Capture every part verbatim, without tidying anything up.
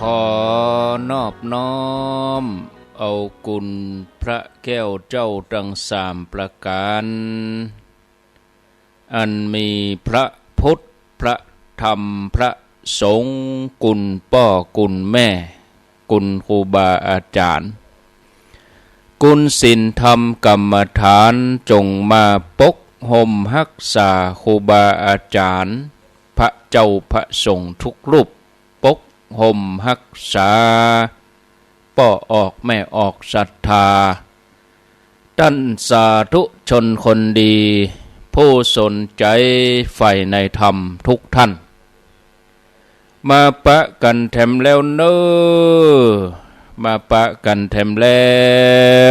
ขอนอบน้อมเอาคุณพระแก้วเจ้าตังสามประก๋าน อันมีพระพุทธ พระธรรม พระสงฆ์ คุณป้อคุณแม่ คุณครูบาอาจ๋ารย์ คุณศีลธรรมกรรมฐาน จงมาปกห่มฮักษาครูบาอาจ๋ารย์ พระเจ้าพระสงฆ์ทุกรูป ปกห่มฮักษา ป้อออกแม่ออกศรัทธา ต้านสาธุชนคนดี ผู้สนใจ๋ใฝ่ในธรรมทุกท่าน มาปะกั๋นแถมแล้วเน่อ มาปะกั๋นแถมแล้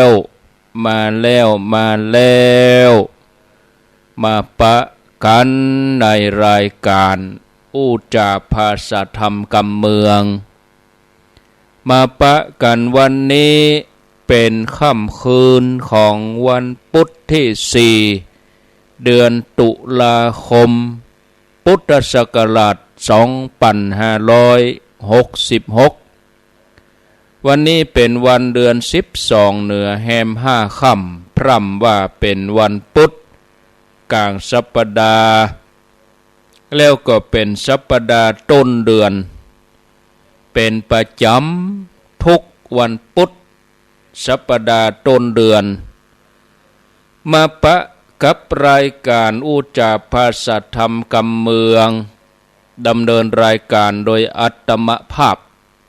ว มาแล้ว มาแล้ว มาปะกั๋นในรายก๋านอู้จ๋าภาษาธรรมกำเมือง มาปะกั๋นวันนี้เป๋นค่ำคืนของวันปุ๊ดตี้สี่ เดือนตุลาคม พุทธศักราชสองปันห้าร้อยหกสิบหก วันนี้เป๋นวันเดือนสิบสองเหนือแฮมห้าค่ำ พร่ำว่าเป๋นวันปุ๊ดก๋างสัปดาห์ แล้วก็เป๋นสัปดาห์ต้นเดือน เป๋นประจ๋ำทุกวันปุ๊ด สัปดาห์ต้นเดือน มาปะกับรายก๋านอู้จ๋าภาษาธรรมกำเมือง ดำเนินรายก๋านโดยอาตมาภาพ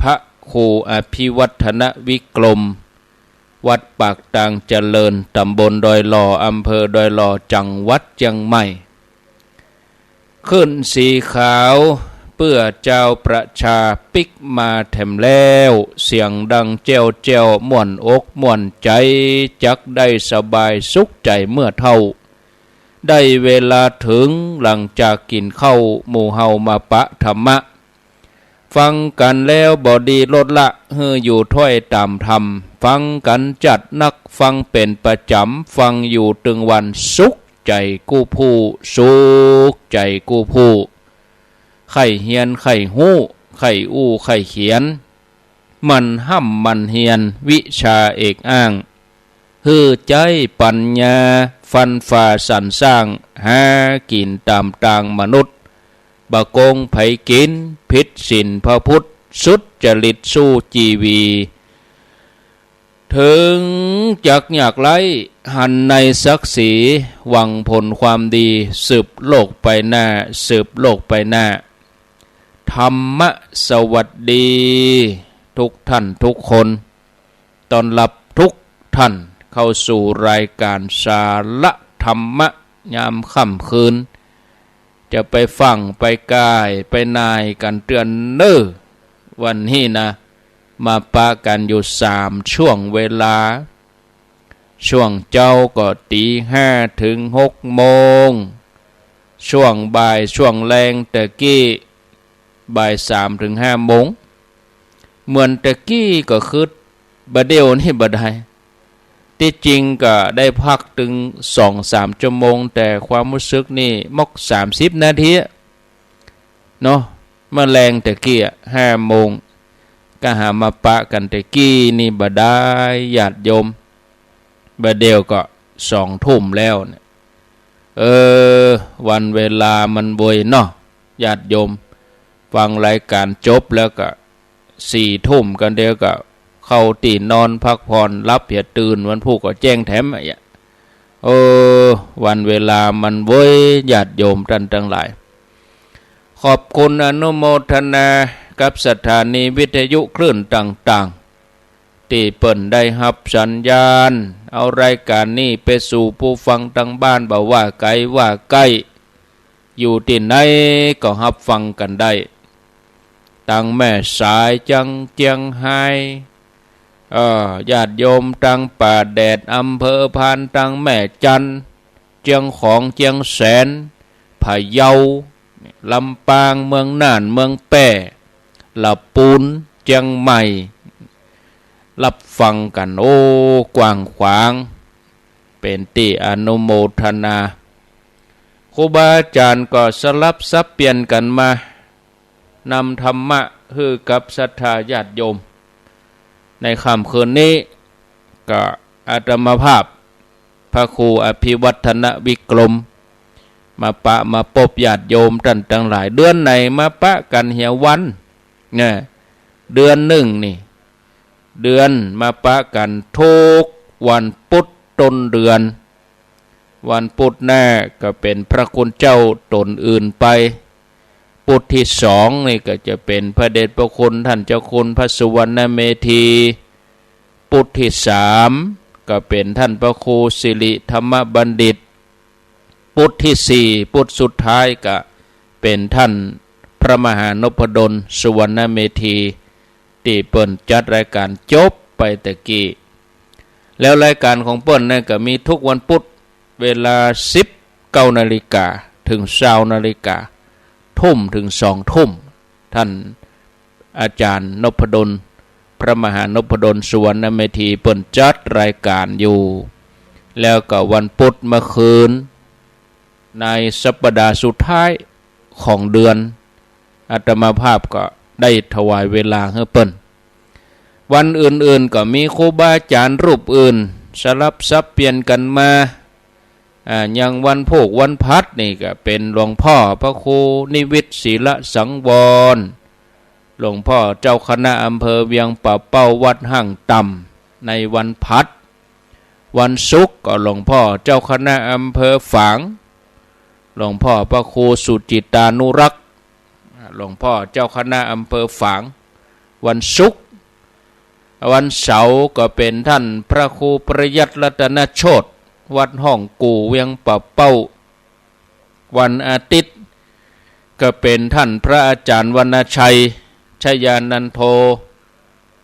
พระครูอภิวัฒนวิกรม วัดปากตางเจริญ ต๋ำบลดอยหล่อ อำเภอดอยหล่อ จังหวัดเจียงใหม่ ขึ้นสีขาว เปื้อจาวประชาปิ๊กมาแถมแล้ว เสียงดังแจ้วแจ้ว ม่วนอกม่วนใจ๋ จักได้สบายสุขใจ๋เมื่อเฒ่า ได้เวลาเถิง หลังจากกิ๋นข้าว หมู่เฮามาปะธรรมะ ฟังกั๋นแล้วบ่ดีลดละ หื้ออยู่ถ้อยต๋ามธรรม ฟังกั๋นจัดนัก ฟังเป๋นประจ๋ำ ฟังอยู่ตึงวัน สุขใจ๋กู้ผู้ สุขใจ๋กู้ผู้ ใค่เฮียนใค่ฮู้ ใค่อู้ใค่เขียน หมั่นฮ่ำหมั่นเฮียนวิชาเอกอ้าง หื้อใจ๊ปั๋ญญาฟันฝ่าสรรสร้าง หากิ๋นต๋ามตางมนุษย์ บ่โกงใผกิ๋น ผิดศีลพระพุทธ สุจริตสู้จีวี เถิงจักยากไร้ หันในศักดิ์ศรี หวังผลความดี สืบโลกไปหน้า สืบโลกไปหน้า ธรรมะสวัสดี ทุกท่านทุกคน ต้อนฮับทุกท่านเข้าสู่รายก๋านสาระธรรมะยามค่ำคืน จะไปฟั่งไปก่ายไปนายกั๋นเตื้อเน่อ วันนี้นะ มาปะกั๋นอยู่สามช่วงเวลา ช่วงเจ๊าก็ตี๋ห้าเถิงหกโมง ช่วงบ่ายช่วงแลงตะกี้ บ่ายสามเถิงห้าโมง เหมือนตะกี้ก็คือ บ่าเดี่ยวนี้บ่ได้ ตี้จริงก็ได้พักตึงสองสามชั่วโมง แต่ความฮู้สึกนี่มอกสามสิบนาทีเนาะ เมื่อแลงตะกี้อะ ห้าโมง ก็หามาปะกั๋นตะกี้นี่บ่ได้ ญาติโยม บ่าเดี่ยวก็สองทุ่มแล้วเนี่ย เออ วันเวลามันไวเนาะ ญาติโยม ฟังรายก๋านจบแล้วก็สี่ทุ่มกั๋นเดียวก็เข้าตี้นอนพักผ่อน หลับเหียตื่นวันพูกก็แจ้งแถมอะ เออ วันเวลามันไว ญาติโยมต้านตังหลาย ขอบคุณอนุโมทนากับสถานีวิทยุคลื่นต่างๆ ตี้เปิ้นได้ฮับสัญญาณ เอารายก๋านนี้ไปสู่ผู้ฟังตังบ้าน บ่ว่าไก๋ว่าใก้ อยู่ตี้ไหนก็ฮับฟังกั๋นได้ ตังแม่สายจังเจียงฮาย เอ่อ ญาติโยมตังป่าแดด อำเภอพาน ตังแม่จันทน์ เจียงของ เจียงแสน พะเยา ลำปาง เมืองน่าน เมืองแป้ ละปูน เจียงใหม่ ฮับฟังกั๋น โอ้ กว้างขวาง เป๋นตี้อนุโมทนา ครูบาอาจ๋ารย์ก็สลับสับเปลี่ยนกั๋นมา นำธรรมะ หื้อกับศรัทธาญาติโยม ในค่ำคืนนี้ ก็อาตมาภาพ พระครูอภิวัฒนวิกรม มาปะมาปบญาติโยมต้านตังหลาย เดือนไหนมาปะกั๋นเหียวัน เนี่ย เดือนนึ่งนี่ เดือนมาปะกั๋นทุกวันปุธต้นเดือน วันปุธหน้าก็เป๋นพระคุณเจ้าต๋นอื่นไป ปุธตี้สองนี่ก็จะเป๋นพระเดชพระคุณต้านเจ้าคุณพระสุวรรณเมธี ปุธตี้สามก็เป๋นต้านพระครูสิริธรรมบัณฑิต ปุธตี้สี่ ปุธสุดท้ายก็เป๋นต้านพระมหานพดลสุวรรณเมธี ตี้เปิ้นจัดรายก๋านจบไปตะกี้ แล้วรายก๋านของเปิ้นนั้นก็มีทุกวันปุธ เวลาสิบเก้านาฬิกาเถิงซาวนาฬิกา ทุ่มเถิงสองทุ่ม ต้านอาจ๋ารย์นพดล พระมหานพดลสุวรรณเมธีเปิ้นจัดรายก๋านอยู่ แล้วก็วันปุธเมื่อคืน ในสัปดาห์สุดท้ายของเดือน อาตมาภาพก็ได้ถวายเวลาหื้อเปิ้น วันอื่นๆ ก็มีครูบาอาจ๋ารย์รูปอื่นสลับสับเปลี่ยนกั๋นมา อ่า อย่างวันพูกวันพหัสนี่ก็เป๋นหลวงพ่อพระครูนิวิตรศีลสังวร หลวงพ่อเจ้าคณะอำเภอเวียงป่าเป้าวัดห้างต่ำ ในวันพหัส วันศุกร์ก็หลวงพ่อเจ้าคณะอำเภอฝาง หลวงพ่อพระครูสุจิตานุรักษ์ หลวงพ่อเจ้าคณะอำเภอฝาง วันศุกร์ วันเสาร์ก็เป๋นต้านพระครูประยัติรัตนโชติ วัดห้องกู่เวียงป่าเป้า วันอาทิตย์ก็เป๋นต้านพระอาจ๋ารย์วรรณชัย ชยานันโท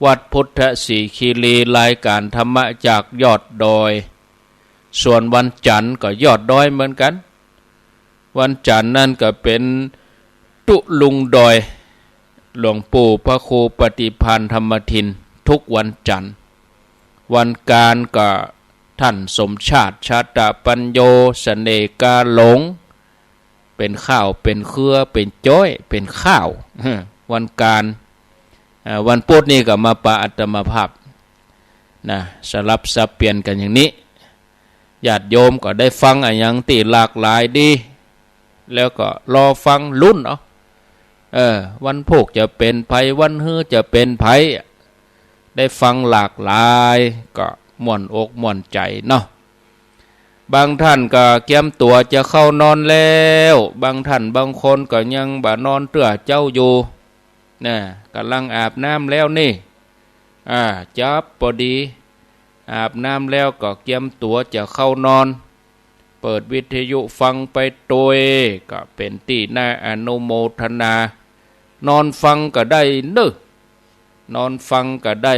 วัดพุทธสีคีรี รายก๋านธรรมะจากยอดดอย ส่วนวันจันทร์ก็ยอดดอยเหมือนกั๋น วันจันทร์นั้นก็เป๋นตุ๊ลุงดอย หลวงปู่พระครูปฏิภาณธรรมทิน ทุกวันจันทร์ วันกานก็ต้านสมชาติ ชาตปัญโญ เสน่ห์กาหลง เป๋นข้าวเป๋นเครือ เป๋นจ๊อยเป๋นข้าว วันกาน อ่า วันปุธนี่ก็มาปะอาตมาภาพนะ สลับสับเปลี่ยนกั๋นอย่างนี้ ญาติโยมก็ได้ฟังอะหยังตี้หลากหลายดี แล้วก็รอฟังลุ้นเอา เออ วันพูกจะเป๋นใผ วันฮือจะเป๋นใผ ได้ฟังหลากหลาย ก็ม่วนอกม่วนใจ๋เนาะ บางต้านก็เกียมตั๋วจะเข้านอนแล้ว บางต้านบางคนก็ยังบ่นอนเตื้อเจ๊าอยู่ น่ะ ก่ำลังอาบน้ำแล้วนี่ อ่า จับปอดี อาบน้ำแล้วก็เกียมตั๋วจะเข้านอน เปิดวิทยุฟังไปตวย ก็เป๋นตี้น่าอนุโมทนา นอนฟังก็ได้เน่อ นอนฟังก็ได้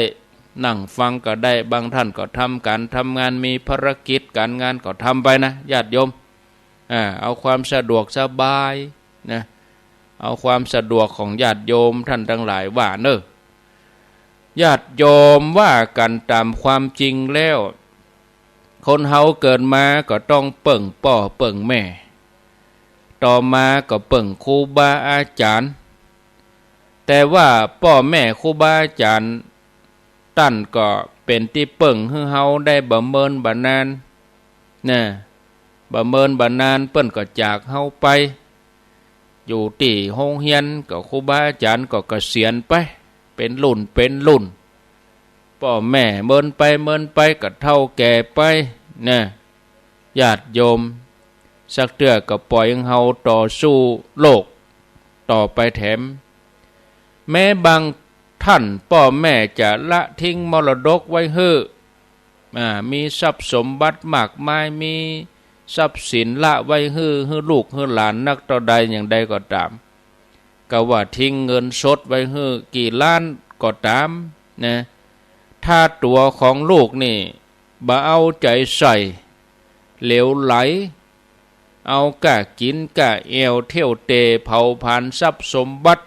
นั่งฟังก็ได้ บางต้านก็ทำก๋านทำงาน มีภารกิจก๋านงานก็ทำไปนะ ญาติโยม อ่า เอาความสะดวกสบายนะ เอาความสะดวกของญาติโยมต้านตังหลายว่าเน่อ ญาติโยม ว่ากั๋นต๋ามความจริงแล้ว คนเฮาเกิดมาก็ต้องเปิ้งป้อเปิ้งแม่ ต่อมาก็เปิ้งครูบาอาจ๋ารย์ แต่ว่าป้อแม่ครูบาอาจ๋ารย์ ต้านก็เป๋นตี้เปิ้งหื้อเฮาได้บ่เมินบ่นาน น่ะ บ่เมินบ่นานเปิ้นก็จากเฮาไป อยู่ตี้โฮงเฮียนก็ครูบาอาจ๋ารย์ก็เกษียณไป เป๋นรุ่นเป๋นรุ่น ป้อแม่เมินไปเมินไปก็เฒ่าแก่ไป น่ะ ญาติโยม สักเตื้อก็ปล่อยหื้อเฮาต่อสู้โลกต่อไปแถม แม้บางต้านป้อแม่จะละทิ้งมรดกไว้หื้อ อ่า มีทรัพย์สมบัติมากมาย มีทรัพย์สินละไว้หื้อ หื้อลูกหื้อหลานนักเต้าใดอย่างใดก็ต๋าม ก็ว่าทิ้งเงินสดไว้หื้อกี่ล้านก็ต๋าม น่ะ ถ้าตั๋วของลูกนี่บ่เอาใจ๋ใส่ เหลวไหล เอาก้ากิ๋นก้าแอ่ว เที่ยวเตร่เผาผลาญทรัพย์สมบัติ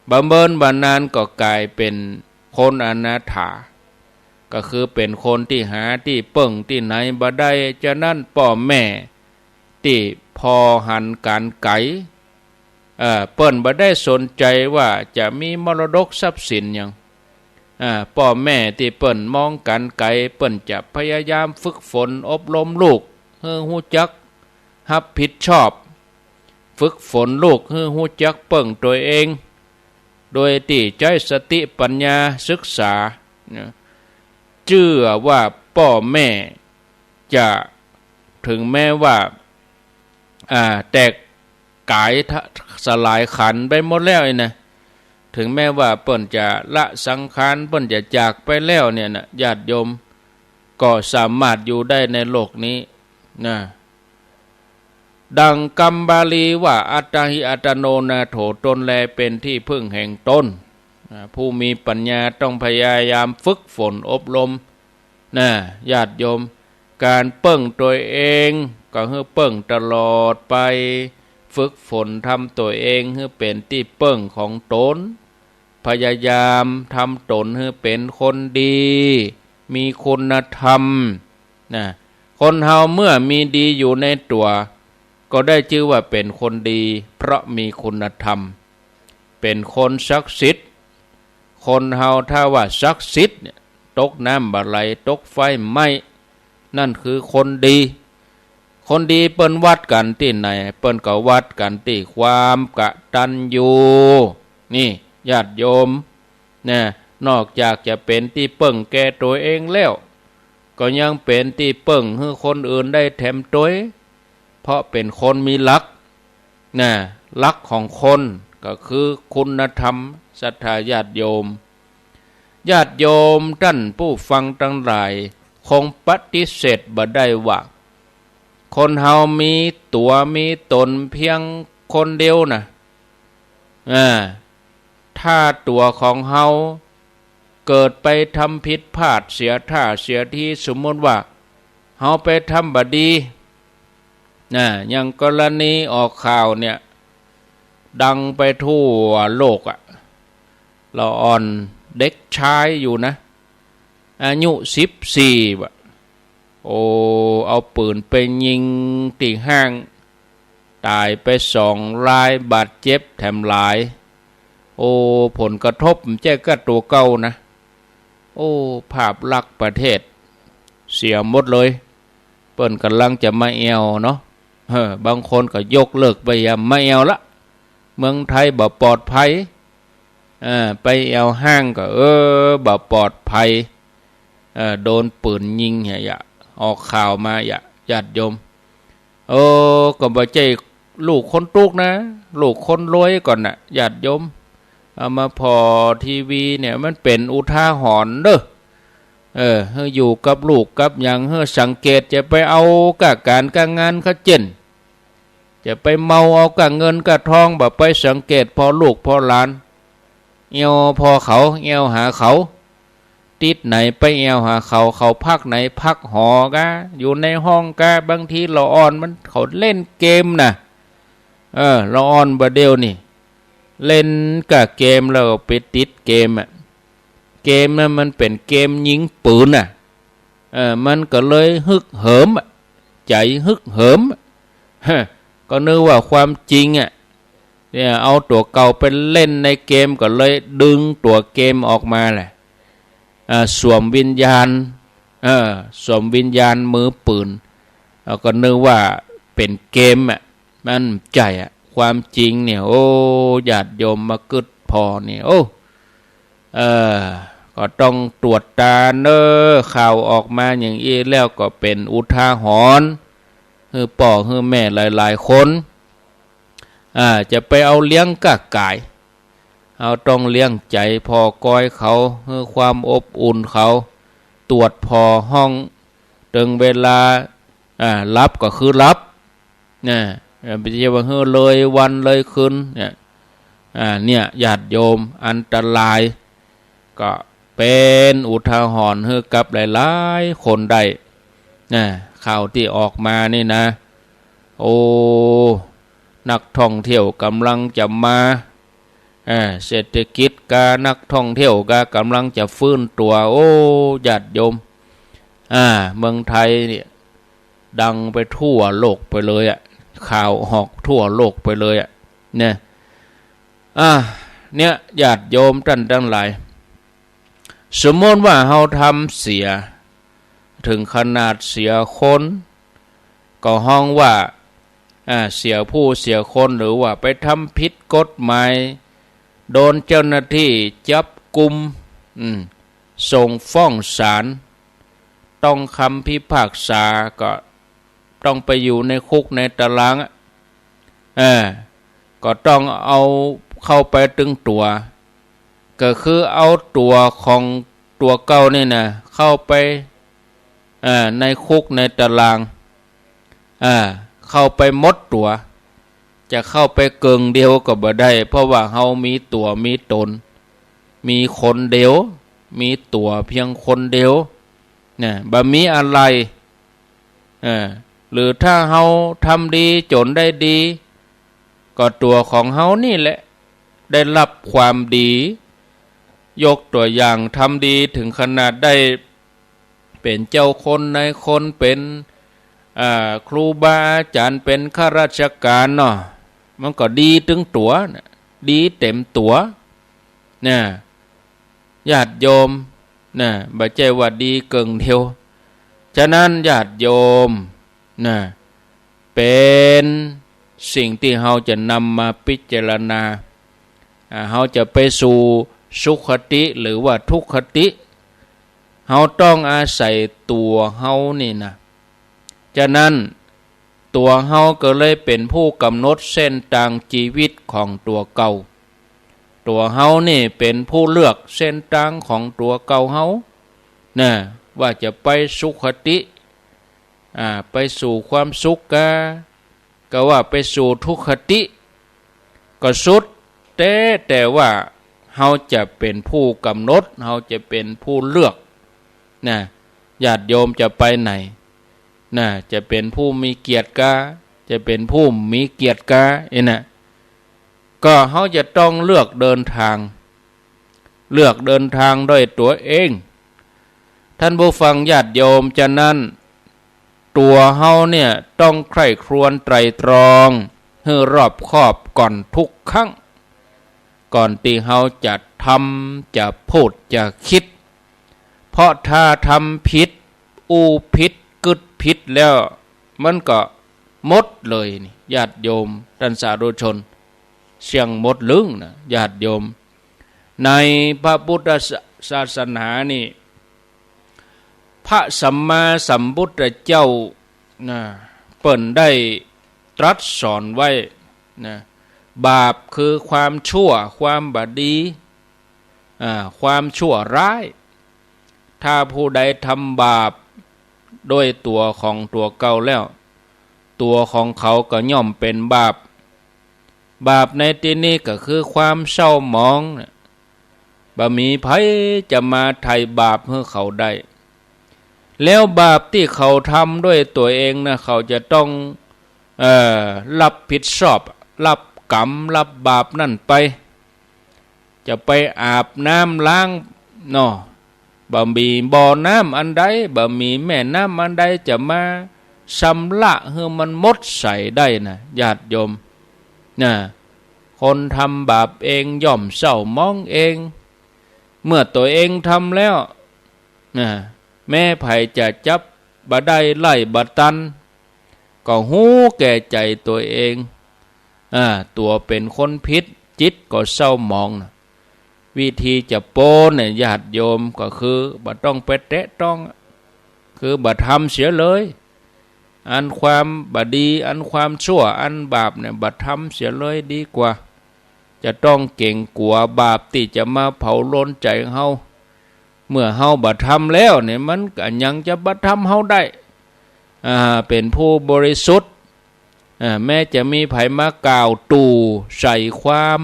บ่เมินบ่นานก็ก๋ายเป๋นคนอนาถา ก็คือเป๋นคนตี้หาตี้เปิ้งตี้ไหนบ่ได้ ฉะนั้นป้อแม่ตี้ผ่อหันก๋านไก๋ เอ่อ เปิ้นบ่ได้สนใจ๋ว่าจะมีมรดกทรัพย์สินหยัง อ่า ป้อแม่ตี้เปิ้นมองก๋านไก๋ เปิ้นจะพยายามฝึกฝนอบรมลูกหื้อฮู้จักฮับผิดชอบ ฝึกฝนลูกหื้อฮู้จักเปิ้งตั๋วเอง โดยตี้ใจ๊สติปัญญาศึกษา นะ เจื้อว่าป้อแม่จะ เถิงแม้ว่า อ่า แตกก๋ายทะ สลายขันธ์ไปหมดแล้วนี่นะ เถิงแม้ว่าเปิ้นจะละสังขาร เปิ้นจะจากไปแล้วเนี่ยนะ ญาติโยม ก็สามารถอยู่ได้ในโลกนี้นะ ดังกำบาลีว่า อัตตาหิอัตตโนนาโถ ตนแลเป็นที่พึ่งแห่งตน อ่า ผู้มีปัญญาต้องพยายามฝึกฝนอบรม นะ ญาติโยม ก๋านเปิ้งตั๋วเองก็หื้อเปิ้งตลอดไป ฝึกฝนทำตั๋วเองหื้อเป๋นตี้เปิ้งของตน พยายามทำตนหื้อเป๋นคนดี มีคุณธรรม นะ คนเฮาเมื่อมีดีอยู่ในตั๋ว ก็ได้จื้อว่าเป๋นคนดี เพราะมีคุณธรรม เป๋นคนศักดิ์สิทธิ์ คนเฮาถ้าว่าศักดิ์สิทธิ์เนี่ย ตกน้ำบ่ไหล ตกไฟไหม้ นั่นคือคนดี คนดีเปิ้นวัดกั๋นตี้ไหน เปิ้นก็วัดกั๋นตี้ความกตัญญู นี่ ญาติโยม นะ นอกจากจะเป๋นตี้เปิ้งแก่ตั๋วเองแล้ว ก็ยังเป๋นตี้เปิ้งหื้อคนอื่นได้แถมตวย เพราะเป๋นคนมีหลัก นะ หลักของคนก็คือคุณธรรม ศรัทธาญาติโยม ญาติโยมต้านผู้ฟังตังหลาย คงปฏิเสธบ่ได้ว่า คนเฮามีตั๋วมีตนเพียงคนเดียวนะ อ่า ถ้าตั๋วของเฮาเกิดไปทำผิดพลาดเสียท่าเสียที สมมุติว่าเฮาไปทำบ่ดี นะ อย่างกรณีออกข่าวเนี่ย ดังไปทั่วโลกอะ ละอ่อนเด็กชายอยู่นะ อายุสิบสี่ บ่ะ โอ้ เอาปืนไปยิงตี้ห้าง ต๋ายไปสองราย บาดเจ็บแถมหลาย โอ้ ผลกระทบบ่ใจ้ก้าตั๋วเก่านะ โอ้ ภาพลักษณ์ประเทศเสียหมดเลย เปิ้นก่ำลังจะมาแอ่วเนาะ เออ บางคนก็ยกเลิกไป อย่ามาแอ่วละ เมืองไทยบ่ปลอดภัย เออ ไปแอ่วห้างก็ เออ บ่ปลอดภัย เออ โดนปืนยิงเนี่ย อย่า ออกข่าวมา อย่า ญาติโยม เออ ก็บ่ใจ้ลูกคนตุ๊กนะ ลูกคนรวยก่อนน่ะ ญาติโยม เอามาผ่อทีวีเนี่ย มันเป๋นอุทาหรณ์เด้อ เออ หื้ออยู่กับลูกกับหยัง หื้อสังเกต จะไปเอาก้าก๋านก้างานเขาเจ๊น จะไปเมาเอาก้าเงินก้าทอง บ่ไปสังเกตผ่อลูกผ่อหลาน แอ่วผ่อเขา แอ่วหาเขา ตี้ไหนไปแอ่วหาเขา เขาพักไหน พักหอกา อยู่ในห้องกา บางทีละอ่อนมัน เขาเล่นเกมน่ะ เออ ละอ่อนบ่าเดี่ยวนี่ เล่นก้าเกมแล้วก็ไปติดเกมอะ เกมนั้นมันเป๋นเกมยิงปืนน่ะ เออ มันก็เลยฮึกเหิมอะ ใจ๋ฮึกเหิมอะ ฮะ ก็นึกว่าความจริงอะ เนี่ย เอาตั๋วเก่าไปเล่นในเกม ก็เลยดึงตั๋วเกมออกมาแหละ อ่า สวมวิญญาณ เออ สวมวิญญาณมือปืน แล้วก็นึกว่าเป๋นเกมอะ มันใจ๋อะ ความจริงเนี่ย โอ้ ญาติโยมมากึ๊ดผ่อเนี่ย โอ้ เออ ก็ต้องตรวจตราเน้อ ข่าวออกมาอย่างอี้แล้วก็เป๋นอุทาหรณ์ หื้อป้อหื้อแม่หลายๆ คน อ่า จะไปเอาเลี้ยงก้าก๋าย เฮาต้องเลี้ยงใจ๋ผ่อกอยเขา หื้อความอบอุ่นเขา ตรวจผ่อห้อง เถิงเวลา อ่า หลับก็คือหลับ นะ เออ บ่ใจ้ว่าหื้อเลยวันเลยคืนเนี่ย อ่า เนี่ย ญาติโยม อันตราย ก็เป๋นอุทาหรณ์หื้อกับหลายๆ คนได้ นะ ข่าวตี้ออกมานี่นะ โอ้ นักท่องเที่ยวก่ำลังจะมา อ่า เศรษฐกิจกา นักท่องเที่ยวกาก่ำลังจะฟื้นตั๋ว โอ้ ญาติโยม อ่า เมืองไทยเนี่ย ดังไปทั่วโลกไปเลยอะ ข่าวออกทั่วโลกไปเลยอะ เนี่ย อ่ะ เนี่ย ญาติโยมต้านตังหลาย สมมุติว่าเฮาทำเสีย เถิงขนาดเสียคน ก็ฮ้องว่า อ่า เสียผู้เสียคน หรือว่าไปทำผิดกฎหมาย โดนเจ้าหน้าตี้จับกุม อืม ส่งฟ้องศาล ต้องคำพิพากษา ก็ต้องไปอยู่ในคุกในตารางอะ เออ ก็ต้องเอาเข้าไปตึงตั๋ว ก็คือเอาตั๋วของตั๋วเก่านี่นะ เข้าไป เอ่อ ในคุกในตาราง เอ่อ เข้าไปหมดตั๋ว จะเข้าไปเกิ่งเดียวก็บ่ได้ เพราะว่าเฮามีตั๋วมีต๋น มีคนเดียว มีตั๋วเพียงคนเดียว นะ บ่มีอะไหล่ เออ หรือถ้าเฮาทำดีจ๋นได้ดี ก็ตั๋วของเฮานี่แหละ ได้ฮับความดี ยกตั๋วอย่าง ทำดีเถิงขนาดได้เป๋นเจ้าคนนายคน เป๋น อ่า ครูบาอาจ๋ารย์ เป๋นข้าราชก๋านเนาะ มันก็ดีตึงตั๋วนะ ดีเต๋มตั๋ว นะ ญาติโยม นะ บ่ใจ้ว่าดีเกิ่งเดียว ฉะนั้นญาติโยม นะ เป๋นสิ่งตี้เฮาจะนำมาพิจารณา อ่า เฮาจะไปสู่สุคติหรือว่าทุกขติ เฮาต้องอาศัยตั๋วเฮานี่นะ ฉะนั้น ตั๋วเฮาก็เลยเป๋นผู้ก๋ำหนดเส้นตางจีวิตของตั๋วเก่า ตั๋วเฮานี่เป๋นผู้เลือกเส้นตางของตั๋วเก่าเฮา นะ ว่าจะไปสุคติ อ่า ไปสู่ความสุขกา ก็ว่าไปสู่ทุกขติ ก็สุดแต๊แต่ว่าเฮาจะเป๋นผู้ก๋ำหนด เฮาจะเป๋นผู้เลือก นะ ญาติโยมจะไปไหน นะ จะเป๋นผู้มีเกียรติกา จะเป๋นผู้บ่มีเกียรติกา เอ้ยนะ ก็เฮาจะต้องเลือกเดินตาง เลือกเดินตางด้วยตั๋วเอง ท่านผู้ฟังญาติโยม ฉะนั้น ตั๋วเฮาเนี่ยต้องใคร่ครวญไตร่ตรองหื้อรอบคอบก่อนทุกครั้ง ก่อนตี้เฮาจะทำ จะพูด จะกึ๊ด เพราะถ้าทำผิด อู้ผิด กึ๊ดผิดแล้ว มันก็หมดเลยนี่ ญาติโยม ต้านสาธุชน เสี้ยงหมดลึงนะ ญาติโยม ในพระพุทธศาสนานี่ พระสัมมาสัมพุทธเจ้านะ เปิ้นได้ตรัสสอนไว้นะ บาปคือความชั่ว ความบ่ดี อ่า ความชั่วร้าย ถ้าผู้ใดทำบาปด้วยตั๋วของตั๋วเก่าแล้ว ตั๋วของเขาก็ย่อมเป๋นบาป บาปในตี้นี้ก็คือความเศร้าหมองนะ บ่มีใผจะมาไถ่บาปหื้อเขาได้ แล้วบาปตี้เขาทำด้วยตั๋วเองนะ เขาจะต้อง เอ่อ ฮับผิดชอบ ฮับก๋รรม ฮับบาปนั้นไป จะไปอาบน้ำล้างเนาะ บ่มีบ่อน้ำอันใด บ่มีแม่น้ำอันใดจะมาชำระหื้อมันหมดใสได้นะ ญาติโยม นะ คนทำบาปเองย่อมเศร้าหมองเอง เมื่อตั๋วเองทำแล้ว นะ แม้ใผจะจับบ่ได้ไล่บ่ตัน ก็ฮู้แก่ใจ๋ตั๋วเอง อ่า ตั๋วเป๋นคนผิด จิตก็เศร้าหมองนะ วิธีจะป๊นเนี่ย ญาติโยม ก็คือบ่ต้องไปแตะต้อง คือบ่ทำเสียเลย อันความบ่ดี อันความชั่ว อันบาปเนี่ย บ่ทำเสียเลยดีกว่า จะต้องเก๋งกั๋วบาปตี้จะมาเผาลนใจ๋เฮา เมื่อเฮาบ่ทำแล้วเนี่ย มันก็ยังจะบ่ทำเฮาได้ อ่า เป๋นผู้บริสุทธิ์ อ่า แม้จะมีใผมากล่าวตู่ใส่ความ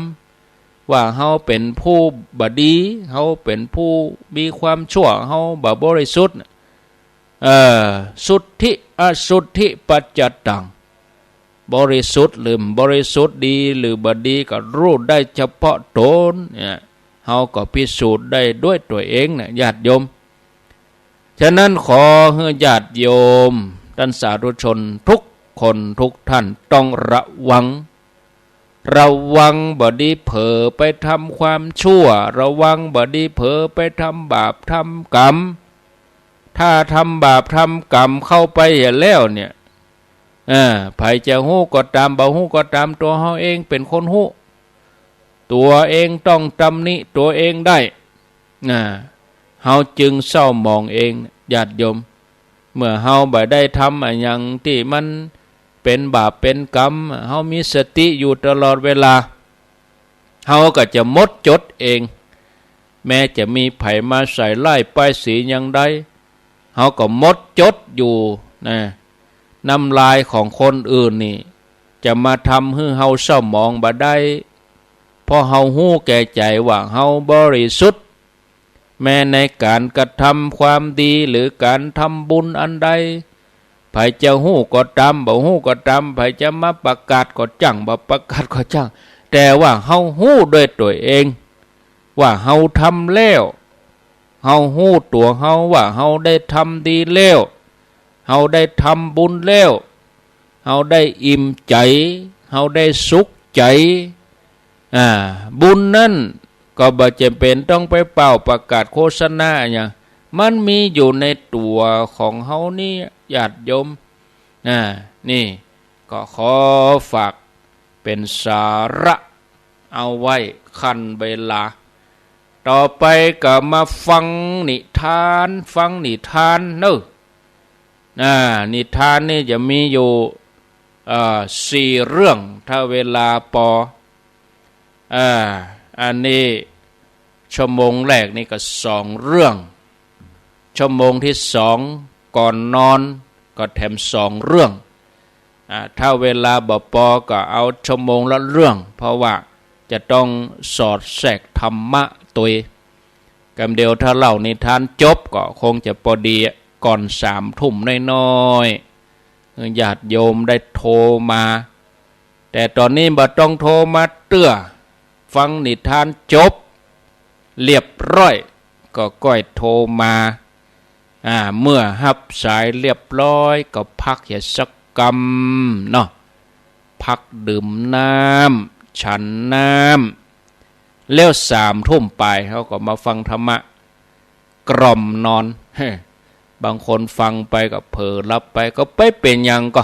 ว่าเฮาเป๋นผู้บ่ดี เฮาเป๋นผู้มีความชั่ว เฮาบ่บริสุทธิ์ เอ่อ สุทธิอสุทธิปัจจตัง บริสุทธิ์หรือบ่บริสุทธิ์ ดีหรือบ่ดี ก็ฮู้ได้เฉพาะต๋นเนี่ย เฮาก็พิสูจน์ได้ด้วยตั๋วเองเนี่ย ญาติโยม ฉะนั้นขอหื้อญาติโยม ต้านสาธุชนทุกคนทุกท่านต้องระวัง ระวังบ่ดีเผลอไปทำความชั่ว ระวังบ่ดีเผลอไปทำบาปทำกรรม ถ้าทำบาปทำกรรมเข้าไปเหียแล้วเนี่ย เออ ใผจะฮู้ก็ต๋าม บ่ฮู้ก็ต๋าม ตั๋วเฮาเองเป๋นคนฮู้ ตั๋วเองต้องตำหนิตั๋วเองได้ นะ เฮาจึงเศร้าหมองเอง ญาติโยม เมื่อเฮาบ่ได้ทำอะหยังตี้มันเป๋นบาปเป๋นกรรม เฮามีสติอยู่ตลอดเวลา เฮาก็จะหมดจดเอง แม้จะมีใผมาใส่ร้ายป้ายสีอย่างใด เฮาก็หมดจดอยู่นะ น้ำลายของคนอื่นนี่ จะมาทำหื้อเฮาเศร้าหมองบ่ได้ เพราะเฮาฮู้แก่ใจ๋ว่าเฮาบริสุทธิ์ แม้ในก๋านกระทำความดีหรือก๋านทำบุญอันใด ใผจะฮู้ก็ต๋าม บ่ฮู้ก็ต๋าม ใผจะมาประกาศก็จ้าง บ่ประกาศก็จ้าง แต่ว่าเฮาฮู้ด้วยตั๋วเอง ว่าเฮาทำแล้ว เฮาฮู้ตั๋วเฮาว่าเฮาได้ทำดีแล้ว เฮาได้ทำบุญแล้ว เฮาได้อิ่มใจ๋ เฮาได้สุขใจ๋ อ่า บุญนั้นก็บ่จำเป๋นต้องไปเป่าประกาศโฆษณาอะหยัง มันมีอยู่ในตั๋วของเฮานี่ ญาติโยม อ่า นี่ก็ขอฝากเป๋นสาระเอาไว้คั่นเวลา ต่อไปก็มาฟังนิทาน ฟังนิทานเนาะ อ่า นิทานนี่จะมีอยู่ เอ่อ สี่เรื่อง ถ้าเวลาปอ อ่า อันนี้ชั่วโมงแรกนี่ก็สองเรื่อง ชั่วโมงตี้สองก่อนนอนก็แถมสองเรื่อง อ่า ถ้าเวลาบ่ปอก็เอาชั่วโมงละเรื่อง เพราะว่าจะต้องสอดแทรกธรรมะตวย กำเดียวถ้าเล่านิทานจบก็คงจะปอดีก่อนสามทุ่มน้อยๆ ญาติโยมได้โทรมา แต่ต๋อนนี้บ่ต้องโทรมาเตื้อ ฟังนิทานจบเรียบร้อย ก็ก้อยโทรมา อ่า เมื่อฮับสายเรียบร้อยก็พักเหียสักกำเนาะ พักดื่มน้ำ ฉันน้ำ แล้วสามทุ่มปายเฮาก็มาฟังธรรมะ กล่อมนอน บางคนฟังไปก็เผลอหลับไป ก็ไปเป๋นหยังก็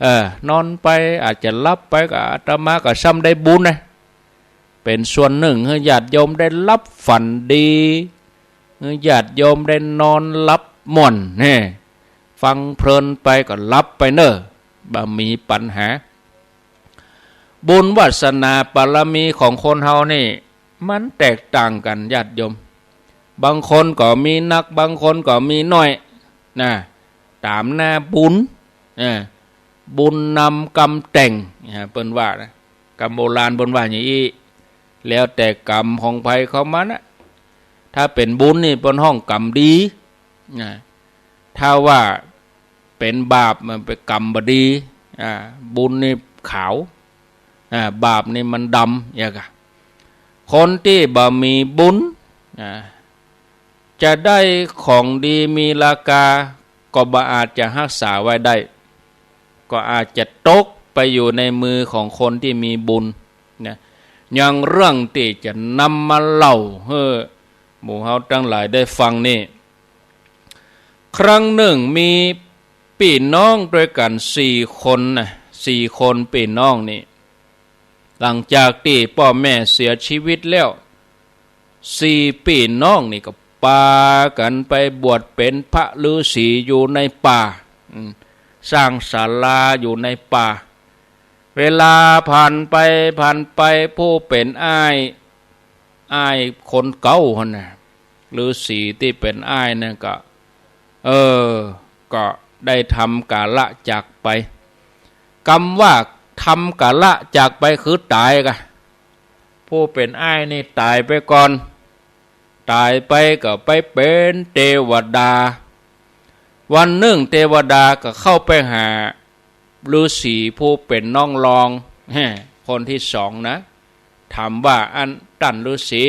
เออ นอนไปอาจจะหลับไป ก็อาตมาก็ซ้ำได้บุญนะ เป๋นส่วนนึ่งหื้อญาติโยมได้หลับฝันดี หื้อญาติโยมได้นอนหลับม่วนแน่ ฟังเพลินไปก็หลับไปเน่อ บ่มีปัญหา บุญวาสนาบารมีของคนเฮานี่ มันแตกต่างกั๋น ญาติโยม บางคนก็มีนัก บางคนก็มีน้อย นะ ต๋ามหน้าบุญ อ่า บุญนำกรรมแต่ง นะ เปิ้นว่านะ กำโบราณเปิ้นว่าอย่างอี้ แล้วแต่กรรมของใผของมันนะ ถ้าเป๋นบุญนี่เปิ้นฮ้องกรรมดี นะ ถ้าว่าเป๋นบาปมันเป๋นกรรมบ่ดี อ่า บุญนี่ขาว อ่า บาปนี่มันดำ อย่างกะ คนตี้บ่มีบุญ อ่า จะได้ของดีมีราคา ก็บ่อาจจะฮักษาไว้ได้ ก็อาจจะตกไปอยู่ในมือของคนตี้มีบุญนะ อย่างเรื่องตี้จะนำมาเล่าหื้อหมู่เฮาตังหลายได้ฟังนี่ ครั้งนึ่งมีปี้น้องตวยกั๋นสี่คนนะ สี่คนปี้น้องนี่ หลังจากตี้ป้อแม่เสียจีวิตแล้ว สี่ปี้น้องนี่ก็ปากั๋นไปบวชเป๋นพระฤๅษีอยู่ในป่า อืม สร้างศาลาอยู่ในป่า เวลาผ่านไปผ่านไป ผู้เป๋นอ้าย อ้ายคนเก่าหั้นน่ะ ฤๅษีตี้เป๋นอ้ายนั่นก็ เออ ก็ได้ทำกาละจากไป กำว่าทำกาละจากไปคือต๋ายกะ ผู้เป๋นอ้ายนี่ต๋ายไปก่อน ต๋ายไปก็ไปเป๋นเตวดา วันนึ่งเตวดาก็เข้าไปหาฤๅษีผู้เป๋นน้องรอง แฮ่ คนตี้สองนะ ถามว่า อันต้านฤๅษี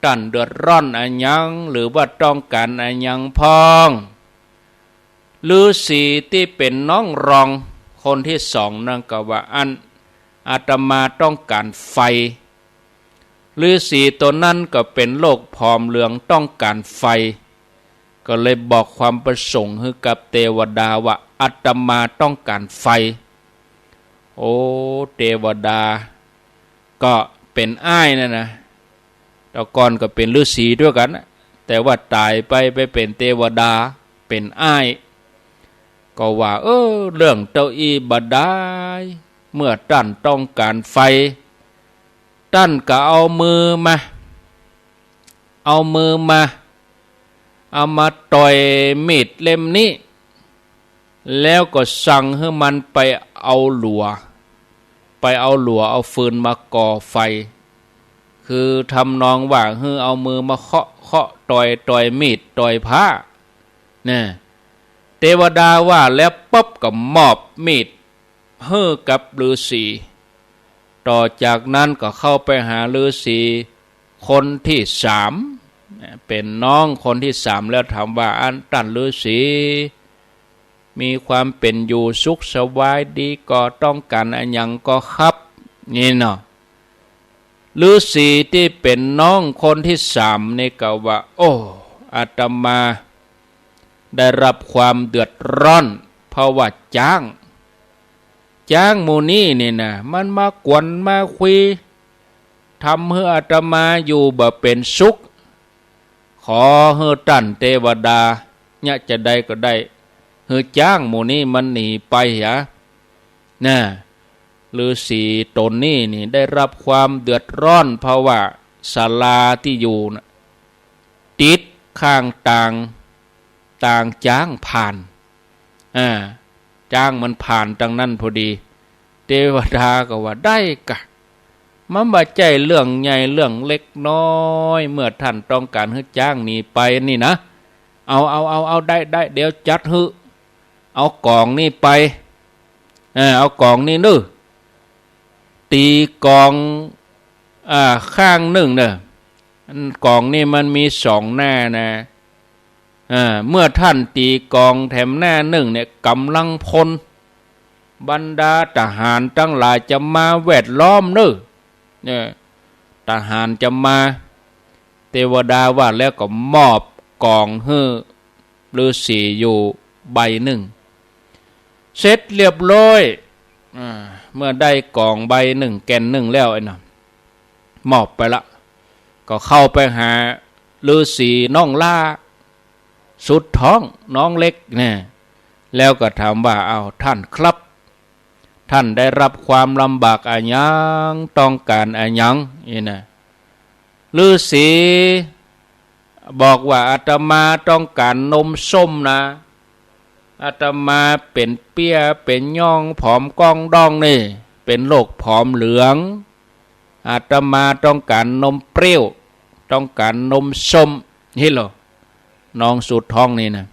ต้านเดือดร้อนอะหยัง หรือว่าต้องก๋านอะหยังพ่อง ฤๅษีตี้เป๋นน้องรองคนตี้สองนั่นก็ว่า อัน อาตมาต้องก๋านไฟ ฤๅษีตนนั้นก็เป๋นโรคผอมเหลืองต้องก๋านไฟ ก็เลยบอกความประสงค์หื้อกับเตวดาว่า อาตมาต้องก๋านไฟ โอ้ เตวดาก็เป๋นอ้ายนั่นนะ แต่ก่อนก็เป๋นฤๅษีตวยกั๋นนะ แต่ว่าต๋ายไปไปเป๋นเตวดา เป๋นอ้าย ก็ว่า เออ เรื่องเต้าอี้บ่ดาย เมื่อต้านต้องก๋านไฟ ต้านก็เอามือมา เอามือมา เอามาต่อยมีดเล่มนี้ แล้วก็สั่งหื้อมันไปเอาหลัว ไปเอาหลัวเอาฟืนมาก่อไฟ คือทำนองว่าหื้อเอามือมาเคาะเคาะต่อยต่อยมีดต่อยผ้า เนี่ย เตวดาว่าแล้วปุ๊บก็มอบมีดหื้อกับฤๅษี ต่อจากนั้นก็เข้าไปหาฤๅษีคนตี้สาม เป๋นน้องคนตี้สาม แล้วถามว่า อันต้านฤๅษี มีความเป๋นอยู่สุขสบายดีก่อ ต้องก๋านอะหยังก่อครับ นี่เนาะ ฤๅษีตี้เป๋นน้องคนตี้สามนี่ก็ว่า โอ้ อาตมาได้รับความเดือดร้อน เพราะว่าจ๊าง จ๊างหมู่นี้นี่นะ มันมากวนมาคุย ทำหื้ออาตมาอยู่บ่เป๋นสุข ขอหื้อต้านเตวดา เยียะจาใดก็ได้ หื้อจ๊างหมู่นี้มันหนีไปเหีย น่ะ ฤๅษีต๋นนี้นี่ได้รับความเดือดร้อน เพราะว่าศาลาตี้อยู่น่ะ ติดข้างตาง ตางจ๊างผ่าน อ่า จ๊างมันผ่านตางนั้นพอดี เตวดาก็ว่า ได้กะ มันบ่ใจ้เรื่องใหญ่เรื่องเล็กน้อย เมื่อต้านต้องก๋านหื้อจ๊างหนีไปนี่นะ เอา เอา เอา เอา ได้ ได้ เดี๋ยวจัดหื้อ เอาก๋องนี่ไป เออ เอาก๋องนี่นึ่ง ตี๋ก๋อง อ่า ข้างนึ่งเน่อ อันก๋องนี่มันมีสองหน้านะ อ่า เมื่อต้านตี๋ก๋องแถมหน้านึ่งเนี่ย ก๋ำลังพล บรรดาทหารตังหลายจะมาแวดล้อมเน่อ เนี่ย ทหารจะมา เตวดาว่าแล้วก็มอบก๋องหื้อฤๅษีอยู่ใบนึ่ง เสร็จเรียบร้อย อ่า เมื่อได้ก๋องใบนึ่งแก่นนึ่งแล้วไอ้น่ะ มอบไปละ ก็เข้าไปหาฤๅษีน้องหล้า สุดท้องน้องเล็กเนี่ย แล้วก็ถามว่า อ้าว ต้านครับ ต้านได้รับความลำบากอะหยัง ต้องก๋านอะหยัง นี่นะ ฤๅษีบอกว่า อาตมาต้องก๋านนมส้มนะ อาตมาเป๋นเปี้ย เป๋นย่อง ผอมก้องด้องนี่ เป๋นโรคผอมเหลือง อาตมาต้องก๋านนมเปรี้ยว ต้องก๋านนมส้ม นี่เหรอ น้องสุดท้องนี่นะ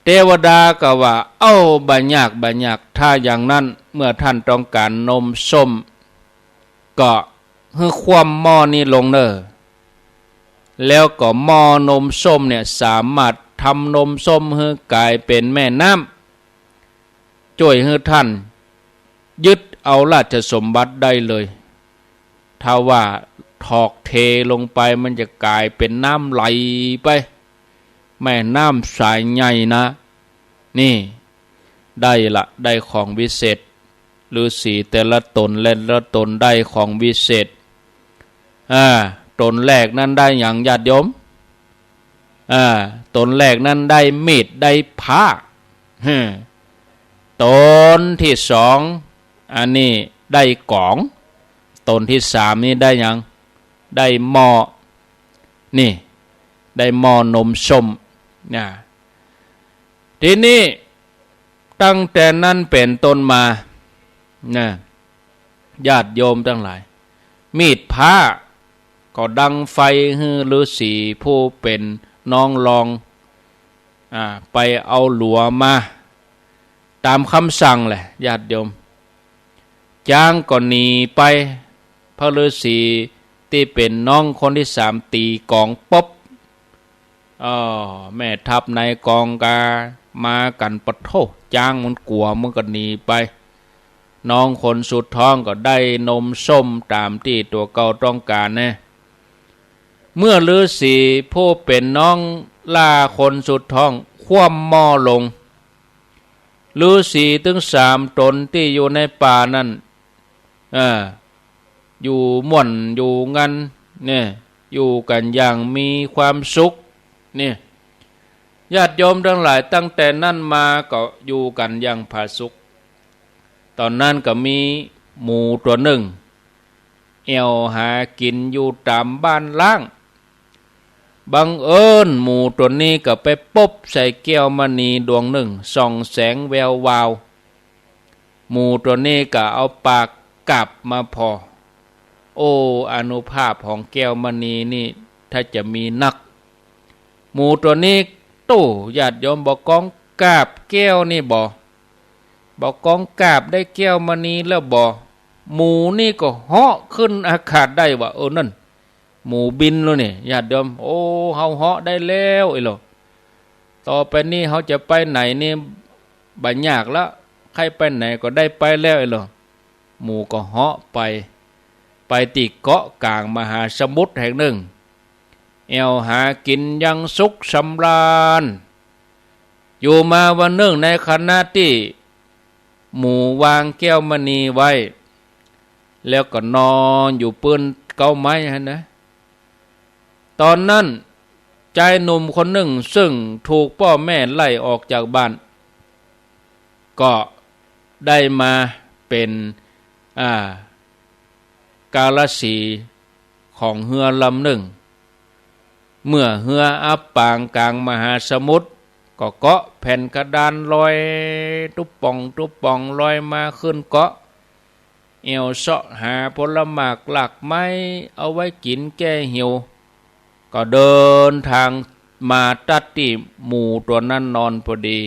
เตวดาก็ว่า เอ้า บ่ยาก บ่ยาก ถ้าอย่างนั้น เมื่อต้านต้องก๋านนมส้ม ก็หื้อคว่ำหม้อนี้ลงเน่อ แล้วก็หม้อนมส้มเนี่ย สามารถทำนมส้มหื้อกลายเป๋นแม่น้ำ จ้วยหื้อต้านยึดเอาราชสมบัติได้เลย ถ้าว่าถอกเทลงไป มันจะกลายเป๋นน้ำไหลไป แม่น้ำสายใหญ่นะ นี่ ได้ละ ได้ของวิเศษ ฤๅษีแต่ละต๋น แต่ละต๋นได้ของวิเศษ อ่า ต๋นแรกนั้นได้หยัง ญาติโยม อ่า ต๋นแรกนั้นได้มีด ได้ผ้า ฮะ ต๋นตี้สอง อันนี้ได้ก๋อง ต๋นตี้สามนี่ได้หยัง ได้หม้อ นี่ ได้หม้อนมส้ม นะ ทีนี้ ตั้งแต่นั้นเป๋นต้นมา นะ ญาติโยมตังหลาย มีดพระก็ดังไฟหื้อฤๅษีผู้เป๋นน้องรอง อ่า ไปเอาหลัวมา ต๋ามกำสั่งแหละ ญาติโยม จ๊างก็หนีไป พระฤๅษีตี้เป๋นน้องคนตี้สามตี๋ก๋องปุ๊บ อ้อ แม่ทัพนายกองกามากั๋น ปะโธ่ จ๊างมันกั๋ว มันก็หนีไป น้องคนสุดท้องก็ได้นมส้มต๋ามตี้ตั๋วเก่าต้องก๋านแน่ เมื่อฤๅษีผู้เป๋นน้องหล้าคนสุดท้องคว่ำหม้อลง ฤๅษีตึงสามต๋นตี้อยู่ในป่านั้น เออ อยู่ม่วนอยู่งันเนี่ย อยู่กั๋นอย่างมีความสุขเนี่ย ญาติโยมตังหลาย ตั้งแต่นั้นมาก็อยู่กั๋นอย่างผาสุก ต๋อนนั้นก็มีหมูตั๋วนึ่ง แอ่วหากิ๋นอยู่ต๋ามบ้านล้าง บังเอิญหมูตั๋วนี้ก็ไปปบใส่แก้วมณีดวงนึ่ง ส่องแสงแวววาว หมูตั๋วนี้ก็เอาปากกาบมาผ่อ โอ้ อานุภาพของแก้วมณีนี่ถ้าจะมีนัก หมูตั๋วนี้ โต้ ญาติโยม บ่ากองกาบแก้วนี่บ่ บ่ากองกาบได้แก้วมณีแล้วบ่ หมูนี่ก็เหาะขึ้นอากาศได้วะ เออ นั่น หมูบินแล้วนี่ ญาติโยม โอ้ เฮาเหาะได้แล้ว อิหล่อ ต่อไปนี้เฮาจะไปไหนนี่ บ่ยากละ ใค่ไปไหนก็ได้ไปแล้ว อิหล่อ หมูก็เหาะไป ไปตี้เกาะก๋างมหาสมุทรแห่งนึ่ง แอ่วหากิ๋นอย่างสุขสำราญ อยู่มาวันนึ่ง ในขณะตี้หมูวางแก้วมณีไว้ แล้วก็นอนอยู่ปื้นเก๊าไม้หั้นนะ ต๋อนนั้น จายหนุ่มคนนึ่งซึ่งถูกป้อแม่ไล่ออกจากบ้าน ก็ได้มาเป๋น อ่า กาลสีของเฮือลำนึ่ง เมื่อเฮืออับปางก๋างมหาสมุทร ก็เกาะแผ่นกระดานลอยตุ๊บป่องตุ๊บป่องลอยมาขึ้นเกาะ แอ่วเซาะหาผลหมากหลากไม้เอาไว้กิ๋นแก้หิว ก็เดินทางมาตั๊ดตี้หมูตั๋วนั้นนอนพอดี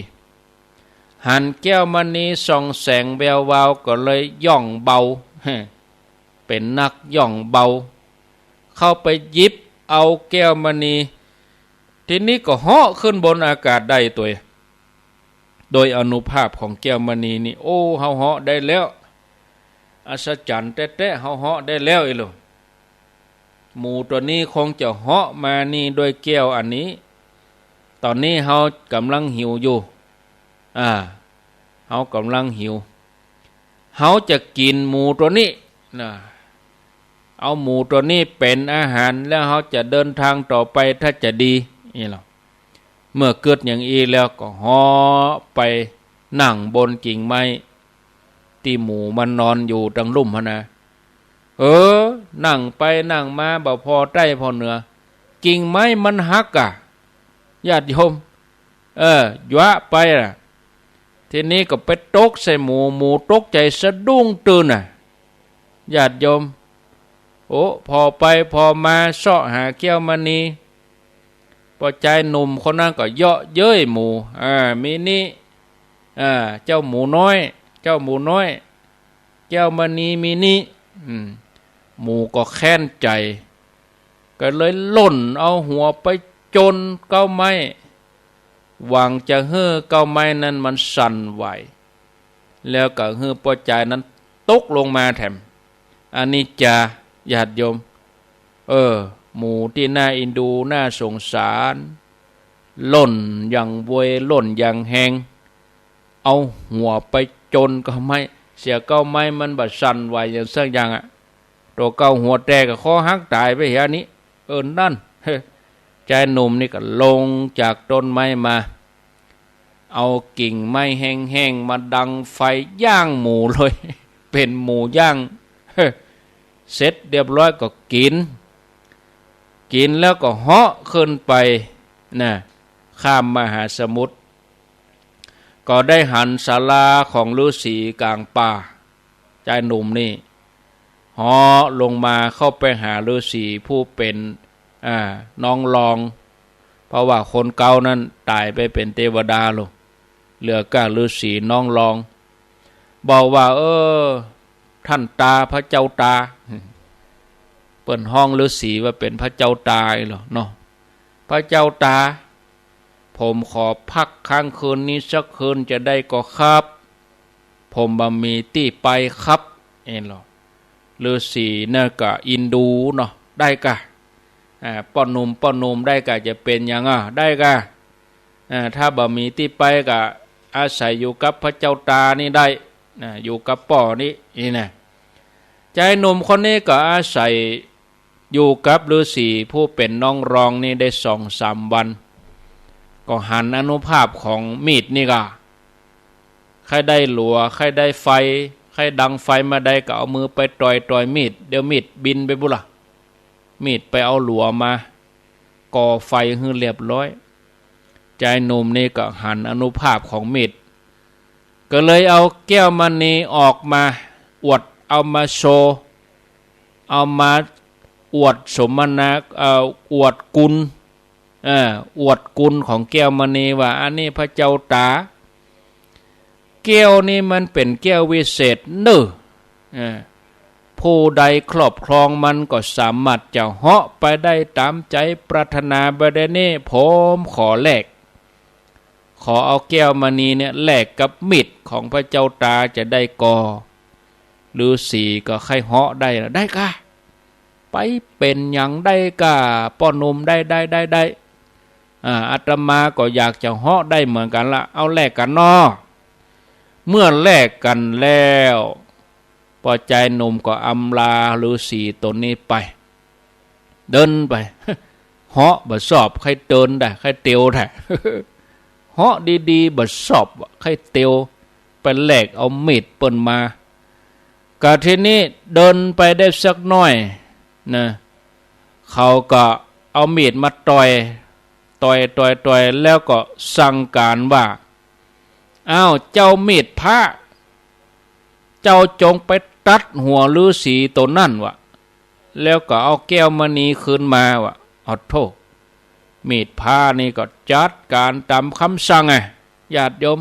หันแก้วมณีส่องแสงแวววาวก็เลยย่องเบา เป๋นนักย่องเบา เข้าไปหยิบเอาแก้วมณี ทีนี้ก็เหาะขึ้นบนอากาศได้ตวย โดยอานุภาพของแก้วมณีนี่ โอ้ เฮาเหาะได้แล้ว อัศจรรย์แต๊ๆ เฮาเหาะได้แล้ว อิหล่อ หมูตั๋วนี้คงจะเหาะมานี่ด้วยแก้วอันนี้ ต๋อนนี้เฮาก่ำลังหิวอยู่ อ่า เฮากำลังหิว เฮาจะกิ๋นหมูตั๋วนี้นะ เอาหมูตั๋วนี้เป๋นอาหาร แล้วเฮาจะเดินทางต่อไปถ้าจะดี นี่หล่อ เมื่อกึ๊ดอย่างอี้แล้วก็เหาะไปนั่งบนกิ่งไม้ ตี้หมูมันนอนอยู่ตังลุ่มหั้นนะ เออ นั่งไปนั่งมาบ่พอใต้พอเหนือ กิ่งไม้มันหักอะ ญาติโยม เออ หยวะไปน่ะ ทีนี้ก็ไปตกใส่หมู หมูตกใจ๋สะดุ้งตื่นน่ะ ญาติโยม โอ้ ผ่อไปผ่อมาเซาะหาแก้วมณี ป้อจายหนุ่มคนนั้นก็เยาะเย้ยหมู อ่า มีนี่ อ่า เจ้าหมูน้อย เจ้าหมูน้อย แก้วมณีมีนี่ อืม หมูก็แค้นใจ๋ ก็เลยหล่นเอาหัวไปจนเก๊าไม้ หวังจะหื้อเก๊าไม้นั้นมันสั่นไหว แล้วก็หื้อป้อจายนั้นตกลงมาแถม อันนี้จะ ญาติโยม เออ หมูตี้น่าเอ็นดูน่าสงสาร หล่นอย่างโวย หล่นอย่างแฮง เอาหัวไปจนเก๊าไม้ เสียเก๊าไม้มันบ่สั่นไหวอย่างสักอย่างอะ ตั๋วเก่าหัวแตกก็คอหักต๋ายไปเหียนี่ เออ นั่น จายหนุ่มนี่ก็ลงจากต้นไม้มา เอากิ่งไม้แห้งๆ มาดังไฟย่างหมูเลย เป๋นหมูย่าง เสร็จเรียบร้อยก็กิ๋น กิ๋นแล้วก็เหาะขึ้นไปนะ ข้ามมหาสมุทร ก็ได้หันศาลาของฤๅษีก๋างป่า จายหนุ่มนี่ เหาะลงมาเข้าไปหาฤๅษีผู้เป๋น อ่า น้องรอง เพราะว่าคนเก่านั้นต๋ายไปเป๋นเตวดาแล้ว เหลือก้าฤๅษีน้องรอง บอกว่า เออ ต้านต๋า พระเจ้าต๋า เปิ้นฮ้องฤๅษีว่าเป๋นพระเจ้าต๋าอี้เหรอเนาะ พระเจ้าต๋า ผมขอพักค้างคืนนี้สักคืนจะได้ก่อครับ ผมบ่มีตี้ไปครับ เอ็นหรอ ฤๅษีน่ะก็อินดูเนาะ ได้ก่ะ อ่า ป้อหนุ่ม ป้อหนุ่ม ได้ก่ะ จะเป๋นหยังอ่ะ ได้ก่ะ อ่า ถ้าบ่มีตี้ไปก็อาศัยอยู่กับพระเจ้าต๋านี่ได้ นะ อยู่กับป้อนี่ นี่นะ จายหนุ่มคนนี้ก็อาศัยอยู่กับฤๅษีผู้เป๋นน้องรองนี่ได้สองสามวัน ก็หันอานุภาพของมีดนี่ก่ะ ใค่ได้หลัว ใค่ได้ไฟ ใค่ดังไฟมาได้ก็เอามือไปต่อย ต่อยมีด เดี๋ยวมีดบินไปบุ่นละ มีดไปเอาหลัวมา ก่อไฟหื้อเรียบร้อย จายหนุ่มนี่ก็หันอานุภาพของมีด ก็เลยเอาแก้วมณีออกมาอวด เอามาโชว์ เอามาอวดสมณะ เอ่อ อวดกุณ เอ่อ อวดกุณของแก้วมณีว่า อันนี้พระเจ้าต๋า แก้วนี้มันเป๋นแก้ววิเศษเน่อ เอ่อ ผู้ใดครอบครองมันก็สามารถจะเหาะไปได้ต๋ามใจ๋ปรารถนาบ่ได้นี่ ผมขอแลก ขอเอาแก้วมณีเนี่ยแลกกับมีดของพระเจ้าต๋าจะได้ก่อ ฤๅษีก็ใค่เหาะได้ละ ได้ก่ะ ไปเป๋นหยัง ได้ก่ะ ป้อหนุ่ม ได้ ได้ ได้ ได้ อ่า อาตมาก็อยากจะเหาะได้เหมือนกั๋นละ เอาแลกกั๋นเนาะ เมื่อแลกกั๋นแล้ว ป้อจายหนุ่มก็อำลาฤๅษีต๋นนี้ไป เดินไป เหาะบ่ชอบ ใค่เดินได้ ใค่เตียวได้ เหาะดีๆ บ่ชอบ ใค่เตียว ไปแลกเอามีดเปิ้นมา ก็ทีนี้เดินไปได้สักหน้อยนะ เขาก็เอามีดมาต่อย ต่อย ต่อย ต่อย แล้วก็สั่งก๋านว่า อ้าว เจ้ามีดพระ เจ้าจงไปตัดหัวฤๅษีต๋นนั้นวะ แล้วก็เอาแก้วมณีคืนมาวะ อ้าวโธ่ มีดพระนี่ก็จัดก๋านต๋ามกำสั่งไง ญาติโยม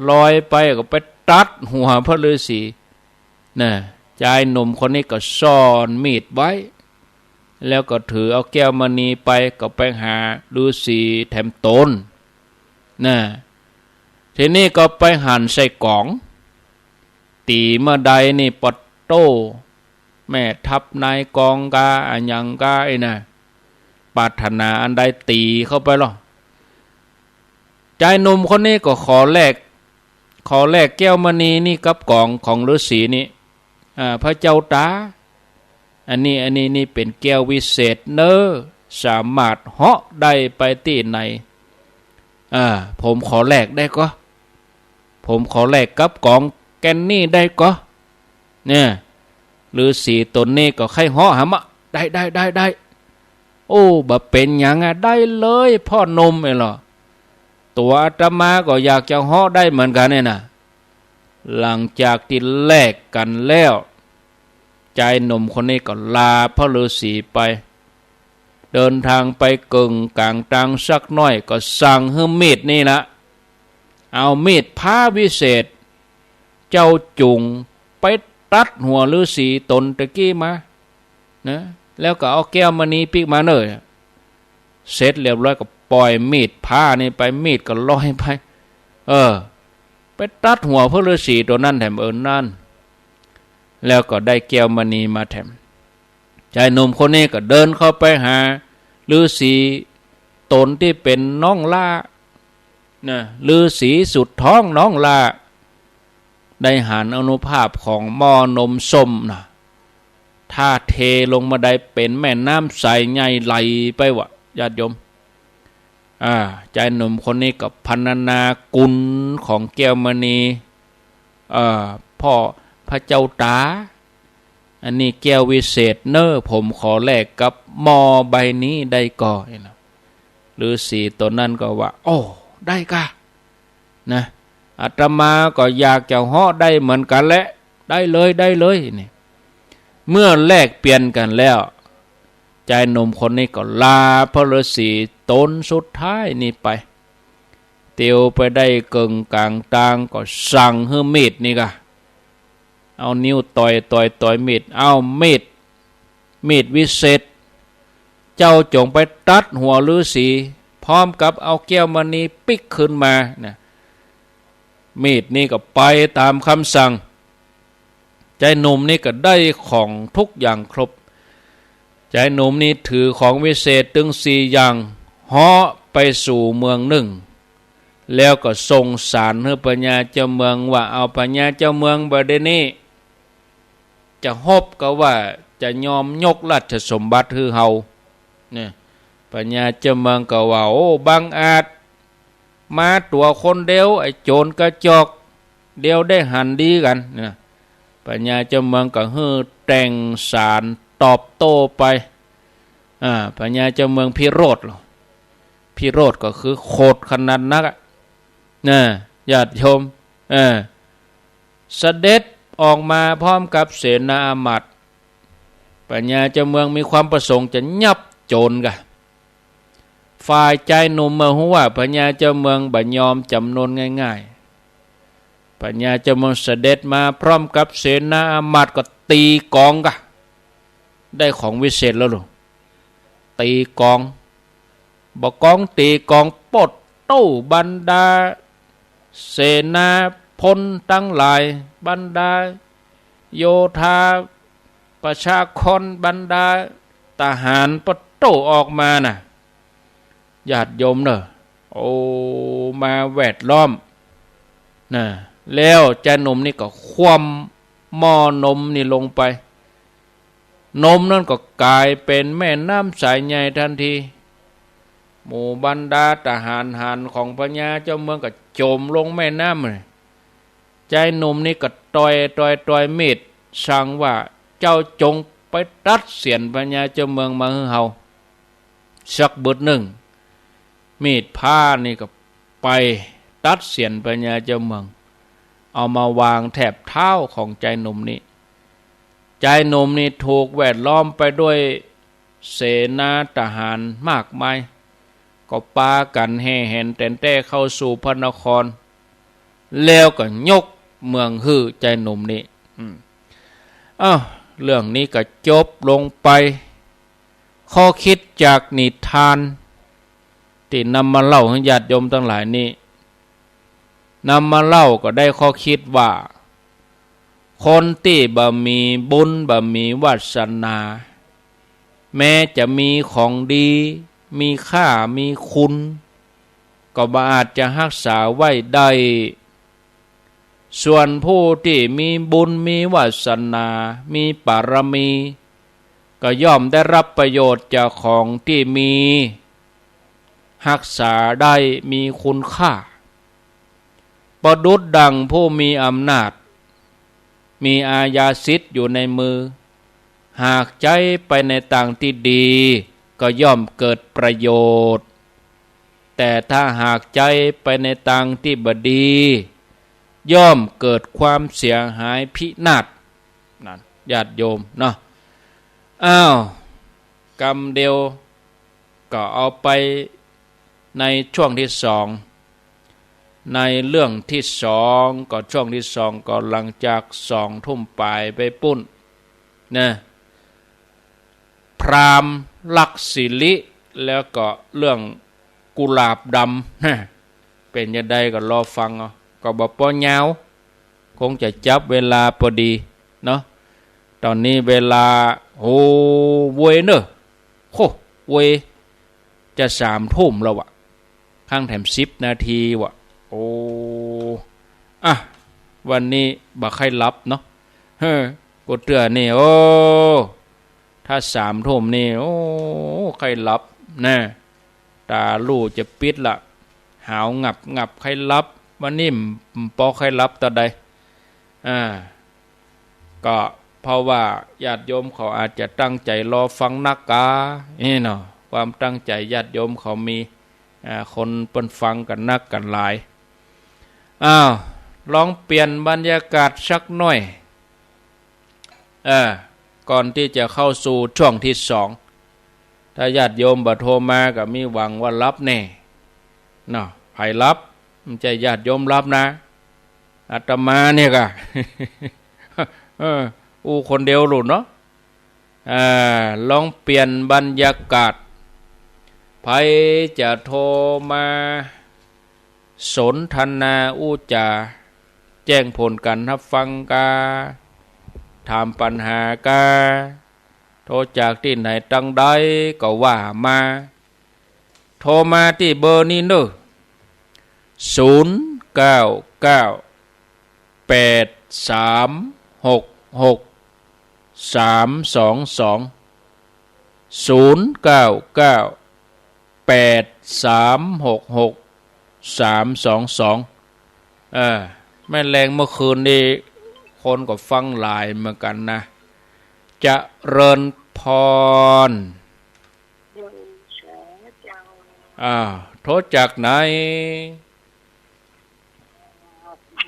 ลอยไปก็ไปตัดหัวพระฤๅษี น่ะ จายหนุ่มคนนี้ก็ซ่อนมีดไว้ แล้วก็ถือเอาแก้วมณีไป ก็ไปหาฤๅษีแถมต๋น น่ะ ทีนี้ก็ไปหันใส่ก๋อง ตี๋เมื่อใดนี่ปะโต้ แม่ทัพนายกองกา อะหยังกา ไอ้น่ะ ปรารถนาอันใดตี๋เข้าไปลอ จายหนุ่มคนนี้ก็ขอแลก ขอแลกแก้วมณีนี่กับก๋องของฤๅษีนี่ อ่า พระเจ้าต๋า อันนี้ อันนี้นี่เป๋นแก้ววิเศษเน่อ สามารถเหาะได้ไปตี้ไหน อ่า ผมขอแลกได้ก่อ ผมขอแลกกับก๋องแก่นนี่ได้ก่อ เนี่ย ฤๅษีต๋นนี้ก็ใค่เหาะหามะ ได้ ได้ ได้ ได้ โอ้ บ่เป๋นหยังอะ ได้เลยพ่อหนุ่ม ไอ้หลอ ตั๋วอาตมาก็อยากจะเหาะได้เหมือนกั๋นเนี่ยน่ะ หลังจากตี้แลกกั๋นแล้ว จายหนุ่มคนนี้ก็ลาพระฤๅษีไป เดินทางไปเกิ่งก๋างตางสักหน้อย ก็สั่งหื้อมีดนี่ละ เอามีดพระวิเศษ เจ้าจุ่งไปตัดหัวฤๅษีต๋นตะกี้มา นะ แล้วก็เอาแก้วมณีปิ๊กมาเน่อ เสร็จเรียบร้อยก็ป่อยมีดพระนี่ไป มีดก็ลอยไป เออ ไปตัดหัวพระฤๅษีต๋นนั้นแถม เออ นั่น แล้วก็ได้แก้วมณีมาแถม จายหนุ่มคนนี้ก็เดินเข้าไปหาฤๅษีต๋นตี้เป๋นน้องหล้า นะ ฤๅษีสุดท้องน้องหล้า ได้หันอานุภาพของหม้อนมส้มน่ะ ถ้าเทลงมาได้เป๋นแม่น้ำใสใหญ่ไหลไปวะ ญาติโยม อ่า จายหนุ่มคนนี้ก็พรรณนากุณของแก้วมณี เอ่อ พ่อพระเจ้าต๋า อันนี้แก้ววิเศษเน่อ ผมขอแลกกับหม้อใบนี้ได้ก่อ ฤๅษีต๋นนั้นก็ว่า โอ้ ได้ก่ะ นะ อาตมาก็อยากจะเหาะได้เหมือนกั๋นแหละ ได้เลย ได้เลย นี่ เมื่อแลกเปลี่ยนกั๋นแล้ว จายหนุ่มคนนี้ก็ลาพระฤๅษีต๋นสุดท้ายนี่ไป เตียวไปได้เกิ่งก๋างตางก็สั่งหื้อมีดนี่ก่ะ เอานิ้วต่อย ต่อย ต่อยมีด เอามีด มีดวิเศษ เจ้าจงไปตัดหัวฤๅษี พร้อมกับเอาแก้วมณีปิ๊กคืนมา นะ มีดนี่ก็ไปต๋ามกำสั่ง จายหนุ่มนี่ก็ได้ของกู้อย่างครบ จายหนุ่มนี่ถือของวิเศษตึงสี่อย่าง เหาะไปสู่เมืองนึ่ง แล้วก็ส่งสารหื้อพญาเจ้าเมืองว่า เอาพญาเจ้าเมือง บ่าเดี่ยวนี้จะฮบกาว่าจะยอมยกราชสมบัติหื้อเฮา เนี่ย พญาเจ้าเมืองก็ว่า โอ้ บังอาจ มาตั๋วคนเดียว ไอ้โจรกระจอก เดี๋ยวได้หันดีกั๋น เนี่ย พญาเจ้าเมืองก็หื้อแต่งสารตอบโต้ไป อ่า พญาเจ้าเมืองพิโรธเหรอ พิโรธก็คือโขดขนาดนักอะ นะ ญาติโยม เออ เสด็จออกมาพร้อมกับเสนาอามาตย์ พญาเจ้าเมืองมีความประสงค์จะยับโจรกะ ฝ่ายจายหนุ่มเมื่อฮู้ว่าพญาเจ้าเมืองบ่ยอมจำนนง่ายๆ พญาเจ้าเมืองเสด็จมาพร้อมกับเสนาอามาตย์ก็ตีกลองกะ ได้ของวิเศษแล้วลูก ตีกลอง บ่ากองตีกลอง ปดโต้ บรรดาเสนาพลตังหลาย บรรดาโยธาประชากร บรรดาทหาร ปดโต้ ออกมาน่ะ ญาติโยมเน่อ โอ้ มาแวดล้อม นะ แล้วจายหนุ่มนี่ก็คว่ำหม้อนมนี่ลงไป นมนั้นก็ก๋ายเป๋นแม่น้ำสายใหญ่ทันที หมู่บรรดาทหารหาญของพญาเจ้าเมืองก็จ๋มลงแม่น้ำเลย จายหนุ่มนี่ก็ต่อย ต่อย ต่อยมีด สั่งว่า เจ้าจงไปตัดเสี้ยนพญาเจ้าเมืองมาหื้อเฮา สักบึดนึ่ง มีดพร้านี่ก็ไปตัดเสี้ยนพญาเจ้าเมือง เอามาวางแถบเท้าของจายหนุ่มนี่ จายหนุ่มนี่ถูกแวดล้อมไปด้วยเสนาทหารมากมาย ก็ปากั๋นแห่แหนแต๋นแต้เข้าสู่พระนคร แล้วก็ยกเมืองหื้อจายหนุ่มนี่ อืม อ้าว เรื่องนี้ก็จบลงไป ข้อคิดจากนิทานตี้นำมาเล่าหื้อญาติโยมตังหลายนี่ นำมาเล่าก็ได้ข้อคิดว่า คนตี้บ่มีบุญบ่มีวาสนา แม้จะมีของดี มีค่า มีคุณ ก็บ่อาจจะฮักษาไว้ได้ ส่วนผู้ตี้มีบุญมีวาสนา มีปารมี ก็ย่อมได้รับประโยชน์จากของตี้มี ฮักษาได้ มีคุณค่า ประดุจดังผู้มีอำนาจ มีอาญาสิทธิ์อยู่ในมือ หากใจ๊ไปในตางตี้ดี ก็ย่อมเกิดประโยชน์ แต่ถ้าหากใจ๊ไปในตางตี้บ่ดี ย่อมเกิดความเสียหายพินาศ นั่น ญาติโยมเนาะ อ้าว กำเดียวก็เอาไปในช่วงที่สอง ในเรื่องที่สอง ก็ช่วงที่สองก็หลังจากสองทุ่มป๋ายไปปู๊นนะ พราหมณ์ลักษิริ แล้วก็เรื่องกุหลาบดำ เป๋นจะใดก็รอฟังเอา ก็บ่ปอยาว คงจะจับเวลาปอดีเนาะ ต๋อนนี้เวลา โห เวยเน่อ โห เวย จะสามทุ่มแล้ววะ ข้างแถมสิบนาทีวะ โอ้ อ่ะ วันนี้บ่ใค่หลับเนาะ เฮ้อ กูเตื้อนี่ โอ้ ถ้าสามทุ่มนี่ โอ้ ใค่หลับนะ ต๋าลู่จะปิดละ หาวงับงับใค่หลับ วันนี้บ่ปอใค่หลับต๋อนใด อ่า ก็เพราะว่าญาติโยมเขาอาจจะตั้งใจ๋รอฟังนักกา นี่เนาะ ความตั้งใจ๋ญาติโยมเขามี อ่า คนเปิ้นฟังกั๋นนักกั๋นหลาย อ้าว ลองเปลี่ยนบรรยากาศสักหน่อย เออ ก่อนตี้จะเข้าสู่ช่วงที่สอง ถ้าญาติโยมบ่โทรมาก็มีหวังว่าหลับแน่เนาะ ใผหลับ บ่ใจ้ญาติโยมหลับนะ อาตมาเนี่ยกะ เออ อู้คนเดียวลู่เนาะ อ่า ลองเปลี่ยนบรรยากาศ ใผจะโทรมาสนทนาอู้จ๋า แจ้งผลก๋านฮับฟังกา ถามปัญหากา โทรจากตี้ไหนตังใดก็ว่ามา โทรมาตี้เบอร์นี้เน่อ ศูนย์เก้าเก้า แปดสามหกหก สามสองสอง ศูนย์เก้าเก้า แปดสามหกหก สามสองสอง เออ แม่นแลงเมื่อคืนนี้ คนก็ฟังหลายเหมือนกั๋นนะ เจริญพร อ่า โทรจากไหน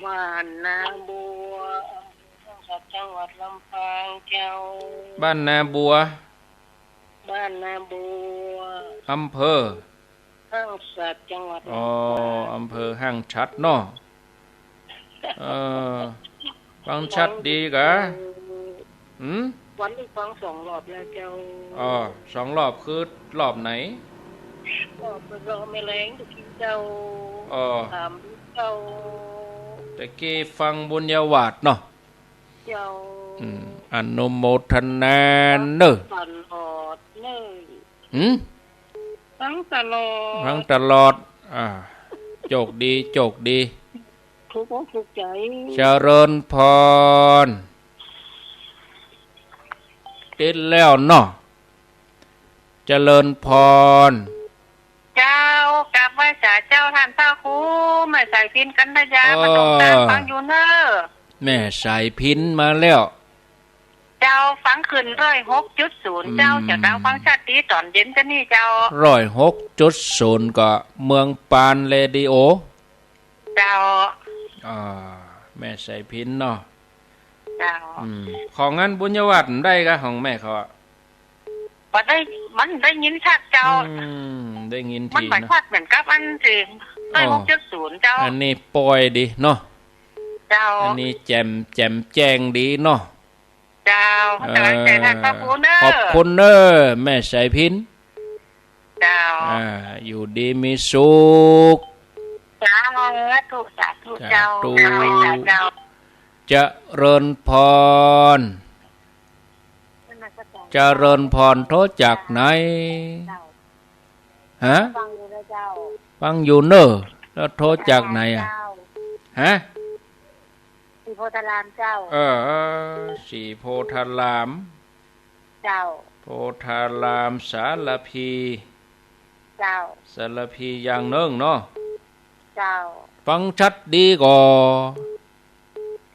บ้านนาบัว อำเภอห้างฉัตร จังหวัดลำปางเจ้า บ้านนาบัว บ้านนาบัว อำเภอ ห้างฉัตร จังหวัดลำปาง อ๋อ อำเภอห้างฉัตรเนาะ เออ ฟังชัดดีกา หืม วันนี้ฟังสองรอบแล้วเจ้า อ๋อ สองรอบคือรอบไหน รอบ รอบแม่แลงตี้เจ้า อ๋อ ถามเจ้า ตะกี้ฟังบุญญาวาสเนาะ เจ้า อืม อนุโมทนาเน่อ ฟังตลอดเน่อ หืม ฟังตลอด ฟังตลอด อ่า โจคดี โจคดี ถูกอกถูกใจ๋ เจริญพร ติดแล้วเนาะ เจริญพร เจ้า กราบไหว้สาเจ้าต้านพระครู แม่สายพิณ กัณยา อ๋อ บ้านหนองตาล ฟังอยู่เน่อ แม่สายพิณมาแล้ว เจ้า ฟังขึ้นร้อยหกจุดศูนย์ เจ้า อืม เจ้าดาวฟังชัดดีต๋อนเย็นจะนี่เจ้า ร้อยหกจุดศูนย์ ก็เมืองปานเรดิโอ เจ้า อ่า แม่สายพิณเนาะ เจ้า อืม ของอันบุญญาวาสได้กา ของแม่เขาอะ บ่ได้ มันได้ยินชัดเจ้า อืม ได้ยินทีเนาะ มันบ่ชัดเหมือนกับอันตี้ อ๋อ ร้อยหกจุดศูนย์ เจ้า อันนี้ปอยดีเนาะ เจ้า อันนี้แจ่ม แจ่มแจ้งดีเนาะ เจ้า เออ กำลังใจ๋ต้านพระครูเน่อ ขอบคุณเน่อ แม่สายพิณ เจ้า อ่า อยู่ดีมีสุข สาธุ สาธุ สาธุ เจ้า สาธุ เจ้า เจริญพร นมัสก๋าน เจริญพร โทรจากไหน เจ้า ฮะ ฟังอยู่นะเจ้า ฟังอยู่เน่อ แล้วโทรจากไหนอะ เจ้า ฮะ ศรีโพธารามเจ้า เออ ศรีโพธาราม เจ้า โพธาราม สารภี เจ้า สารภีอย่างนึ่งเนาะ เจ้า ฟังชัดดีก่อ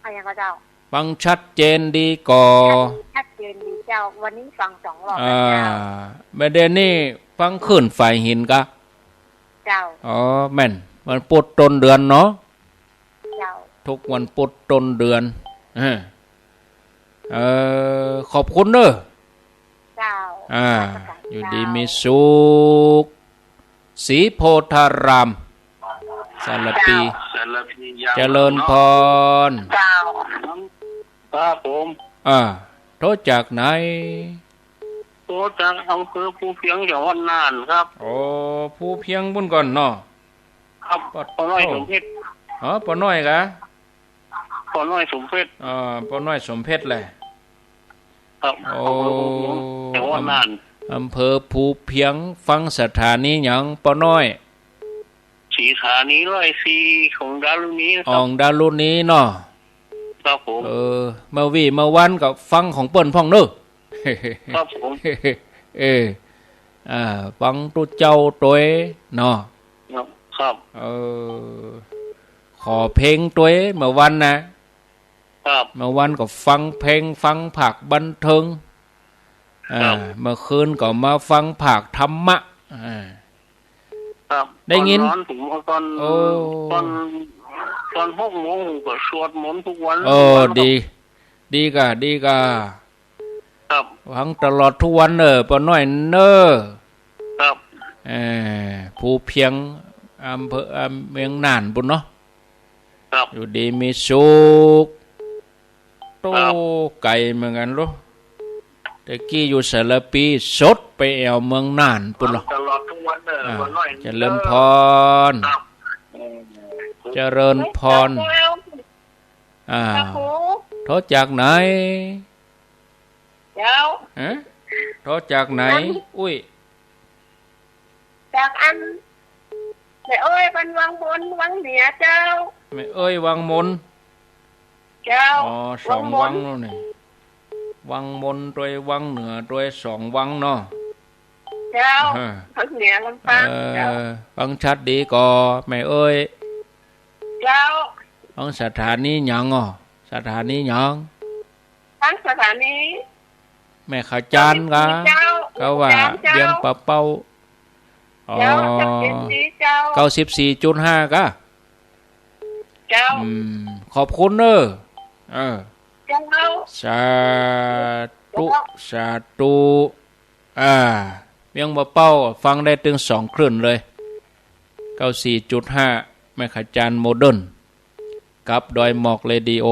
อะหยังก่อเจ้า ฟังชัดเจนดีก่อ ชัด ชัดเจนดีเจ้า วันนี้ฟังสองรอบแล้วเจ้า อ่า บ่าเดี่ยวนี้ฟังขึ้นฝายหินกา เจ้า อ๋อ แม่น วันปุธต้นเดือนเนาะ เจ้า ทุกวันปุธต้นเดือน เออ เออ ขอบคุณเน่อ เจ้า อ่า นมัสก๋าน อยู่ดี เจ้า มีสุข ศรีโพธาราม สารภี เจ้า เจริญพร เจ้า ครับผม อ่า โทรจากไหน โทรจากอำเภอภูเพียง จังหวัดน่านครับ โอ้ ภูเพียงปุ้นก่อนเนาะ ครับ ปะโถ ป้อน้อยสมเพชร อ๋อ ป้อน้อยกา ป้อน้อยสมเพชร อ่า ป้อน้อยสมเพชรแหละ ครับ โอ้ อำเภอภูเพียง จังหวัดน่าน อำ อำเภอภูเพียง ฟังสถานีหยัง ป้อน้อย สถานีร้อยสี่ ของดารุณีครับ ของดารุณีเนาะ ครับผม เออ เมื่อวี้เมื่อวันก็ฟังของเปิ้นพ่องเน่อ ครับผม เออ อ่า ฟังตุ๊เจ้าตวยเนาะ ครับ ครับ เออ ขอเพลงตวยเมื่อวันนะ ครับ เมื่อวันก็ฟังเพลง ฟังภาคบันเทิง อ่า ครับ เมื่อคืนก็มาฟังภาคธรรมะ อ่า ครับ ได้ยิน ต๋อนนอนผม ต๋อน โอ้ ต๋อน ต๋อนหกโมงผมก็สวดมนต์ทุกวัน เออ ทุกวันครับ ดี ดีกา ดีกา ครับ ฟังตลอดทุกวันเน่อ ป้อน้อยเน่อ ครับ เออ ภูเพียง อำเภอ อำ เมืองน่านปุ้นเนาะ ครับ อยู่ดีมีสุข โต้ ครับ ไก๋เหมือนกั๋นลูก ตะกี้อยู่สารภี สดไปแอ่วเมืองน่านปุ้นเหรอ ตลอดทุกวันเน่อ อ่า ป้อน้อย เจริญพร ครับ เจริญพร อ้าว ครับผม โทรจากไหน เจ้า ฮะ โทรจากไหน อัน อุ้ย จากอัน แม่เอ้ย บ้านวังบน วังเหนือเจ้า แม่เอ้ย วังมน เจ้า อ๋อ สองวัง วังมน แล้วนี่ วังมนตวย วังเหนือตวย สองวังเนาะ เจ้า อ่า วังเหนือลำปาง เอ่อ เจ้า ฟังชัดดีก่อ แม่เอ้ย เจ้า ฟังสถานีหยังอ่อ สถานีหยัง ฟังสถานี แม่ขจานกะ เก้าสิบสี่ เจ้า ก็ว่า เจ้า เวียงป่าเป้า อ๋อ เจ้า เก้าสิบสี่ เจ้า เก้าสิบสี่จุดห้ากะ เจ้า อืม ขอบคุณเน้อ เออ เจ้า สาธุ เจ้า สาธุ อ่า เวียงป่าเป้า ฟังได้ตึงสองคลื่นเลย เก้าสี่จุดห้า แม่ขจานโมเดิร์น กับดอยหมอกเรดิโอ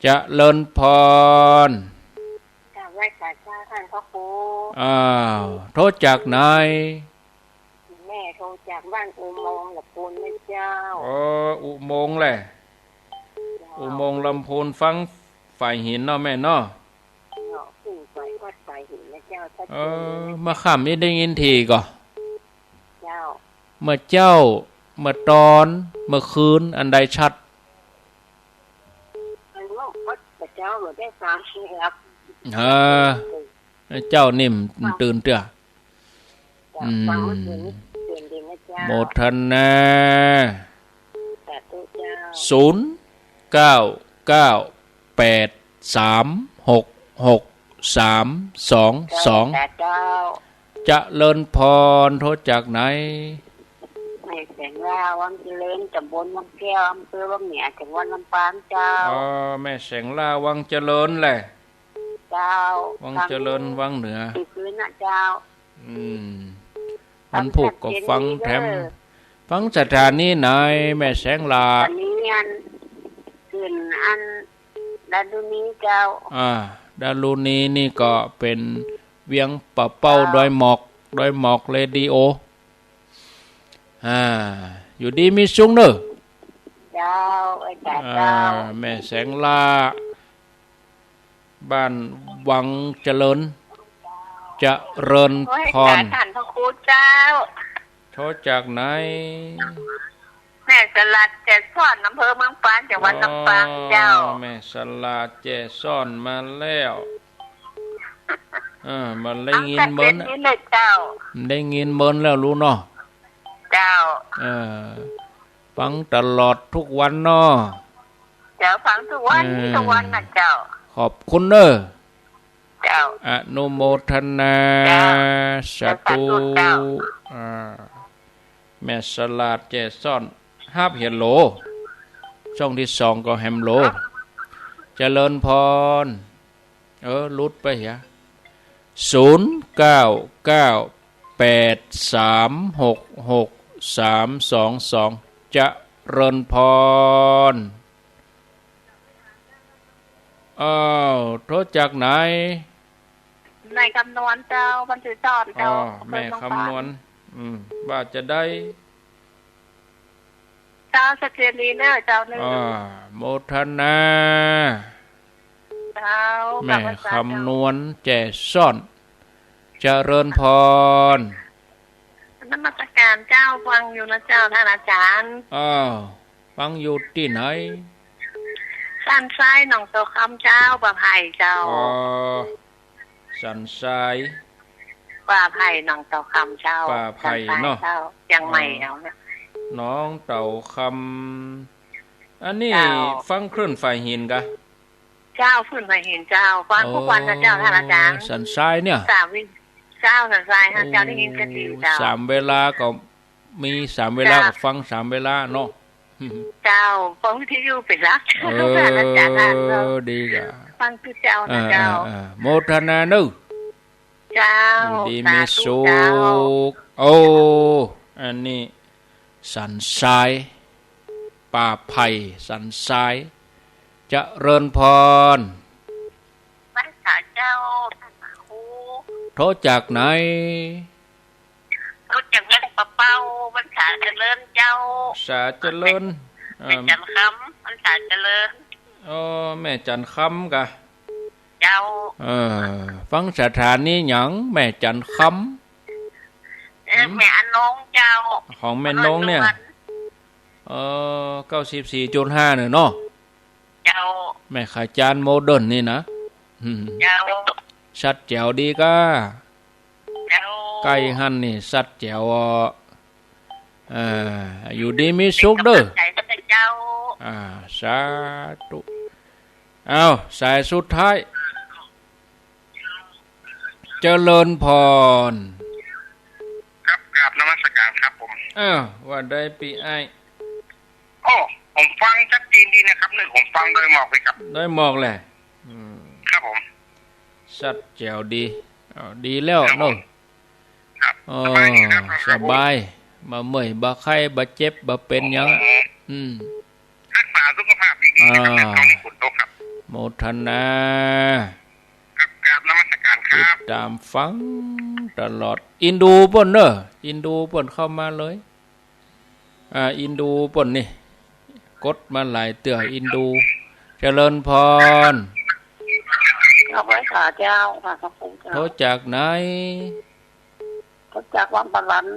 เจริญพร กราบไหว้สาธุท่านพระครู อ้าว โทรจากไหน แม่โทรจากบ้านอุโมงค์ลำพูนนะเจ้า อ๋อ อุโมงค์แหละ เจ้า อุโมงค์ลำพูน ฟังฝ่ายหินเนาะแม่เนาะ เนาะ ขึ้นไปวัดฝ่ายหินนะเจ้า ชัดเจน เออ เมื่อค่ำนี้ได้ยินถี่ก่อ เจ้า เมื่อเจ๊า เมื่อตอน เมื่อคืน อันใดชัด อันว่าวัดพระเจ้าบ่ได้ฟังครับ เออ เจ้านี่มันตื่นเตื้อ ฟัง อืม ฟังเมื่อคืนนี้ตื่นดีนะเจ้า โมทนา สาธุเจ้า ศูนย์เก้าเก้าแปดสามหกหกสามสองสอง เจ้า เจริญพร โทรจากไหน แม่แสงล่า วังเจริญ ตำบลวังแก้ว อำเภอวังเหนือ จังหวัดลำปางเจ้า อ๋อ แม่แสงล่า วังเจริญแหละ เจ้า วังเจริญ วังเหนือ ฟังคืนนะเจ้า อืม วันพุธก็ฟังแถม ฟังสถานีไหน แม่แสงล่า อันนี้อัน ขึ้นอัน ดารุณีเจ้า อ่า ดารุณีนี่ก็เป็นเวียงป่าเป้า เจ้า ดอยหมอก ดอยหมอกเรดิโอ อ่า อยู่ดีมีสุขเน้อ เจ้า เอ้ย จ้า อ่า เจ้า แม่แสงล่า บ้านวังเจริญ เจริญพร โอ้ย สาธุท่านพระครูเจ้า โทรจากไหน แม่สลาดแจซ้อน อำเภอเมืองปาน จังหวัดลำปางเจ้า อ๋อ แม่สลาดแจซ้อนมาแล้ว เออ มันได้ยินเมิน ฟังชัดเจนดีเลยเจ้า ได้ยินเมินแล้วลูกเนาะ เจ้า เออ ฟังตลอดทุกวันเนาะ เจ้า ฟังทุกวัน เออ ทุกวันนะเจ้า ขอบคุณเน้อ เจ้า อนุโมทนา เจ้า สาธุ สาธุเจ้า อ่า แม่สลาดแจซ้อน ฮับเฮลโหล ช่องที่สองก็แฮมโหล เจริญพร เออ หลุดไปเหีย ศูนย์เก้าเก้าแปดสามหกหกสามสองสอง เจริญพร อ้าว โทรจากไหน แม่คำนวณเจ้า บ้านแจซ้อนเจ้า อ๋อ อำเภอเมืองปาน แม่คำนวณ อืม ว่าจะได้ เจ้า ชัดเจนดีเน้อเจ้าเน้อ อ่า โมทนา เจ้า แม่คำนวณแจซ้อน เจริญพร นมัสการเจ้า ฟังอยู่นะเจ้า ท่านอาจารย์ อ้าว ฟังอยู่ตี้ไหน สันทราย หนองเต่าคำเจ้า ป่าไผ่เจ้า อ๋อ สันทราย ป่าไผ่ หนองเต่าคำเจ้า ป่าไผ่ สันทราย เนาะ เจ้า เจียงใหม่ อ๋อ เจ้าเนี่ย หนองเต่าคำ อันนี้ เจ้า ฟังคลื่นฝ่ายหินกะ เจ้า คลื่นฝ่ายหินเจ้า ฟังทุกวันนะเจ้า อ๋อ ท่านอาจารย์ สันทรายเนี่ย สามวิ เจ้า สันทราย ท่านเจ้า ได้ยินชัดดีเจ้า สามเวลาก็ มีสามเวลา เจ้า ก็ฟังสามเวลาเนาะ เจ้า ฟังวิทยุเป็นหลัก เออ ท่านอาจารย์เนาะ ดีกะ ฟังคือเจ้านะเจ้า เออ เออ เออ โมทนาเน้อ เจ้า อยู่ดีมีสุข สาธุเจ้า โอ้ อันนี้ สันทราย ป่าไผ่ สันทราย เจริญพร พรรษาเจ้า ท่านพระครู โทรจากไหน โทรจากเวียงป่าเป้า พรรษาเจริญเจ้า พรรษาเจริญ เอ่อ แม่จันคำ พรรษาเจริญ อ๋อ แม่จันทร์คำกะ เจ้า เออ ฟังสถานีหยัง แม่จันทร์คำ เออ หืม แม่อนงเจ้า ของแม่นงเนี่ย นครหลวง เออ เก้าสิบสี่จุดห้า เนี่ยเนาะ เจ้า แม่ขายจานโมเดิร์นนี่นะ อืม เจ้า ชัดแจ๋วดีก้า เจ้า ใก้หั้นนี่ชัดแจ๋วอ่ะ เออ อยู่ดีมีสุขเด้อ เป็นกำลังใจให้เจ้า อ่า สาธุ เอา สายสุดท้าย เจริญพร ครับ กราบนมัสการครับผม อ้าว ว่าได้ปี้อ้าย โอ้ ผมฟังชัดเจนดีนะครับ เนี่ย ผมฟังโดยหมอกเลยครับ โดยหมอกแหละ อืม ครับผม ชัดแจ๋วดี อ้าว ดีแล้ว ครับผม เนาะ ครับ อ๋อ สบายดีครับ สบาย บ่เมื่อย บ่ไข้ บ่เจ็บ บ่เป็นหยัง โอ้โห อืม รักษาสุขภาพดีๆ นะครับ อ่า เนี่ย ตอนนี้ฝนตกครับ โมทนา ครับ กราบนมัสการครับ ติดตามฟังตลอด อินดูเปิ้นเนาะ อินดูเปิ้นเข้ามาเลย อ่า อินดูเปิ้นนี่ กดมาหลายเตื้อ อินดู เจริญพร กราบไหว้สาเจ้า ค่ะ พระคุณเจ้า โทรจากไหน โทรจากวังปาลัน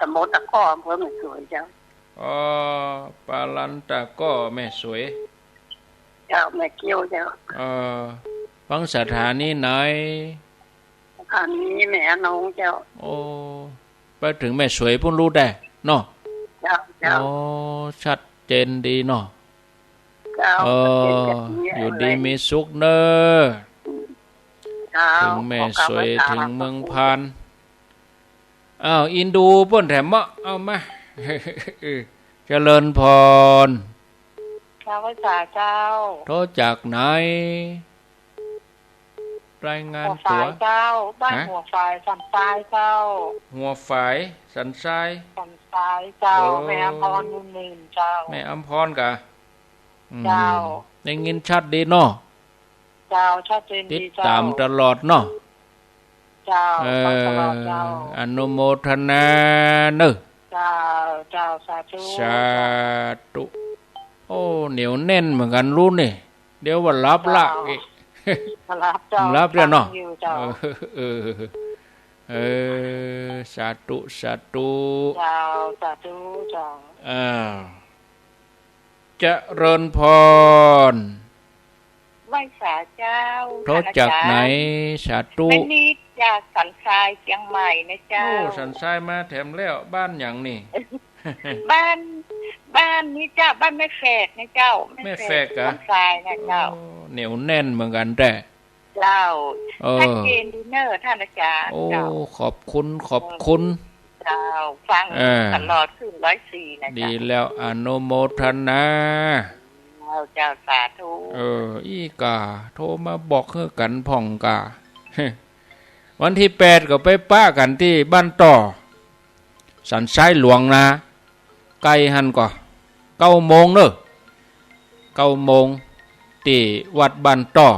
ตำบลตะก้อ อำเภอแม่สวยเจ้า อ๋อ ปาลันตะก้อ แม่สวย เจ้า แม่เกี้ยวเจ้า เออ ฟังสถานีไหน สถานีแม่อนงเจ้า โอ้ ไปเถิงแม่สวยปุ้นลู้แต๊เนาะ เจ้า เจ้า โอ้ ชัดเจนดีเนาะ เจ้า เออ ชัดเจนดี อยู่ดีมีสุขเน่อ เจ้า เถิงแม่สวย ขอกราบไหว้สา เถิงเมืองพาน อ้าว อินดูเปิ้นแถมเมาะ เอามา เจริญพร กราบไหว้สาเจ้า โทรจากไหน รายงานตั๋ว หัวฝายเจ้า บ้าน ฮะ หัวฝาย สันทรายเจ้า หัวฝาย สันทราย สันทรายเจ้า โอ้ แม่อำพร บุญหมื่นเจ้า แม่อำพรกะ อืม เจ้า ได้ยินชัดดีเนาะ เจ้า ชัดเจนดีเจ้า ติดตามตลอดเนาะ เจ้า เออ ฟังตลอดเจ้า อนุโมทนาเน่อ เจ้า เจ้า สาธุ สาธุ โอ้ เหนียวแน่นเหมือนกั๋นลู้นี่ เดี๋ยวว่าหลับละ เจ้า อีก หลับเจ้า หลับแล้วเนาะ ฟังอยู่เจ้า เออ เออ เออ สาธุ สาธุ เจ้า สาธุเจ้า อ้าว เจริญพร ไหว้สาเจ้า โทรจากไหน ท่านอาจารย์ สาธุ แม่นิดจากสันทรายเชียงใหม่นะเจ้า โอ้ สันทรายมาแถมแล้ว บ้านหยังนี่ บ้าน บ้านนี้เจ้า บ้านแม่แฝกนะเจ้า แม่แฝก แม่แฝกกะ สันทรายนะเจ้า โอ้ เหนียวแน่นเหมือนกั๋นแต๊ เจ้า เออ ชัดเจนดีเน่อท่านอาจารย์ โอ้ เจ้า ขอบคุณ ขอบคุณ เจ้า ฟัง เออ ตลอดคลื่นร้อยสี่นะเจ้า ดีแล้ว อนุโมทนา เจ้า เจ้า สาธุ เออ อี้ก่า โทรมาบอกหื้อกั๋นพ่องก่า วันตี้แปดก็ไปปะกั๋นตี้บ้านต่อ สันทรายหลวงนะ ใก้หั้นก่อ เก้าโมงเน่อ เก้าโมง ตี้วัดบ้านต่อ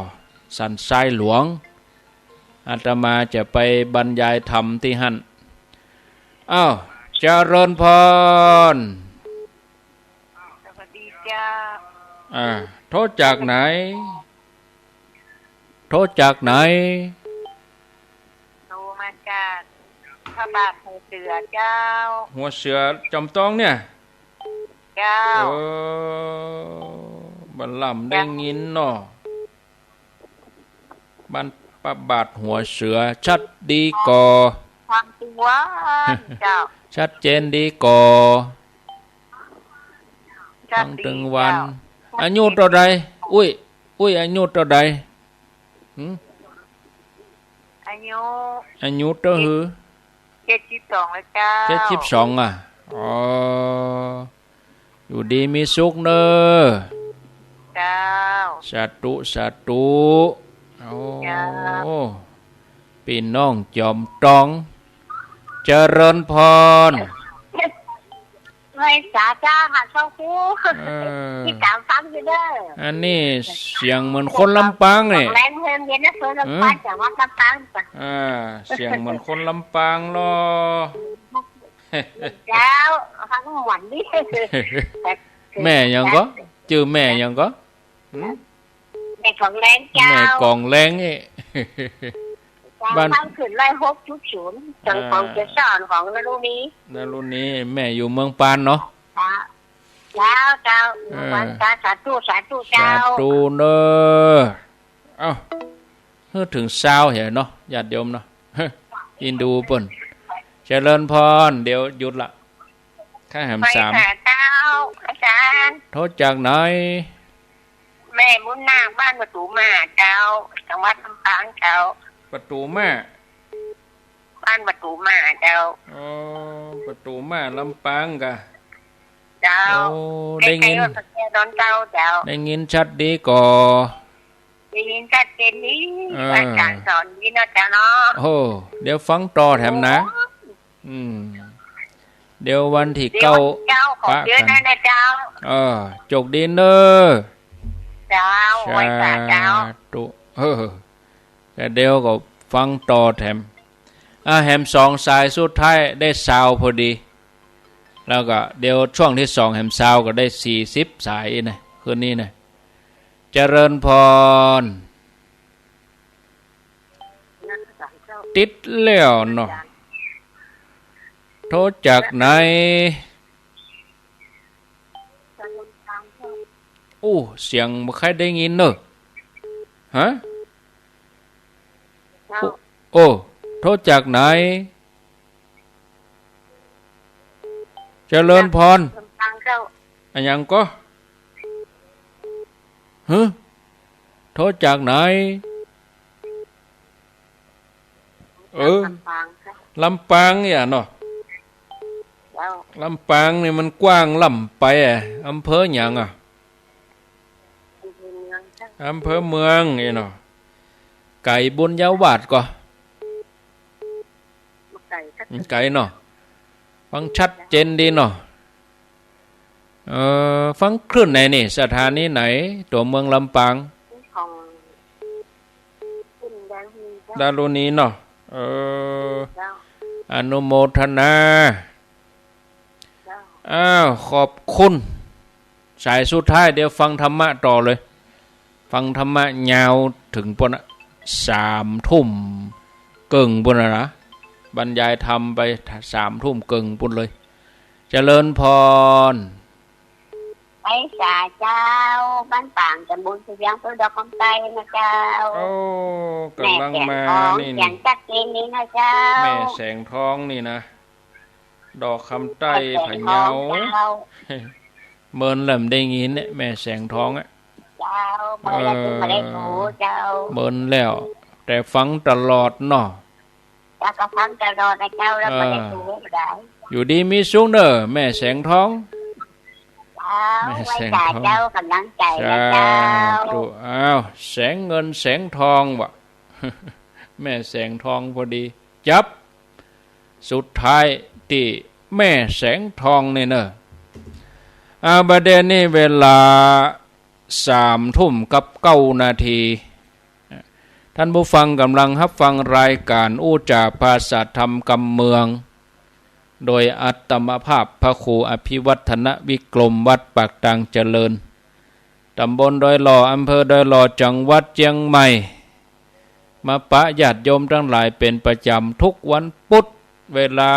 สันทรายหลวง อาตมาจะไปบรรยายธรรมตี้หั้น อ้าว เจริญพร สวัสดีเจ้า อ่า โทรจากไหน โทรจากไหน โทรมาจากพระบาทหัวเสือเจ้า หัวเสือจอมตองเนี่ย เจ้า เออ บ่ล่ำได้ยินเนาะ บ้านพระบาทหัวเสือ ชัดดีก่อ ฟังตึงวันเจ้า ชัดเจนดีก่อ ชัดดี ฟังตึงวัน เจ้า อายุเต้าใด อุ้ย อุ้ย อายุเต้าใด หืม อายุ อายุเต้าหื้อ เจ็ดสิบสองแล้วเจ้า เจ็ดสิบสอง อ่ะ อ๋อ อยู่ดีมีสุขเน่อ เจ้า สาธุ สาธุ โอ้ เจ้า ปี้น้องจอมตอง เจริญพร ไหว้สาเจ้าค่ะ เจ้าครู เออ ติดต๋ามฟังอยู่เน่อ อันนี้เสียงเหมือนคนลำปางนี่ แหลงเพิ่มเย็นนะ คนลำปาง หืม จังหวัดลำปาง อ่า เสียงเหมือนคนลำปางลอ เจ้า ฟังม่วนดี แม่หยังก่อ จื้อแม่หยังก่อ หืม แม่กองแลงเจ้า แม่กองแลงเอ้ย เจ้า บ้าน บ้านขึ้นร้อยหกจุดศูนย์ จังหวัด อ่า เกษตรของนรุณี นรุณี แม่อยู่เมืองปานเนาะ เจ้า เจ้า เจ้า เออ เมืองปาน สาธุ สาธุ สาธุ เจ้า เน้อ เอ้า เฮ้อ เถิงซาวเหียเนาะ ญาติโยมเนาะ อินดูเปิ้น เจริญพร เดี๋ยวหยุดละ ข้าแหมสาม ไปค่ะเจ้า อาจารย์ โทรจากไหน แม่บุญนาค บ้านประตูหม้าเจ้า จังหวัดลำปางเจ้า ประตูหม้า บ้านประตูหม้าเจ้า อ๋อ ประตูหม้า ลำปางกะ เจ้า โอ้ ใกล้ๆ ได้ยิน วัดพระแก้วดอนเก่าเจ้า ได้ยินชัดดีก่อ ได้ยินชัดเจนดี เออ อาจารย์สอนดีเนาะเจ้าเนาะ โอ้ เดี๋ยวฟังต่อแถมนะ โอ้ อืม เดี๋ยววันตี้เก้า เดี๋ยววันเก้าขอ ปะ เชิญ กั๋น ได้นะเจ้า เออ โจคดีเน้อ เจ้า สาธุ ไหว้สาเจ้า เออ แต่เดี๋ยวก็ฟังต่อแถม อ่ะ แหมสองสายสุดท้ายได้ซาวพอดี แล้วก็เดี๋ยวช่วงตี้สองแหมซาวก็ได้สี่สิบสายนะ คืนนี้นะ เจริญพร ติดแล้วเนาะ โทรจากไหน อู้ เสียงบ่ค่อยได้ยินเนอะ ฮะ เจ้า โอ้ โอ้ โทรจากไหน เจริญพร ลำปางเจ้า อะหยังก็ ฮะ โทรจากไหน เออ ลำปางเจ้า ลำปางเนี่ยเนาะ เจ้า ลำปางนี่มันกว้างล้ำไปอะ อำเภอหยังอะ อำเภอเมืองเจ้า อำเภอเมืองนี่เนาะ ไก๋บุญญาวาสก่อ บ่ไก๋ครับ มันไก๋เนาะ ฟังชัดเจนดีเนาะ เอ่อ ฟังคลื่นไหนนี่ สถานีไหน ตั๋วเมืองลำปาง ของคลื่นดารุณีเจ้า ดารุณีเนาะ เออ เจ้า อนุโมทนา เจ้า อ้าว ขอบคุณ สายสุดท้าย เดี๋ยวฟังธรรมะต่อเลย ฟังธรรมะยาวเถิงปู้นน่ะ สามทุ่มเกิ่งปู้นน่ะนะ บรรยายธรรมไปสามทุ่มเกิ่งปู้นเลย เจริญพร ไปสาเจ้า บ้านปาง ตำบลสะเวียง อำเภอดอกคำใต้นะเจ้า โอ้ ก่ำลังมานี่ แม่แสงทอง เสียงชัดเจนดีนะเจ้า แม่แสงทองนี่นะ ดอกคำใต้ แม่แสงทอง พะเยา เจ้า เมินแหลมได้ยินเนี่ย แม่แสงทองอะ เจ้า เมินแล้ว เออ เพิ่งมาได้รู้เจ้า เมินแล้ว แต่ฟังตลอดเนาะ แล้วก็ฟังตลอดนะเจ้า แล้วก็ได้รู้บ่ได้ เออ อยู่ดีมีสุขเน้อ แม่แสงทอง เจ้า แม่แสงทอง ไหว้สาเจ้า ก่ำลังใจ๋นะเจ้า สาธุ อ้าว แสงเงินแสงทองวะ แม่แสงทองพอดี จับ สุดท้ายตี้แม่แสงทองนี่เน้อ อ่า บ่าเดี่ยวนี้เวลาสามทุ่มกับเก้านาที ท่านผู้ฟังก่ำลังฮับฟังรายก๋านอู้จ๋าภาษาธรรมกำเมือง โดยอาตมาภาพพระครูอภิวัฒนวิกรม วัดปากตางเจริญ ตำบลดอยหล่อ อำเภอดอยหล่อ จังหวัดเจียงใหม่ มาปะญาติโยมตังหลายเป๋นประจ๋ำ ทุกวันปุธ เวลา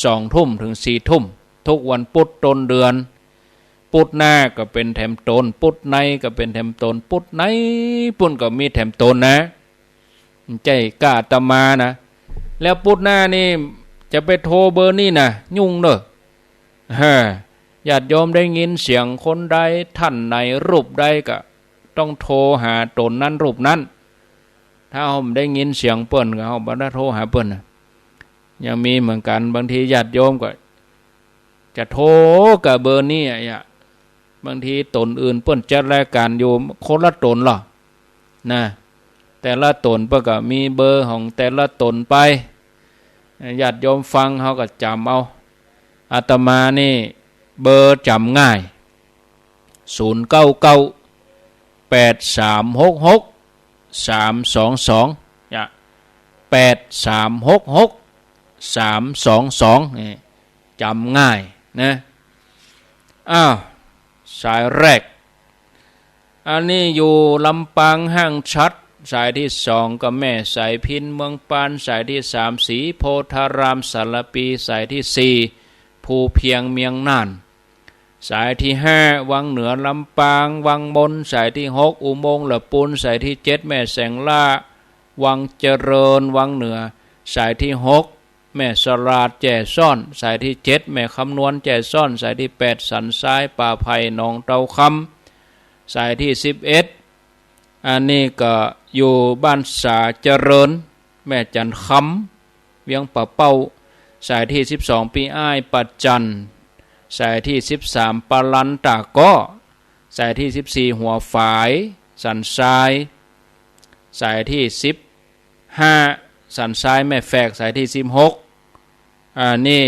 สองทุ่มเถิงสี่ทุ่ม ทุกวันปุธต้นเดือน ปุธหน้าก็เป๋นแถมตน ปุธในก็เป๋นแถมตน ปุธในปู้นก็มีแถมตนนะ บ่ใจ้ก้าอาตมานะ แล้วปุธหน้านี่จะไปโทรเบอร์นี้นะ ยุ่งเน้อ ฮะ ญาติโยมได้ยินเสียงคนใดท่านไหนรูปใดก็ต้องโทรหาตนนั้นรูปนั้น ถ้าเฮาบ่ได้ยินเสียงเปิ้นก็เฮาบ่ได้โทรหาเปิ้นนะ ยังมีเหมือนกั๋น บางทีญาติโยมก็จะโทรกับเบอร์นี้อะ บางทีตนอื่นเปิ้นจัดรายก๋านอยู่คนละตนลอ นะ แต่ละตนเปิ้นก็มีเบอร์ของแต่ละตนไป ญาติโยมฟังเฮาก็จ๋ำเอา อาตมานี่เบอร์จ๋ำง่าย ศูนย์เก้าเก้า แปดสามหกหก สามสองสอง เนี่ย แปดสามหกหก สามสองสอง นี่จ๋ำง่ายนะ อ้าว สายแรก อันนี้อยู่ลำปางห้างฉัตร สายตี้สองก็แม่สายพิณ เมืองปาน สายตี้สาม ศรีโพธาราม สารภี สายตี้สี่ ภูเพียง เมืองน่าน สายตี้ห้า วังเหนือลำปาง วังมน สายตี้หก อุโมงค์ละปูน สายตี้เจ็ด แม่แสงล่า วังเจริญ วังเหนือ สายตี้หก แม่สลาด แจ้ซ้อน สายตี้เจ็ด แม่คำนวณ แจ้ซ้อน สายตี้แปด สันทราย ป่าไผ่ หนองเตาคำ สายตี้สิบเอ็ด อันนี้ก็อยู่บ้านสาเจริญ แม่จันคำ เวียงป่าเป้า สายตี้สิบสอง ปี้อ้าย ป่าจัน สายตี้สิบสาม ปาลัน ตาเกาะ สายตี้สิบสี่ หัวฝาย สันทราย สายตี้สิบห้า สันทราย แม่แฝก สายตี้สิบหก อ่า นี่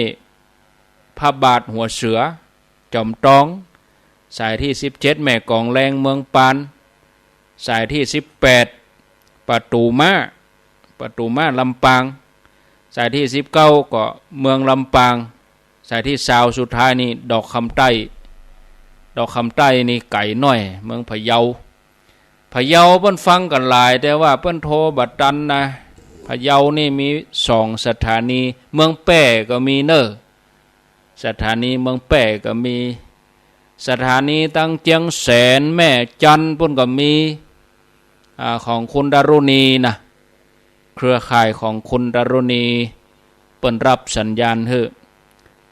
พระบาทหัวเสือ จอมตอง สายตี้สิบเจ็ด แม่กองแรง เมืองปาน สายตี้สิบแปด ประตู๋ม้า ประตู๋ม้า ลำปาง สายตี้สิบเก้า ก็เมืองลำปาง สายตี้ซาว สุดท้ายนี่ดอกคำใต้ ดอกคำใต้นี่ไก๋หน้อย เมืองพะเยา พะเยาเปิ้นฟังกั๋นหลาย แต่ว่าเปิ้นโทรบ่ตันนะ พะเยานี่มีสองสถานี เมืองแป้ก็มีเน่อ สถานีเมืองแป้ก็มี สถานีตังเจียงแสน แม่จันทน์ปุ้นก็มี อ่า ของคุณดารุณีนะ เครือข่ายของคุณดารุณี เปิ้นรับสัญญาณหื้อ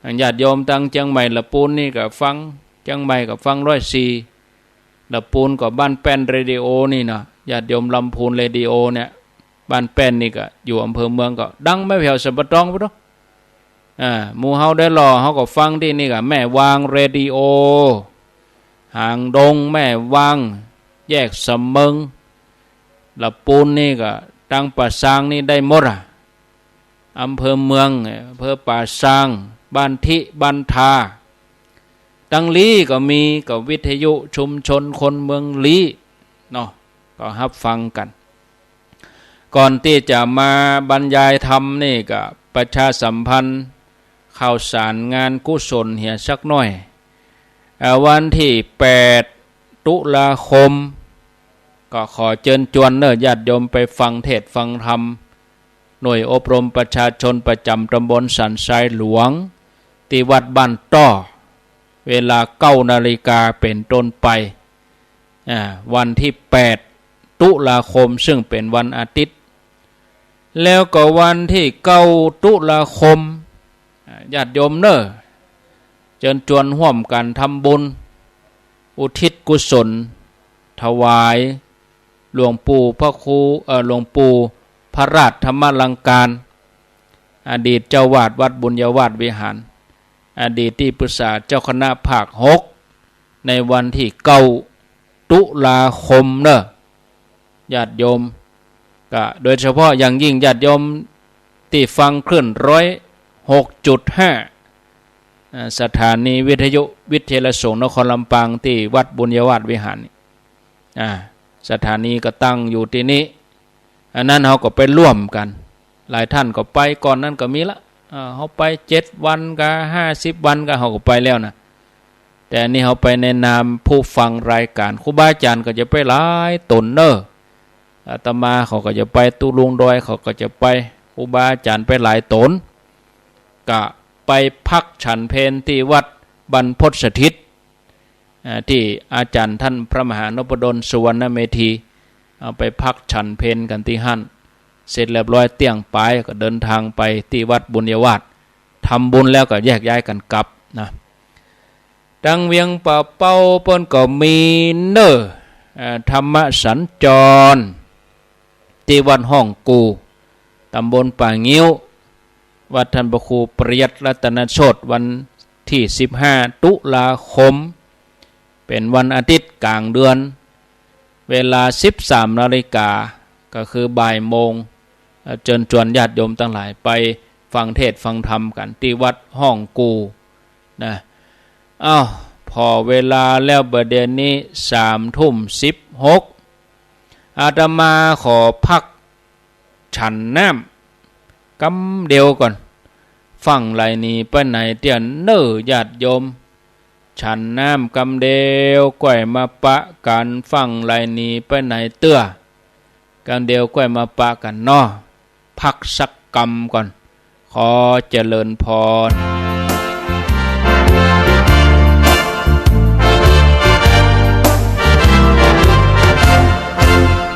อันญาติโยมตังเจียงใหม่ละปูนนี่ก็ฟัง เจียงใหม่ก็ฟังร้อยสี่ ละปูนก็บ้านแป้นเรดิโอนี่นะ ญาติโยมลำพูนเรดิโอเนี่ย บ้านแป้นนี่ก็อยู่อำเภอเมือง ก็ดังแม่แผวสันป่าตองพุ้นเนาะ อ่า หมู่เฮาได้หล่อ เฮาก็ฟังตี้นี่ก็แม่วางเรดิโอ หางดง แม่วาง แยกสำเมิง ละปูนนี่ก็ตังป่าซางนี่ได้หมดอะ อำเภอเมือง อำเภอป่าซาง บ้านทิ บ้านทา ตังลี้ก็มี ก็วิทยุชุมชนคนเมืองลี้เนาะ ก็ฮับฟังกั๋น ก่อนตี้จะมาบรรยายธรรมนี่ก็ประชาสัมพันธ์ข่าวสารงานกุศลเหียสักหน้อย อ่า วันตี้แปด ตุลาคม ก็ขอเจิญจวนเน่อญาติโยมไปฟังเทศน์ฟังธรรม หน่วยอบรมประชาชนประจ๋ำตำบลสันทรายหลวง ตี้วัดบ้านต้อ เวลาเก้านาฬิกาเป๋นต้นไป อ่า วันตี้แปด ตุลาคม ซึ่งเป๋นวันอาทิตย์ แล้วก็วันตี้เก้า ตุลาคม อ่า ญาติโยมเน่อ เจิญจวนฮ่วมกั๋นทำบุญ อุทิศกุศล ถวาย หลวงปู่พระครู เอ่อ หลวงปู่พระราชธรรมลังการ อดีตเจ้าวาดวัดบุญญาวาสวิหาร อดีตตี้ปรึกษาเจ้าคณะภาคหก ในวันตี้เก้า ตุลาคมเน่อ ญาติโยม ก็โดยเฉพาะอย่างยิ่งญาติโยมตี้ฟังคลื่นร้อยหกจุดห้า อ่า สถานีวิทยุวิทยาลัยสงฆ์นครลำปางตี้วัดบุญญาวาสวิหารนี่ อ่า สถานีก็ตั้งอยู่ตี้นี่ อันนั้นเฮาก็ไปร่วมกั๋น หลายต้านก็ไปก่อนนั้นก็มีละ อ่า เฮาไปเจ็ดวันกา ห้าสิบวันกา เฮาก็ไปแล้วนะ แต่อันนี้เฮาไปในนามผู้ฟังรายก๋าน ครูบาอาจ๋ารย์ก็จะไปหลายต๋นเน่อ อาตมาเขาก็จะไป ตุ๊ลุงดอยเขาก็จะไป ครูบาอาจ๋ารย์ไปหลายต๋น ก็ไปพักฉันเพลตี้วัดบรรพตสถิต อ่า ตี้อาจ๋ารย์ต้านพระมหานพดลสุวรรณเมธี เอาไปพักฉันเพลกั๋นตี้หั้น เสร็จเรียบร้อยเตี้ยงปายก็เดินทางไปตี้วัดบุญญาวาส ทำบุญแล้วก็แยกย้ายกั๋นกลับนะ ตังเวียงป่าเป้าเปิ้นก็มีเน่อ อ่า ธรรมสัญจร ตี้วัดฮ่องกู่ ตำบลป่างิ้ว วัดต้านพระครูปริยัติรัตนโชติ วันตี้สิบห้า ตุลาคม เป๋นวันอาทิตย์ก๋างเดือน เวลาสิบสามนาฬิกา ก็คือบ่ายโมง เอ่อ เจิญจวนญาติโยมตังหลายไปฟังเทศน์ฟังธรรมกั๋นตี้วัดฮ่องกู่นะ อ้าว ผ่อเวลาแล้วบ่าเดี่ยวนี้สามทุ่มสิบหก อาตมาขอพักฉันน้ำกำเดียวก่อน ฟั่งไหลหนีไปไหนเตี้ยเน่อญาติโยม ฉันน้ำกำเดียวก้อยมาปะกั๋น ฟั่งไหลหนีไปไหนเตื้อ กำเดียวก้อยมาปะกั๋นเนาะ พักสักกำก่อน ขอเจริญพร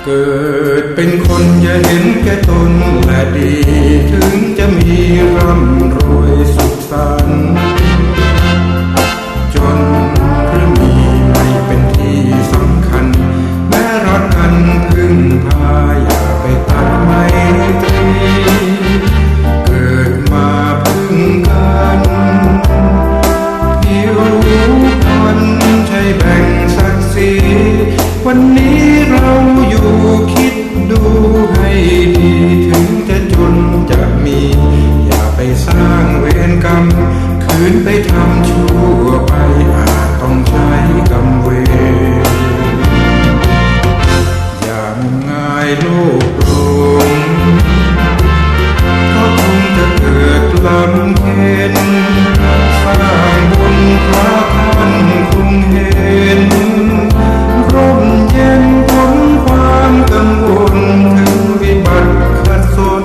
เกิดเป็นคนอย่าเห็นแก่ตนและดี ถึงจะมีร่ำรวยสุขสันต์ จนหรือมีไม่เป็นที่สำคัญ แม้รักกันพึ่งพาอย่าไปตัดไมตรี เกิดมาพึ่งกัน ผิวพรรณใช่แบ่งศักดิ์ศรี วันนี้เราอยู่คิดดูให้ดี ถึงจะจนจะมี อย่าไปสร้างเวรกรรม คืนไปทำชั่วไป อาจต้องใช้กรรมเวร อย่างมงายโลกหลง เพราะคงจะเกิดลำเค็ญ สร้างบุญพระท่านคงเห็น ร่มเย็นพ้นความกังวล ถึงวิบัติขัดสน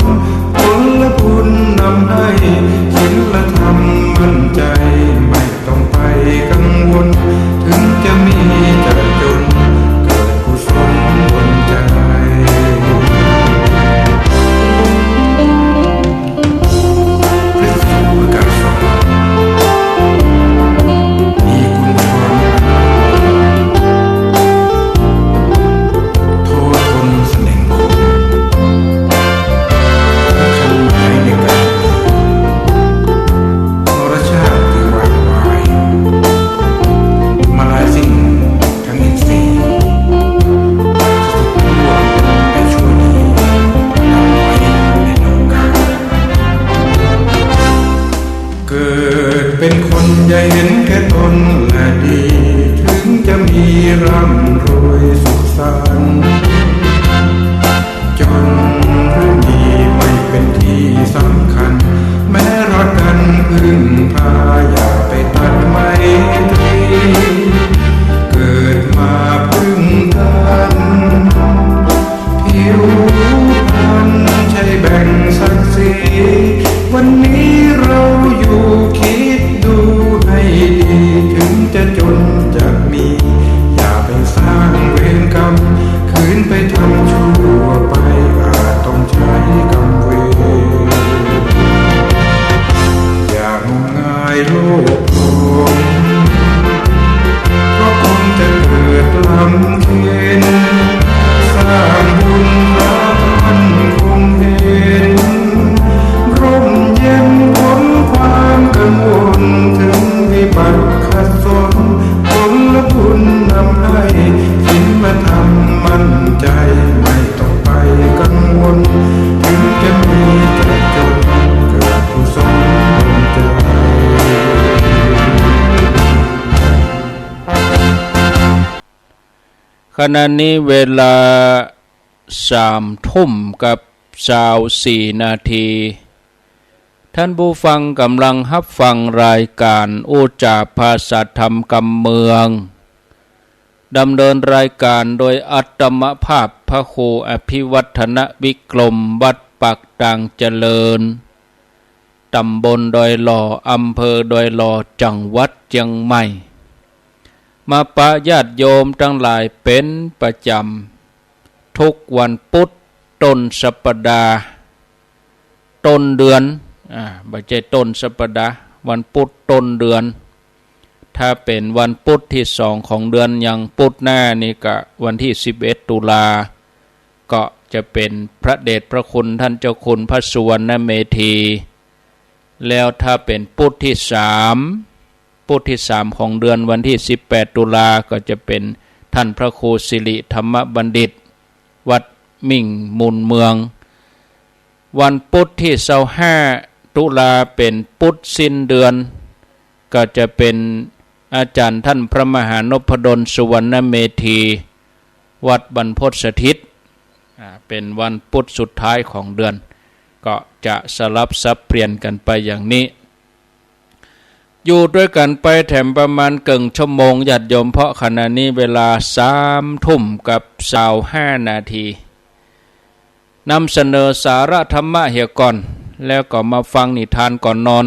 ผลบุญนำให้ศีลธรรมมั่นใจ ไม่ต้องไปกังวล ถึงจะมีจะจน เกิดกุศลบนใจ พระสูตรการสอน มีคุณความโทษทนเสน่ห์คม คันไม้ในการ มรชาติที่วางไว้ มาลายสิ่งทั้งอินทรีย์ สุขทั่วไปชั่วดี นำไว้ในโลกา เกิดเป็นคนอย่าเห็นแก่ตนและดี ถึงจะมีร่ำรวยสุขสันต์ จนหรือมีไม่เป็นที่สำคัญ แม้รักกันพึ่งพาอย่าไปตัดไมตรี เกิดมาพึ่งกัน ผิวพรรณใช่แบ่งศักดิ์ศรี วันนี้เราอยู่คิดดูให้ดี ถึงจะจนจะมี อย่าไปสร้างเวรกรรม คืนไปทำชั่วไป อาจต้องใช้กรรมเวร อย่างมงายโลกหลง เพราะคงจะเกิดลำเค็ญ สร้างบุญพระท่านคงเห็น ร่มเย็นพ้นความกังวล ถึงวิบัติขัดสน ผลบุญนำให้ศีลธรรมมั่นใจ ไม่ต้องไปกังวล ถึงจะมีจะจน เกิดกุศลบนใจ ขณะนี้เวลาสามทุ่มกับซาวสี่นาที ท่านผู้ฟังกำลังฮับฟังรายการอู้จ๋าภาษาธรรมกำเมือง ดำเนินรายการโดยอาตมาภาพพระครูอภิวัฒนวิกรม วัดปากตางเจริญ ตำบลดอยหล่อ อำเภอดอยหล่อ จังหวัดเจียงใหม่ มาปะญาติโยมตังหลายเป๋นประจ๋ำ ทุกวันปุธต้นสัปดาห์ ต้นเดือน อ่า บ่ใจ้ต้นสัปดาห์ วันปุธต้นเดือน ถ้าเป๋นวันปุธตี้สองของเดือน อย่างปุธหน้านี่ก็วันตี้สิบเอ็ดตุลา ก็จะเป๋นพระเดชพระคุณท่านเจ้าคุณพระสุวรรณเมธี แล้วถ้าเป๋นปุธตี้สาม ปุธตี้สามของเดือน วันตี้สิบแปดตุลา ก็จะเป๋นท่านพระครูสิริธรรมบัณฑิต วัดมิ่งมูลเมือง วันปุธตี้ซาวห้าตุลา เป๋นปุธสิ้นเดือน ก็จะเป๋นอาจ๋ารย์ท่านพระมหานพดลสุวรรณเมธี วัดบรรพตสถิต อ่า เป๋นวันปุธสุดท้ายของเดือน ก็จะสลับสับเปลี่ยนกั๋นไปอย่างนี้ อยู่ตวยกั๋นไปแถมประมาณเกิ่งชั่วโมง ญาติโยม เพราะขณะนี้เวลาสามทุ่มกับซาวห้านาที นำเสนอสาระธรรมะเหียก่อน แล้วก็มาฟังนิทานก่อนนอน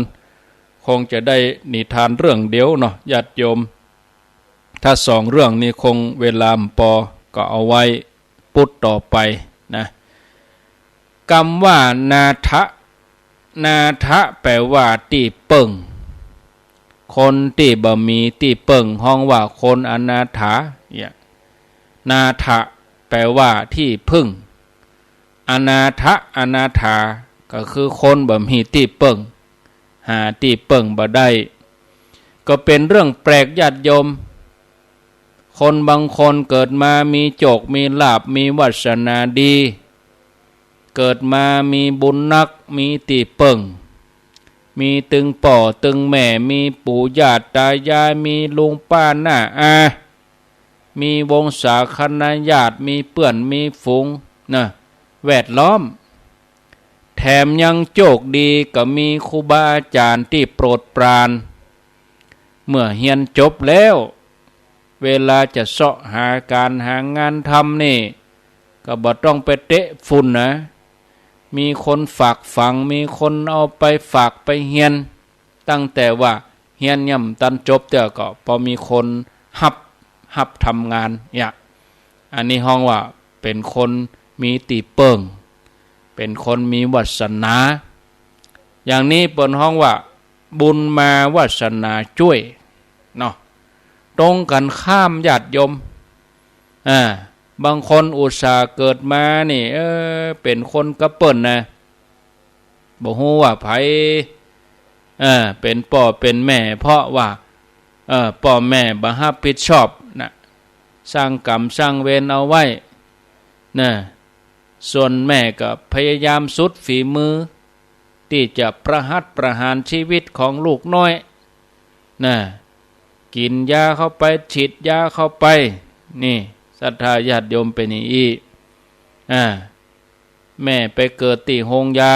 คงจะได้นิทานเรื่องเดียวเนาะ ญาติโยม ถ้าสองเรื่องนี้คงเวลาบ่ปอ ก็เอาไว้ปุดต่อไปนะ กำว่านาถะ นาถะแปลว่าตี้เปิ้ง คนตี้บ่มีตี้เปิ้ง ฮ้องว่าคนอนาถา เนี่ย นาถะแปลว่าตี้เปิ้ง อนาถะ อนาถา ก็คือคนบ่มีตี้เปิ้ง หาตี้เปิ้งบ่ได้ ก็เป๋นเรื่องแปลก ญาติโยม คนบางคนเกิดมามีโจค มีลาภ มีวาสนาดี เกิดมามีบุญนัก มีตี้เปิ้ง มีตึงป้อตึงแม่ มีปู่ย่าตายาย มีลุงป้าน้าอา มีวงศาคณาญาติ มีเปื้อน มีฝูงนะ แวดล้อม แถมยังโจคดีก็มีครูบาอาจ๋ารย์ตี้โปรดปราน เมื่อเฮียนจบแล้ว เวลาจะเซาะหาก๋านหางานทำนี่ ก็บ่ต้องไปเตะฝุ่นนะ มีคนฝากฝัง มีคนเอาไปฝากไปเฮียน ตั้งแต่ว่าเฮียนยังบ่ตันจบเตื้อก็ปอมีคนฮับ ฮับทำงานเนี่ย อันนี้ฮ้องว่าเป๋นคนมีตี้เปิ้ง เป๋นคนมีวาสนา อย่างนี้เปิ้นฮ้องว่าบุญมาวาสนาจ้วยเนาะ ตรงกั๋นข้าม ญาติโยม อ่า บางคนอุตส่าห์เกิดมานี่ เออ เป๋นคนกระเปิ้นนะ บ่ฮู้ว่าใผ เออ เป๋นป้อเป๋นแม่ เพราะว่า เออ ป้อแม่บ่ฮับผิดชอบนะ สร้างก๋รรมสร้างเวรเอาไว้นะ ส่วนแม่ก็พยายามสุดฝีมือ ตี้จะประหัตประหารชีวิตของลูกน้อยนะ กิ๋นยาเข้าไป ฉีดยาเข้าไป นี่ ศรัทธาญาติโยม เป๋นอย่างอี้ อ่า แม่ไปเกิดตี้โฮงยา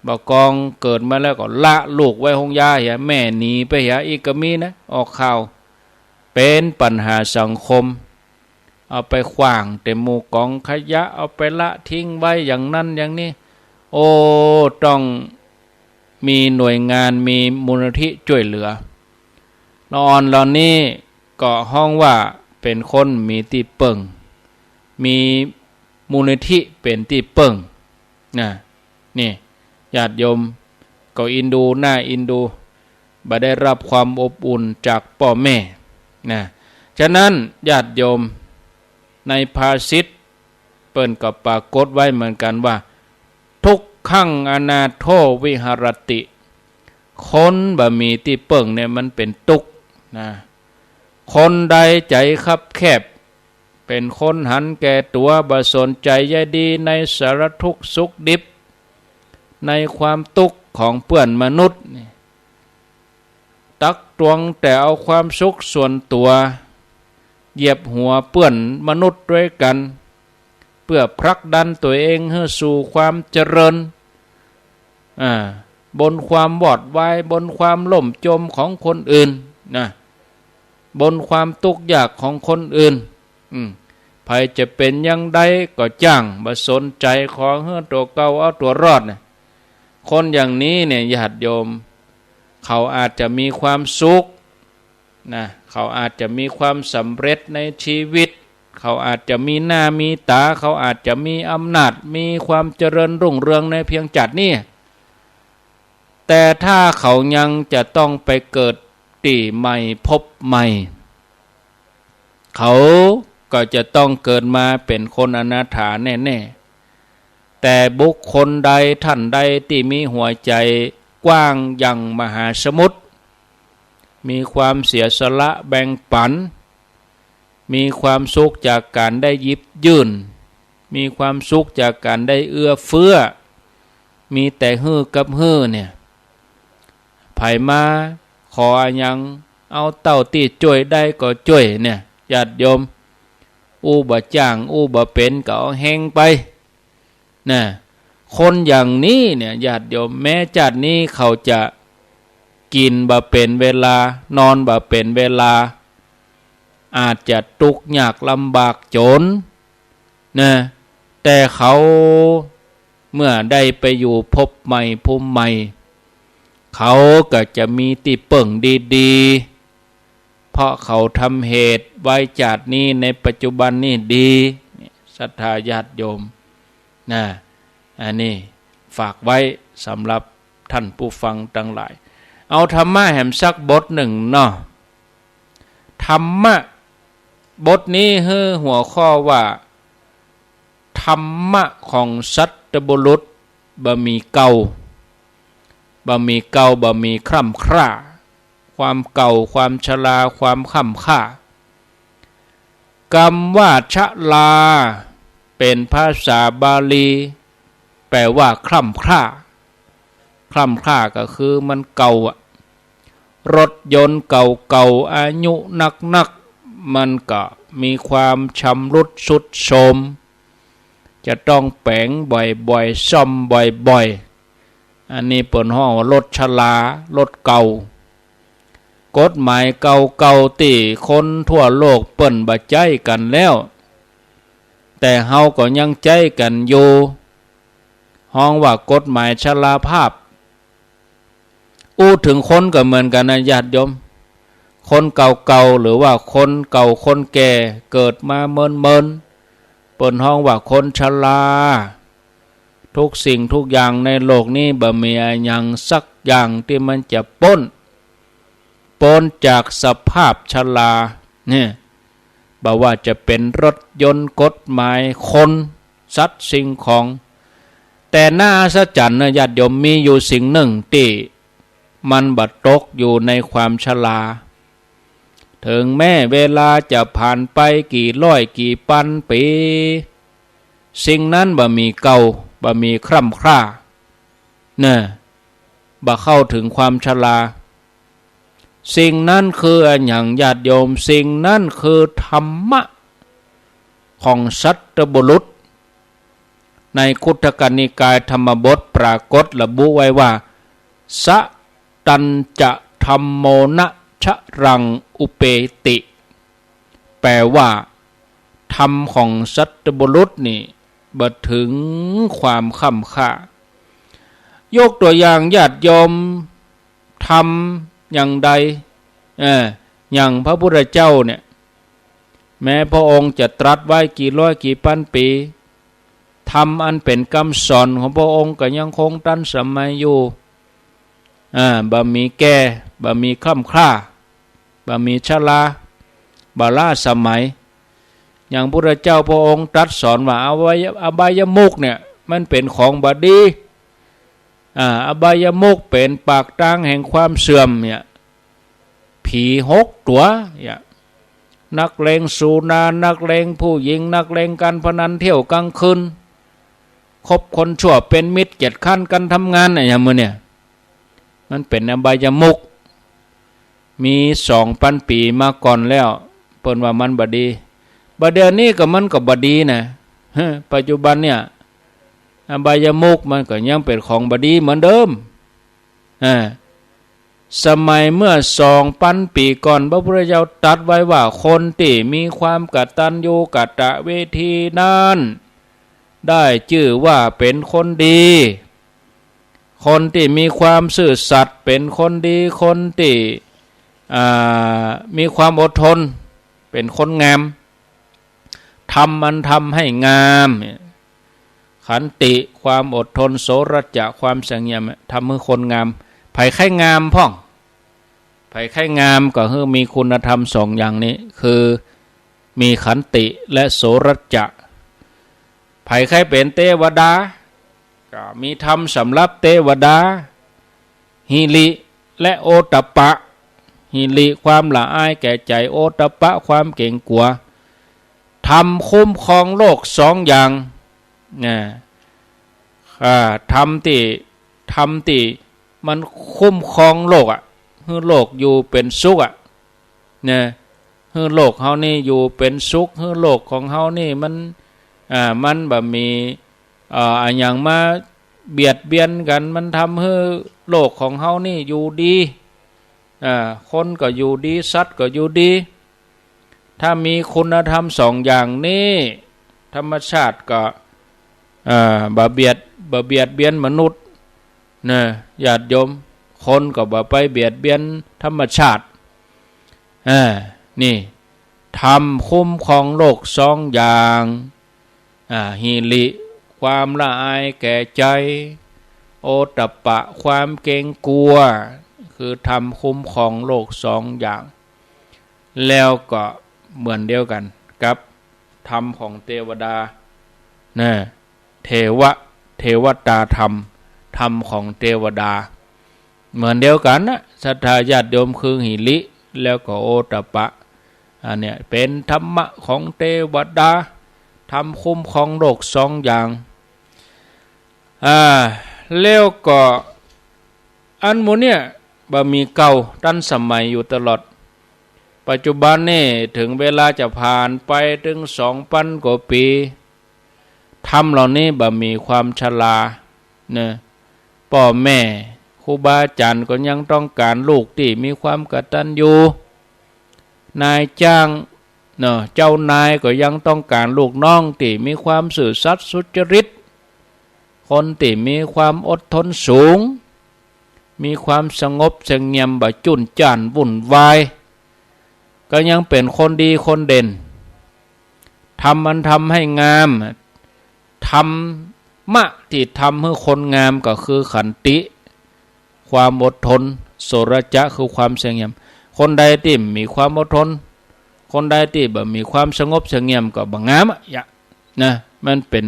บ่ากองเกิดมาแล้วก็ละลูกไว้โฮงยาเหีย แม่หนีไปเหีย อี้ก็มีนะ ออกข่าว เป๋นปัญหาสังคม เอาไปขว้างเต็มหมู่ก๋องขยะ เอาไปละทิ้งไว้อย่างนั้นอย่างนี้ โอ้ ต้องมีหน่วยงาน มีมูลนิธิจ้วยเหลือ ละอ่อนเหล่านี้ก็ฮ้องว่าเป๋นคนมีตี้เปิ้ง มีมูลนิธิเป๋นตี้เปิ้งนะ นี่ ญาติโยม ก็เอ็นดู น่าเอ็นดู บ่ได้รับความอบอุ่นจากป้อแม่นะ ฉะนั้นญาติโยม ในภาษิตเปิ้นก็ปรากฏไว้เหมือนกั๋นว่า ทุกขังอนาโถวิหรติ คนบ่มีตี้เปิ้งเนี่ยมันเป๋นตุ๊กข์นะ คนใดใจ๋คับแคบ เป๋นคนหันแก่ตั๋ว บ่สนใจ๋ใยดีในสารทุกข์สุขดิบ ในความตุ๊กข์ของเปื้อนมนุษย์นี่ ตักตวงแต่เอาความสุขส่วนตั๋ว เหยียบหัวเปื้อนมนุษย์ตวยกั๋น เปื้อผลักดันตั๋วเองหื้อสู่ความเจริญ อ่า บนความวอดวาย บนความล่มจมของคนอื่นนะ บนความตุ๊กข์ยากของคนอื่น อืม ใผจะเป๋นอย่างใดก็จ้าง บ่สนใจ๋ ขอหื้อตั๋วเก่าเอาตั๋วรอดนะ คนอย่างนี้เนี่ย ญาติโยม เขาอาจจะมีความสุขนะ เขาอาจจะมีความสำเร็จในชีวิต เขาอาจจะมีหน้ามีต๋า เขาอาจจะมีอำนาจ มีความเจริญรุ่งเรืองในเพียงจัดนี้ แต่ถ้าเขายังจะต้องไปเกิดตี้ใหม่ภพใหม่ เขาก็จะต้องเกิดมาเป๋นคนอนาถาแน่ๆ แต่บุคคลใดท่านใดตี้มีหัวใจ๋กว้างอย่างมหาสมุทร มีความเสียสละแบ่งปั๋น มีความสุขจากก๋านได้หยิบยื่น มีความสุขจากก๋านได้เอื้อเฟื้อ มีแต่หื้อกับหื้อเนี่ย ใผมาขออะหยัง เอาเต้าตี้จ้วยได้ก็จ้วยเนี่ย ญาติโยม อู้บ่จ้าง อู้บ่เป๋น ก็เอาแฮงไป นะ คนอย่างนี้เนี่ย ญาติโยม แม้จัดนี้เขาจะ กิ๋นบ่เป๋นเวลา นอนบ่เป๋นเวลา อาจจะตุ๊กข์ยากลำบากจ๋น นะ แต่เขาเมื่อได้ไปอยู่ภพใหม่ภูมิใหม่ เขาก็จะมีตี้เปิ้งดีๆ เพราะเขาทำเหตุไว้จาตินี้ในปัจจุบันนี้ดี ศรัทธาญาติโยม นะ อันนี้ฝากไว้สำหรับท่านผู้ฟังตังหลาย เอาธรรมะแหมสักบทนึ่งเนาะ ธรรมะบทนี้หื้อหัวข้อว่า ธรรมะของสัตบุรุษบ่มีเก่า บ่มีเก่า บ่มีคร่ำคร่า ความเก่า ความชรา ความคร่ำคร่า กำว่าชรา เป๋นภาษาบาลี แปลว่าคร่ำคร่า คร่ำคร่าก็คือมันเก่าอะ รถยนต์เก่าๆ อายุนักๆ มันก็มีความชำรุดทรุดโทรม จะต้องแป๋งบ่อยๆ ซ่อมบ่อยๆ อันนี้เปิ้นฮ้องว่ารถชรา รถเก่า กฎหมายเก่าๆ ตี้คนทั่วโลกเปิ้นบ่ใจ๊กั๋นแล้ว แต่เฮาก็ยังใจ๊กั๋นอยู่ ฮ้องว่ากฎหมายชราภาพ อู้เถิงคนก็เหมือนกั๋นนะญาติโยม คนเก่าๆ หรือว่าคนเก่าคนแก่ เกิดมาเมินๆ เปิ้นฮ้องว่าคนชรา ทุกสิ่งทุกอย่างในโลกนี้บ่มีอะหยังสักอย่างตี้มันจะป๊น ป๊นจากสภาพชรา เนี่ย บ่ว่าจะเป๋นรถยนต์ กฎหมาย คน สัตว์ สิ่งของ แต่น่าอัศจรรย์นะญาติโยม มีอยู่สิ่งนึ่งตี้มันบ่ตกอยู่ในความชรา เถิงแม้เวลาจะผ่านไปกี่ร้อยกี่ปันปี๋ สิ่งนั้นบ่มีเก่า บ่มีคร่ำคร่า เน่อ บ่เข้าเถิงความชรา สิ่งนั้นคืออะหยังญาติโยม สิ่งนั้นคือธรรมะของสัตบุรุษ ในคุตทกนิกายธรรมบทปรากฏระบุไว้ว่า สะตัญจะธัมโมนะชรังอุเปติ แปลว่า ธรรมของสัตบุรุษนี่บ่เถิงความคร่ำคร่า ยกตั๋วอย่างญาติโยม ธรรมอย่างใด เออ อย่างพระพุทธเจ้าเนี่ย แม้พระองค์จะตรัสไว้กี่ร้อยกี่ปันปี๋ ธรรมอันเป๋นกำสอนของพระองค์ก็ยังคงตันสมัยอยู่ อ่า บ่มีแก่ บ่มีคร่ำคร่า บ่มีชรา บ่ล้าสมัย อย่างพุทธเจ้าพระองค์ตรัสสอนว่า อบาย อบายมุขเนี่ย มันเป๋นของบ่ดี อ่า อบายมุขเป๋นปากตางแห่งความเสื่อมเนี่ย ผีหกตั๋วเนี่ย นักเลงสุรา นักเลงผู้หญิง นักเลงการพนัน เที่ยวกลางคืน คบคนชั่วเป๋นมิตร เกียจคร้านกั๋นทำงานเนี่ย อย่างหมู่เนี่ย มันเป๋นอบายมุข มีสองปันปี๋มาก่อนแล้ว เปิ้นว่ามันบ่ดี บ่าเดี่ยวนี้ก็มันก็บ่ดีนะ ฮะ ปัจจุบันเนี่ย อบายมุขมันก็ยังเป๋นของบ่ดีเหมือนเดิม อ่า สมัยเมื่อสองปันปี๋ก่อน พระพุทธเจ้าตรัสไว้ว่า คนตี้มีความกตัญญูกตเวทีนั้น ได้จื้อว่าเป๋นคนดี คนตี้มีความซื่อสัตย์เป๋นคนดี คนตี้ อ่า มีความอดทนเป๋นคนงาม ธรรมอันทำให้งามเนี่ย ขันติ ความอดทน โสรจะ ความสงบ ทำหื้อคนงาม ใผใค่งามพ่อง ใผใค่งามก็หื้อมีคุณธรรมสองอย่างนี้ คือมีขันติและโสรจะ ใผใค่เป๋นเตวดา ก็มีธรรมสำหรับเตวดา หิริและโอตตัปปะ หิริ ความละอายแก่ใจ๋ โอตตัปปะ ความเก๋งกั๋ว ธรรมคุ้มครองโลกสองอย่าง นะ อ่า ธรรมตี้ ธรรมตี้มันคุ้มครองโลกอะ หื้อโลกอยู่เป๋นสุขอะ นะ หื้อโลกเฮานี่อยู่เป๋นสุข หื้อโลกของเฮานี่มัน อ่า มันบ่มี เอ่อ อะหยังมาเบียดเบียนกั๋น มันทำหื้อโลกของเฮานี่อยู่ดี อ่า คนก็อยู่ดี สัตว์ก็อยู่ดี ถ้ามีคุณธรรมสองอย่างนี้ ธรรมชาติก็ อ่า บ่เบียด บ่เบียดเบียนมนุษย์ นะ ญาติโยม คนก็บ่ไปเบียดเบียนธรรมชาติ อ่า นี่ ธรรมคุ้มครองโลกสองอย่าง อ่า หิริ ความละอายแก่ใจ โอตตัปปะ ความเกรงกลัว คือธรรมคุ้มครองโลกสองอย่าง แล้วก็เหมือนเดียวกั๋นกับธรรมของเตวดา นะ เทวะ เทวตาธรรม ธรรมของเตวดา เหมือนเดียวกั๋นนะ ศรัทธาญาติโยม คือหิริ แล้วก็โอตตัปปะ อันเนี้ยเป๋นธรรมะของเตวดา ธรรมคุ้มครองโลกสองอย่าง อ่า แล้วก็อันหมู่เนี้ยบ่มีเก่า ตันสมัยอยู่ตลอด ปัจจุบันนี่เถิงเวลาจะผ่านไปเถิงสองปันกว่าปี๋ ธรรมเหล่านี้บ่มีความชรา นะ ป้อแม่ ครูบาอาจ๋ารย์ก็ยังต้องก๋านลูกตี้มีความกตัญญู นายจ้าง เนาะ เจ้านายก็ยังต้องก๋านลูกน้องตี้มีความซื่อสัตย์สุจริต คนตี้มีความอดทนสูง มีความสงบเสงี่ยม บ่จุนจ้านวุ่นวาย ก็ยังเป๋นคนดีคนเด่น ธรรมอันทำหื้องาม ธรรมะตี้ทำหื้อคนงามก็คือขันติ ความอดทน โสระจะ คือความเสงี่ยม คนใดตี้มีความอดทน คนใดตี้บ่มีความสงบเสงี่ยมก็บ่งามอะ อย่า นะ มันเป๋น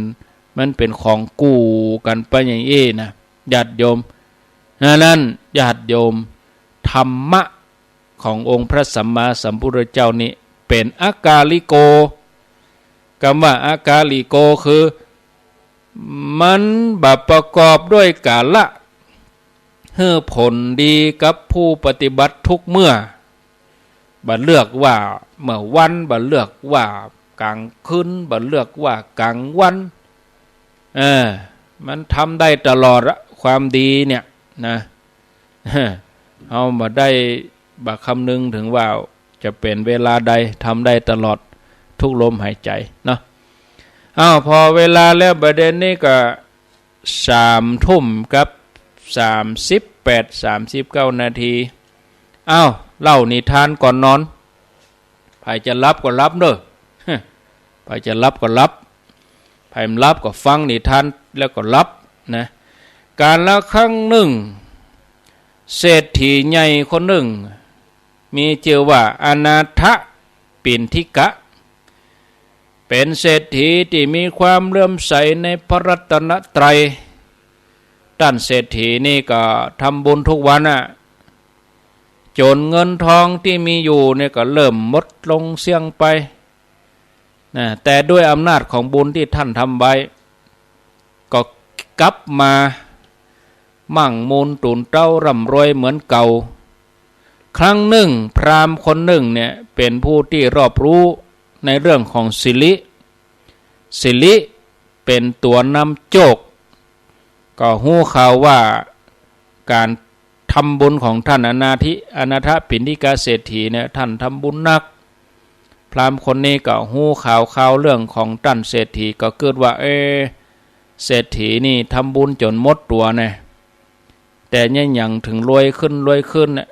มันเป๋นของกู้กั๋นไปอย่างอี้นะ ญาติโยม ฉะนั้น ญาติโยม ธรรมะขององค์พระสัมมาสัมพุทธเจ้านี้เป๋นอากาลิโก กำว่าอากาลิโกคือ มันบ่ประกอบด้วยกาละ หื้อผลดีกับผู้ปฏิบัติทุกเมื่อ บ่เลือกว่าเมื่อวัน บ่เลือกว่าก๋างคืน บ่เลือกว่าก๋างวัน เออ มันทำได้ตลอดอะ ความดีเนี่ยนะ เฮาบ่ได้บ่คำนึงเถิงว่าจะเป๋นเวลาใด ทำได้ตลอดทุกลมหายใจ๋เนาะ อ้าว พอเวลาแล้ว บ่าเดี่ยวนี้ก็ สามทุ่มกับสามสิบแปด สามสิบเก้านาที อ้าว เล่านิทานก่อนนอน ใผจะหลับก็หลับเน่อ ใผจะหลับก็หลับ ใผบ่หลับก็ฟังนิทานแล้วก็หลับนะ กาละครั้งนึ่ง เศรษฐีใหญ่คนนึ่ง มีจื้อว่าอนาถปิณฑิกะ เป๋นเศรษฐีตี้มีความเลื่อมใสในพระรัตนตรัย ต้านเศรษฐีนี่ก็ทำบุญทุกวันอะ จ๋นเงินทองตี้มีอยู่เนี่ยก็เริ่มหมดลงเสี้ยงไป นะ แต่ด้วยอำนาจของบุญตี้ต้านทำไว้ ก็กลับมามั่งมูลตูนเต๊าร่ำรวยเหมือนเก่า ครั้งนึ่งพราหมณ์คนนึ่งเนี่ยเป๋นผู้ตี้รอบฮู้ในเรื่องของสิริ สิริเป๋นตั๋วนำโจค ก็ฮู้ข่าวว่าก๋านทำบุญของต้านอนาถ อนาถปิณฑิกะเศรษฐีเนี่ย ต้านทำบุญนัก พราหมณ์คนนี้ก็ฮู้ข่าวคราวเรื่องของต้านเศรษฐี ก็กึ๊ดว่า เอ๊ะ เศรษฐีนี่ทำบุญจ๋นหมดตั๋วแน่ แต่เนี่ยหยังเถิงรวยขึ้นรวยขึ้นเนี่ย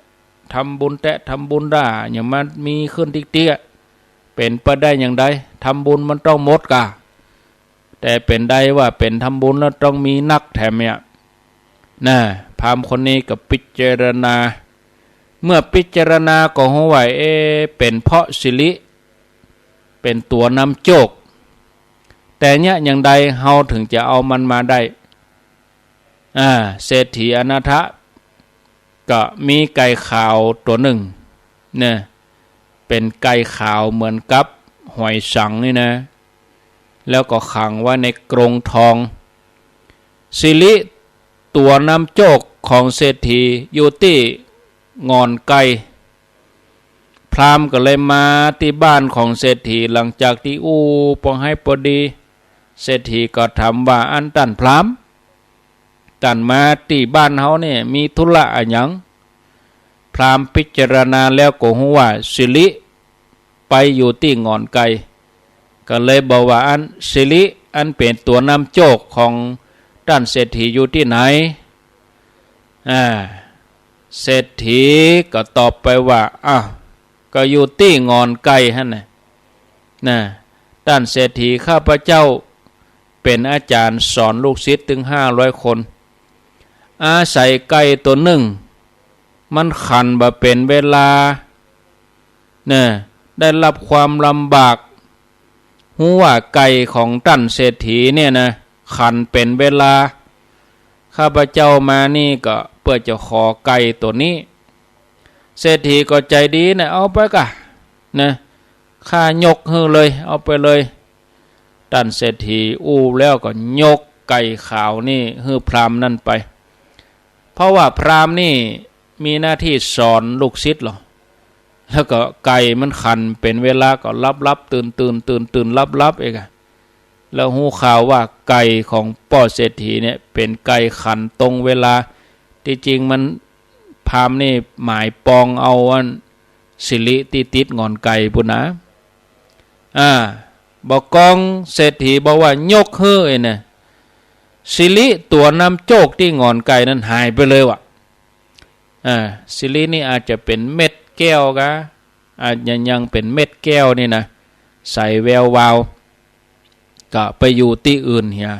ทำบุญแต๊ทำบุญด้า หยังมามีขึ้นติ๊กๆ เป๋นไปได้อย่างใด ทำบุญมันต้องหมดก่า แต่เป๋นได้ว่าเป๋นทำบุญแล้วต้องมีนักแถมเนี่ย นะ พราหมณ์คนนี้ก็พิจารณา เมื่อพิจารณาก็ฮู้ว่า เอ๊ะ เป๋นเพราะสิริ เป๋นตั๋วนำโจค แต่เนี่ยอย่างใดเฮาเถิงจะเอามันมาได้ อ่า เศรษฐีอนาถะ ก็มีไก่ขาวตั๋วนึ่ง เนี่ย เป๋นไก่ขาวเหมือนกับหอยสังนี่นะ แล้วก็ขังไว้ในกรงทอง สิริตั๋วนำโจคของเศรษฐีอยู่ตี้หง่อนไก่ พราหมณ์ก็เลยมาตี้บ้านของเศรษฐี หลังจากตี้อู้ปองไห้ปอดี เศรษฐีก็ถามว่า อันต้านพราหมณ์ ต้านมาตี้บ้านเฮาเนี่ยมีธุระอะหยัง พราหมณ์พิจารณาแล้วก็ฮู้ว่าสิริไปอยู่ตี้หง่อนไก่ ก็เลยบอกว่าอันสิริอันเป๋นตั๋วนำโจคของต้านเศรษฐีอยู่ตี้ไหน อ่า เศรษฐีก็ตอบไปว่า อ้าว ก็อยู่ตี้หง่อนไก่หั้นน่ะ นะ ต้านเศรษฐี ข้าพเจ้าเป๋นอาจ๋ารย์สอนลูกศิษย์ตึงห้าร้อยคน อาศัยไก่ตั๋วนึ่ง มันขันบ่เป๋นเวลา เนี่ย ได้ฮับความลำบาก ฮู้ว่าไก่ของต้านเศรษฐีเนี่ยนะ ขันเป๋นเวลา ข้าพเจ้ามานี่ก็เปื้อจะขอไก่ตั๋วนี้ เศรษฐีก็ใจ๋ดีนะ เอาไปก่ะ นะ ข้ายกหื้อเลย เอาไปเลย ต้านเศรษฐีอู้แล้วก็ยกไก่ขาวนี่หื้อพราหมณ์นั่นไป เพราะว่าพราหมณ์นี่มีหน้าตี้สอนลูกศิษย์หรอ แล้วก็ไก่มันขันเป๋นเวลาก็ฮับๆ ตื่นๆ ตื่นๆ ฮับๆ เองอะ แล้วฮู้ข่าวว่าไก่ของป้อเศรษฐีเนี่ยเป๋นไก่ขันตรงเวลา ตี้จริงมัน พราหมณ์นี่หมายปองเอาอันสิริตี้ติดหง่อนไก่ปู้นนะ อ่า บ่ากองเศรษฐีบอกว่ายกหื้อไอ้เนี่ย สิริตั๋วนำโจคตี้หง่อนไก่นั้นหายไปเลยว่ะ อ่า สิรินี่อาจจะเป๋นเม็ดแก้วกะ อาจจะยังเป๋นเม็ดแก้วนี่นะ ใสแวววาว ก็ไปอยู่ตี้อื่นเหีย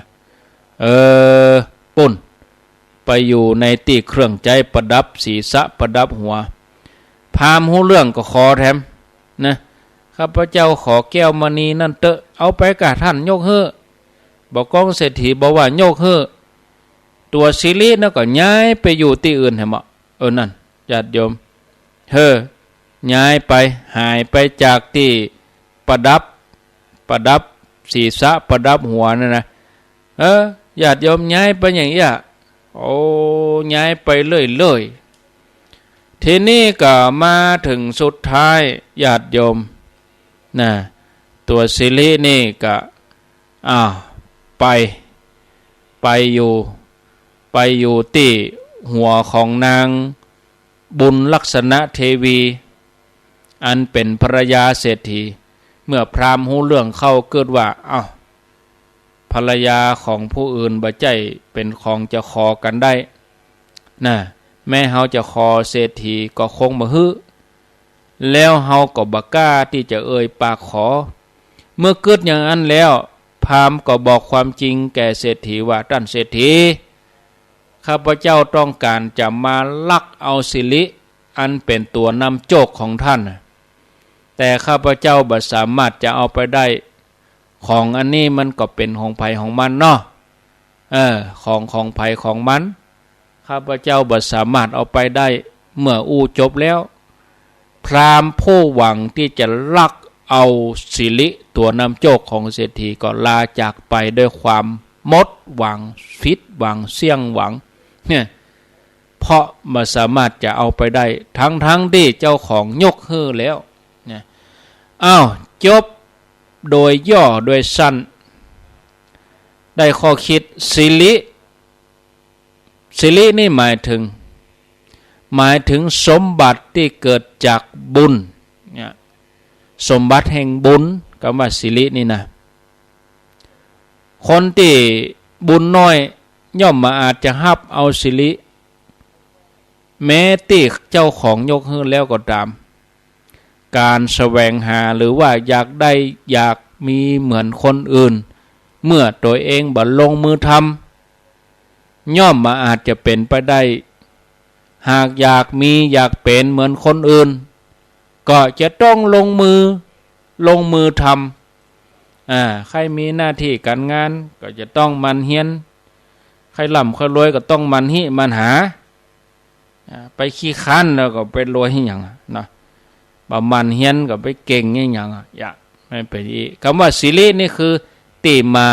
เออ ปู้น ไปอยู่ในตี้เครื่องใจ๊ประดับศีรษะประดับหัว พราหมณ์ฮู้เรื่องก็ขอแถมนะ ข้าพเจ้าขอแก้วมณีนั่นเต๊อะ เอาไปก่ะ ต้านยกหื้อ บ่ากองเศรษฐีบอกว่ายกหื้อ ตั๋วสิรินั่นก็ย้ายไปอยู่ตี้อื่นแหมเนาะ เออ นั่น ญาติโยม เฮ้อ ย้ายไป หายไปจากตี้ประดับ ประดับศีรษะประดับหัวนั่นนะ เออ ญาติโยม ย้ายไปอย่างเอี้ย โอ้ ย้ายไปเรื่อยๆ ทีนี้ก็มาเถิงสุดท้าย ญาติโยม นะ ตั๋วสิรินี่ก็ อ้าว ไป ไปอยู่ ไปอยู่ตี้หัวของนางบุญลักษณะเทวี อันเป๋นภรรยาเศรษฐี เมื่อพราหมณ์ฮู้เรื่องเข้าก็ว่า อ้าว ภรรยาของผู้อื่นบ่ใจ้เป๋นของจะขอกั๋นได้ นะ แม้เฮาจะขอเศรษฐีก็คงบ่หื้อ แล้วเฮาก็บ่กล้าตี้จะเอ่ยปากขอ เมื่อกึ๊ดอย่างอั้นแล้ว พราหมณ์ก็บอกความจริงแก่เศรษฐีว่า ต้านเศรษฐี ข้าพเจ้าต้องก๋านจะมาลักเอาสิริอันเป๋นตั๋วนำโจคของต้านน่ะ แต่ข้าพเจ้าบ่สามารถจะเอาไปได้ ของอันนี้มันก็เป๋นของใผของมันเนาะ เออ ของ ของใผของมัน ข้าพเจ้าบ่สามารถเอาไปได้ เมื่ออู้จบแล้ว พราหมณ์ผู้หวังตี้จะลักเอาสิริตั๋วนำโจคของเศรษฐีก็ลาจากไปด้วยความหมดหวัง ผิดหวัง เสี้ยงหวัง เนี่ย เพราะบ่สามารถจะเอาไปได้ ทั้งๆ ตี้เจ้าของยกหื้อแล้ว เนี่ย อ้าว จบโดยย่อโดยสั้น ได้ข้อคิด สิริ สิรินี่หมายเถิง หมายเถิงสมบัติตี้เกิดจากบุญ เนี่ย สมบัติแห่งบุญ กำว่าสิรินี่นะ คนตี้บุญน้อยย่อมบ่อาจจะฮับเอาสิริ แม้ตี้เจ้าของยกหื้อแล้วก็ต๋าม ก๋านแสวงหาหรือว่าอยากได้อยากมีเหมือนคนอื่น เมื่อตั๋วเองบ่ลงมือทำ ย่อมบ่อาจจะเป๋นไปได้ หากอยากมีอยากเป๋นเหมือนคนอื่น ก็จะต้องลงมือ ลงมือทำ อ่า ใค่มีหน้าตี้ก๋านงานก็จะต้องหมั่นเฮียน ใค่ร่ำใค่รวยก็ต้องหมั่นฮิหมั่นหา อ่า ไปขี้คร้านแล้วก็ไปรวยอิหยังอะเนาะ บ่หมั่นเฮียนก็ไปเก่งอิหยังอะ อย่า มันเป๋นอี้ กำว่าสิรินี่คือตี้มา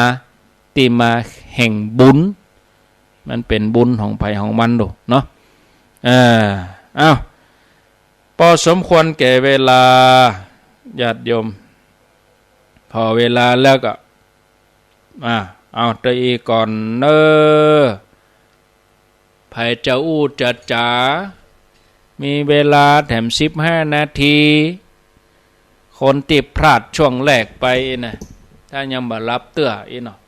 ตี้มาแห่งบุญ มันเป๋นบุญของใผของมันดูเนาะ เออ อ้าว ปอสมควรแก่เวลา ญาติโยม ผ่อเวลาแล้วก็ อ่า เอาเต้าอี้ก่อนเน่อ ใผจะอู้จะจ๋า มีเวลาแถมสิบห้านาที คนตี้พลาดช่วงแรกไปนะ ถ้ายังบ่หลับเตื้ออี้เนาะ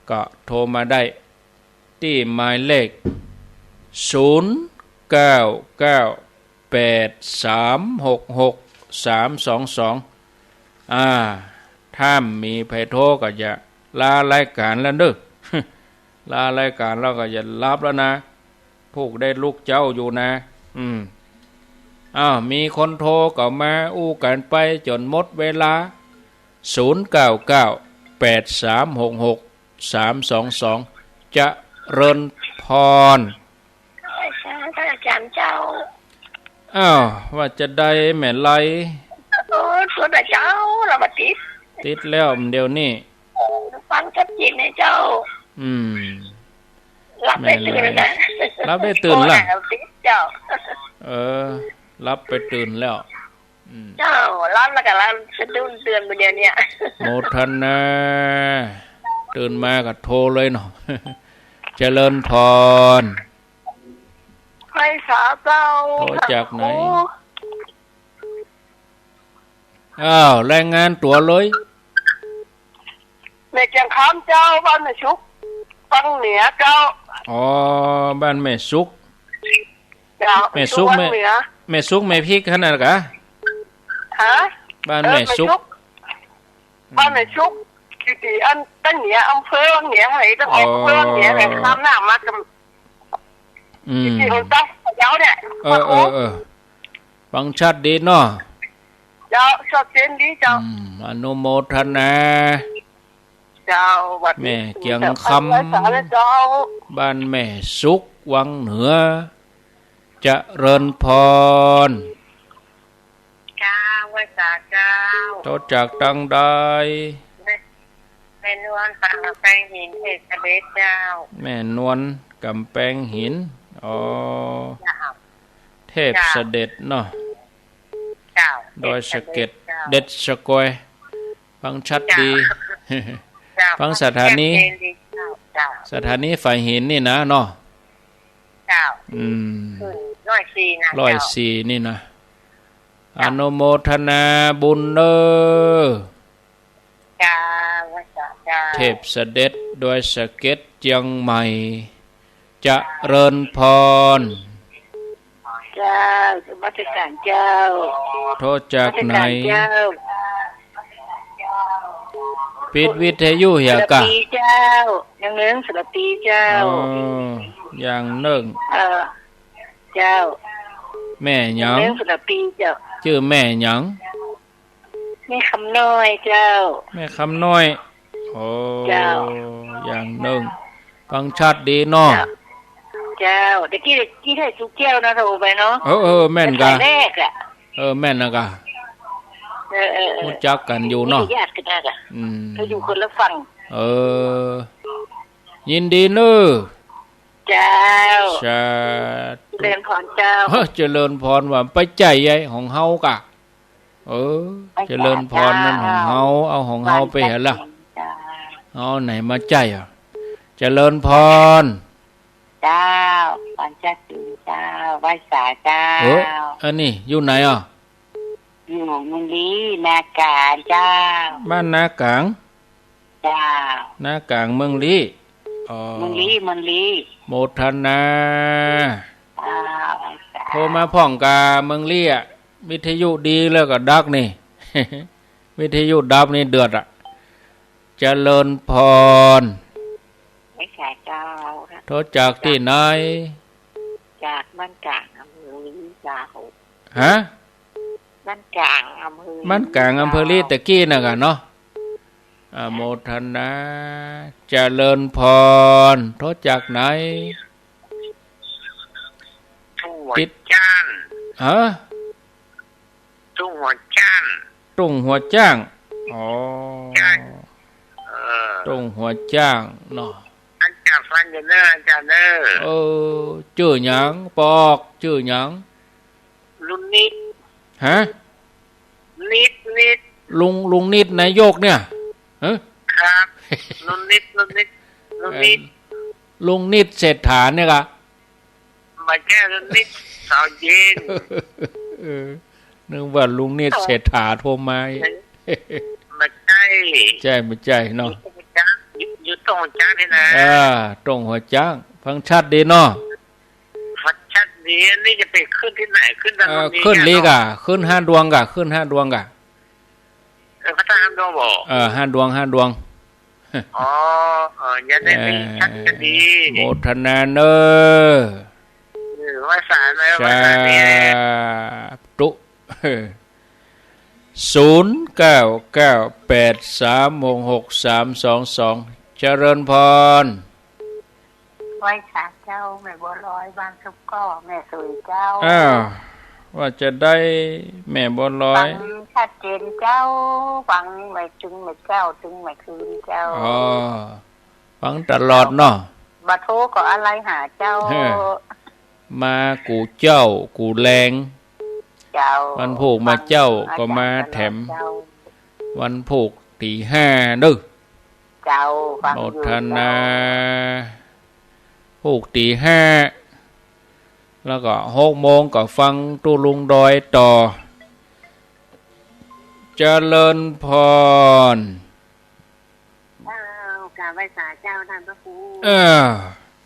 ก็โทรมาได้ตี้หมายเลข ศูนย์ เก้า เก้า แปด สาม หก หก สาม สอง สอง อ่า ถ้าบ่มีใผโทรก็จะลารายก๋านแล้วเน้อ ลารายก๋านแล้วก็จะหลับแล้วนะ ปลุกได้ลุกเจ๊าอยู่นะ อืม อ้าว มีคนโทรเข้ามาอู้กั๋นไปจ๋นหมดเวลา ศูนย์ เก้า เก้า แปด สาม หก หก สาม สอง สอง เจริญพร ไหว้สาพระอาจ๋ารย์เจ้า อ้าว ว่าจะใดแม่ไล โอ้ ติดแล้วเจ้า ลาวบ่ติด ติดแล้วเดี๋ยวนี้ เออ ฟังชัดเจนนะเจ้า อืม หลับได้ตื่นนะ แม่ไล หลับได้ตื่นละ โอ้ หลับติดเจ้า เออ หลับไปตื่นแล้ว อืม เจ้า หลับแล้วก็หลับสะดุ้งตื่นไปเดี๋ยวเนี้ย โมทนา ตื่นมาก็โทรเลยเนาะ เจริญพร ไหว้สาเจ้า โทรจากไหน โอ้ อ้าว รายงานตั๋วเลย แม่เจียงคำเจ้า บ้านแม่สุก ปังเหนือเจ้า อ๋อ บ้านแม่สุก เจ้า แม่สุก วังเหนือ แม่ แม่สุกแม่พริกหั้นน่ะกา ฮะ บ้านแม่สุก เออ แม่สุก อืม บ้านแม่สุก ตี้ ตี้อันปังเหนือ อำเภอวังเหนือ ไหน ต้องออก อ๋อ อำเภอวังเหนือ ไหน ข้ามน้ำมากับ อืม ตี้ ตี้คนใต้เจ้าเนี่ย เออ เออ เออ ฟังชัดดีเนาะ เจ้า ชัดเจนดีเจ้า อืม อนุโมทนา เจ้า หวัดดี แม่เจียงคำ เจ้า บ้านแม่สุก วังเหนือ เจริญพร เจ้า ไหว้สาเจ้า โทรจากตางใด แม่ แม่นวล กำแพงหิน เทพเสด็จเจ้า แม่นวล กำแพงหิน อ๋อ เจ้า เทพเสด็จเนาะ เจ้า ดอยสะเก็ด เทพเสด็จเจ้า เด็ดสะกอย ฟังชัดดี เจ้า เจ้า ฟังสถานี ฟังชัดเจนดีเจ้า เจ้า สถานีฝายหินนี่นะเนาะ เจ้า อืม ขึ้นร้อยสี่นะ ร้อยสี่ เจ้า นี่นะ เจ้า อนุโมทนาบุญเน้อ เจ้า เจ้า เทพเสด็จดอยสะเก็ดเจียงใหม่ เจริญพร เจ้า นมัสก๋านเจ้า โทรจากไหน นมัสก๋านเจ้า ปิดวิทยุเหียกะ สระปีเจ้า ยางเนิ่ง สระปีเจ้า อ๋อ ยางเนิ่ง เออ เจ้า แม่หยัง ยางเนิ่ง สระปีเจ้า จื้อแม่หยัง แม่คำน้อยเจ้า แม่คำน้อย โอ้ เจ้า ยางเนิ่ง ฟังชัดดีเนาะ เจ้า เจ้า ตะกี้ ตะกี้ไทสุขแก้วนะ โทรไปเนาะ เออ เออ แม่นกะ สายแรกอะ เออ แม่นนะกะ เออ เออ เออ ฮู้จักกั๋นอยู่เนาะ ญาติกั๋นนะกะ อืม เขาอยู่คนละฝั่ง เออ ยินดีเน้อ เจ้า สาธุ เจริญพรเจ้า เฮ้อ เจริญพรว่าไปใจ๊ใยของเฮากะ เออ เจริญพรนั่นของเฮา เอาของเฮาไปเหียละ เจ้า เอาไหนมาใจ๊อะ เจริญพร เจ้า พรชัดดีเจ้า ไหว้สาเจ้า เออ อันนี้อยู่ไหนอะ อยู่เมืองลี้ นากลางเจ้า บ้านนากลาง เจ้า นากลางเมืองลี้ อ๋อ เมืองลี้ เมืองลี้ โมทนา เจ้า โทรมาพ่องกาเมืองลี้อะ วิทยุดีแล้วก็ดับนี่ วิทยุดับนี่เดือดอะ เจริญพร ไหว้สาเจ้า โทรจากตี้ไหน จากบ้านกลางอำเภอลี้เจ้า ฮะ บ้านกลางอำเภอลี้ บ้านกลางอำเภอลี้ เจ้า ตะกี้นะกะเนาะ อนุโมทนา เจริญพร โทรจากไหน ทุ่งหัว ติด จ้าน ฮะ ทุ่งหัวจ้าน ทุ่งหัวจ้าง อ๋อ จ้าน เออ ทุ่งหัวจ้างเนาะ อาจ๋ารย์ฟังอยู่เน้อ อาจ๋ารย์เน้อ เออ จื้อหยัง ปอก จื้อหยัง ลุงนิด ฮะ นิด นิด ลุง ลุงนิดนายกเนี่ย ฮะ ครับ ลุงนิด ลุงนิด ลุงนิด เอ่อ ลุงนิดเศรษฐาเนี่ยกะ บ่ใจ้ ลุงนิด สาวเย็น เออ นึกว่าลุงนิดเศรษฐาโทรมา บ่ใจ้ ใจ้ บ่ใจ้เนาะ อยู่ตรงหัวจ๊างนี่นะ อ่า ตรงหัวจ๊าง ฟังชัดดีเนาะ ฟังชัดดี นี่จะไปขึ้นตี้ไหน ขึ้นตรงนี้ เออ ขึ้นลีก่า ขึ้นห้าดวงก่า ขึ้นห้าดวงก่า เออ พระธาตุห้าดวงบ่ เออ ห้าดวง ห้าดวง อ๋อ เออ ยังได้ไปชัดกันดี โมทนาเน้อ เออ ไหว้สาเน้อ ไหว้สาเน้อ สาธุ ศูนย์เก้าเก้าแปดสามหกหกสามสองสอง เจริญพร ไหว้สาเจ้า แม่บัวลอย บ้านซุกก้อ แม่สุยเจ้า อ้าว ว่าจะได้แม่บัวลอย ฟังชัดเจนเจ้า ฟังไม่ตึงไม่เจ้า ตึงไม่คืนเจ้า อ๋อ ฟังตลอดเนาะ บ่โทรก็อะไลหาเจ้า เออ มากู้เจ้ากู้แลง เจ้า วันพูกมาเจ้าก็มาแถม ฟังตลอดเจ้า วันพูกตีห้าเน้อ เจ้า ฟังอยู่ โมทนา เจ้า พูกตีห้า แล้วก็หกโมงก็ฟังตุ๊ลุงดอยต่อ เจริญพร อ้าว กราบไหว้สาเจ้าต้านพระครู เออ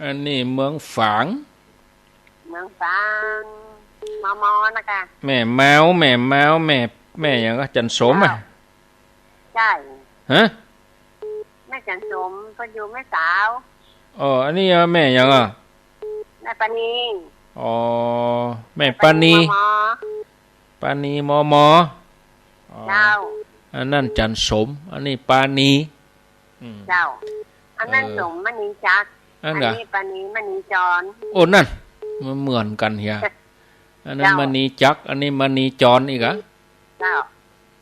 อันนี้เมืองฝาง เมืองฝาง มอมอ นะคะ แม่เมา แม่เมา แม่ แม่หยังก็ จันสมอะ เจ้า ใจ้ ฮะ แม่จันสม เปิ้นอยู่แม่สาว อ๋อ อันนี้แม่หยังอะ แม่ปานี อ๋อ แม่ปานี แม่ปานี มอมอ ปานี มอมอ อ๋อ เจ้า อันนั้นจันสม อันนี้ปานี อืม เจ้า อันนั้น เออ สมมณีจักร อัน อันนี้ปานีมณีจร โอ้ นั่น มันเหมือนกั๋นเหีย อันนั้น เจ้า มณีจักร อันนี้มณีจรอีกอะ เจ้า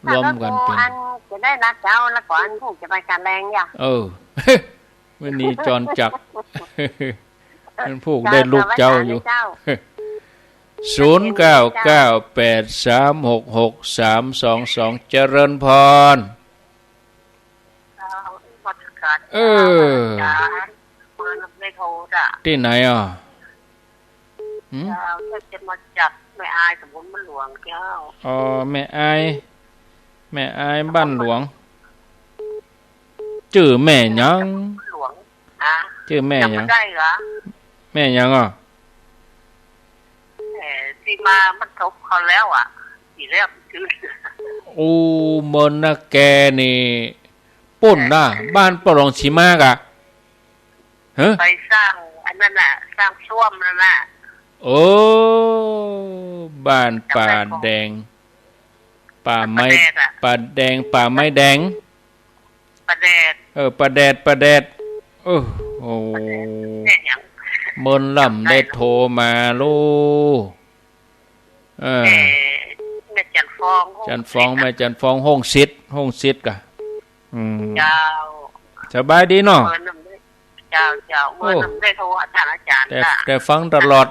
รวมกั๋นเป๋น อันจะได้ละเจ้า แล้วก็อันพูกจะไปกาแลงอย่า เออ มณีจรจักร อันพูกได้ลูกเจ้าอยู่ เจ้า ศูนย์เก้าเก้าแปดสามหกหกสามสองสอง เจริญพร เออ เปิ้นไม่โทรจ้ะ ตี้ไหนอ่ะ หืม เจ้า จะมาจากแม่อายตำบลบ้านหลวงเจ้า อ๋อ แม่อาย แม่อายบ้านหลวง จื้อแม่หยัง บ้านหลวง ฮะ จื้อแม่หยัง จ๋ำบ่ได้เหรอ แม่หยังอ่ะ แม่ตี้มามันทบเขาแล้วอ่ะ อีกแล้ว อู้ เมินนาแกนี่ ปุ้นนะ บ้านป้อหลวงสีมากะ ฮะ ไปสร้างอันนั้นน่ะ สร้างส้วมนั่นน่ะ โอ้ บ้านป่าแดง ป่าไม้ ป่าแดง ป่าไม้แดง ป่าแดด เออ ป่าแดด ป่าแดด เออ โอ้ แม่หยัง เมินลำได้โทรมาลูก เออ แม่ แม่จันฟอง จันฟอง แม่จันฟอง ห้องสิทธิ์ ห้องสิทธิ์กะ อืม เจ้า สบายดีเนาะ เมินลำได้ เจ้า เจ้า เมินลำได้โทรหาท่านอาจารย์ แต่ แต่ฟังตลอด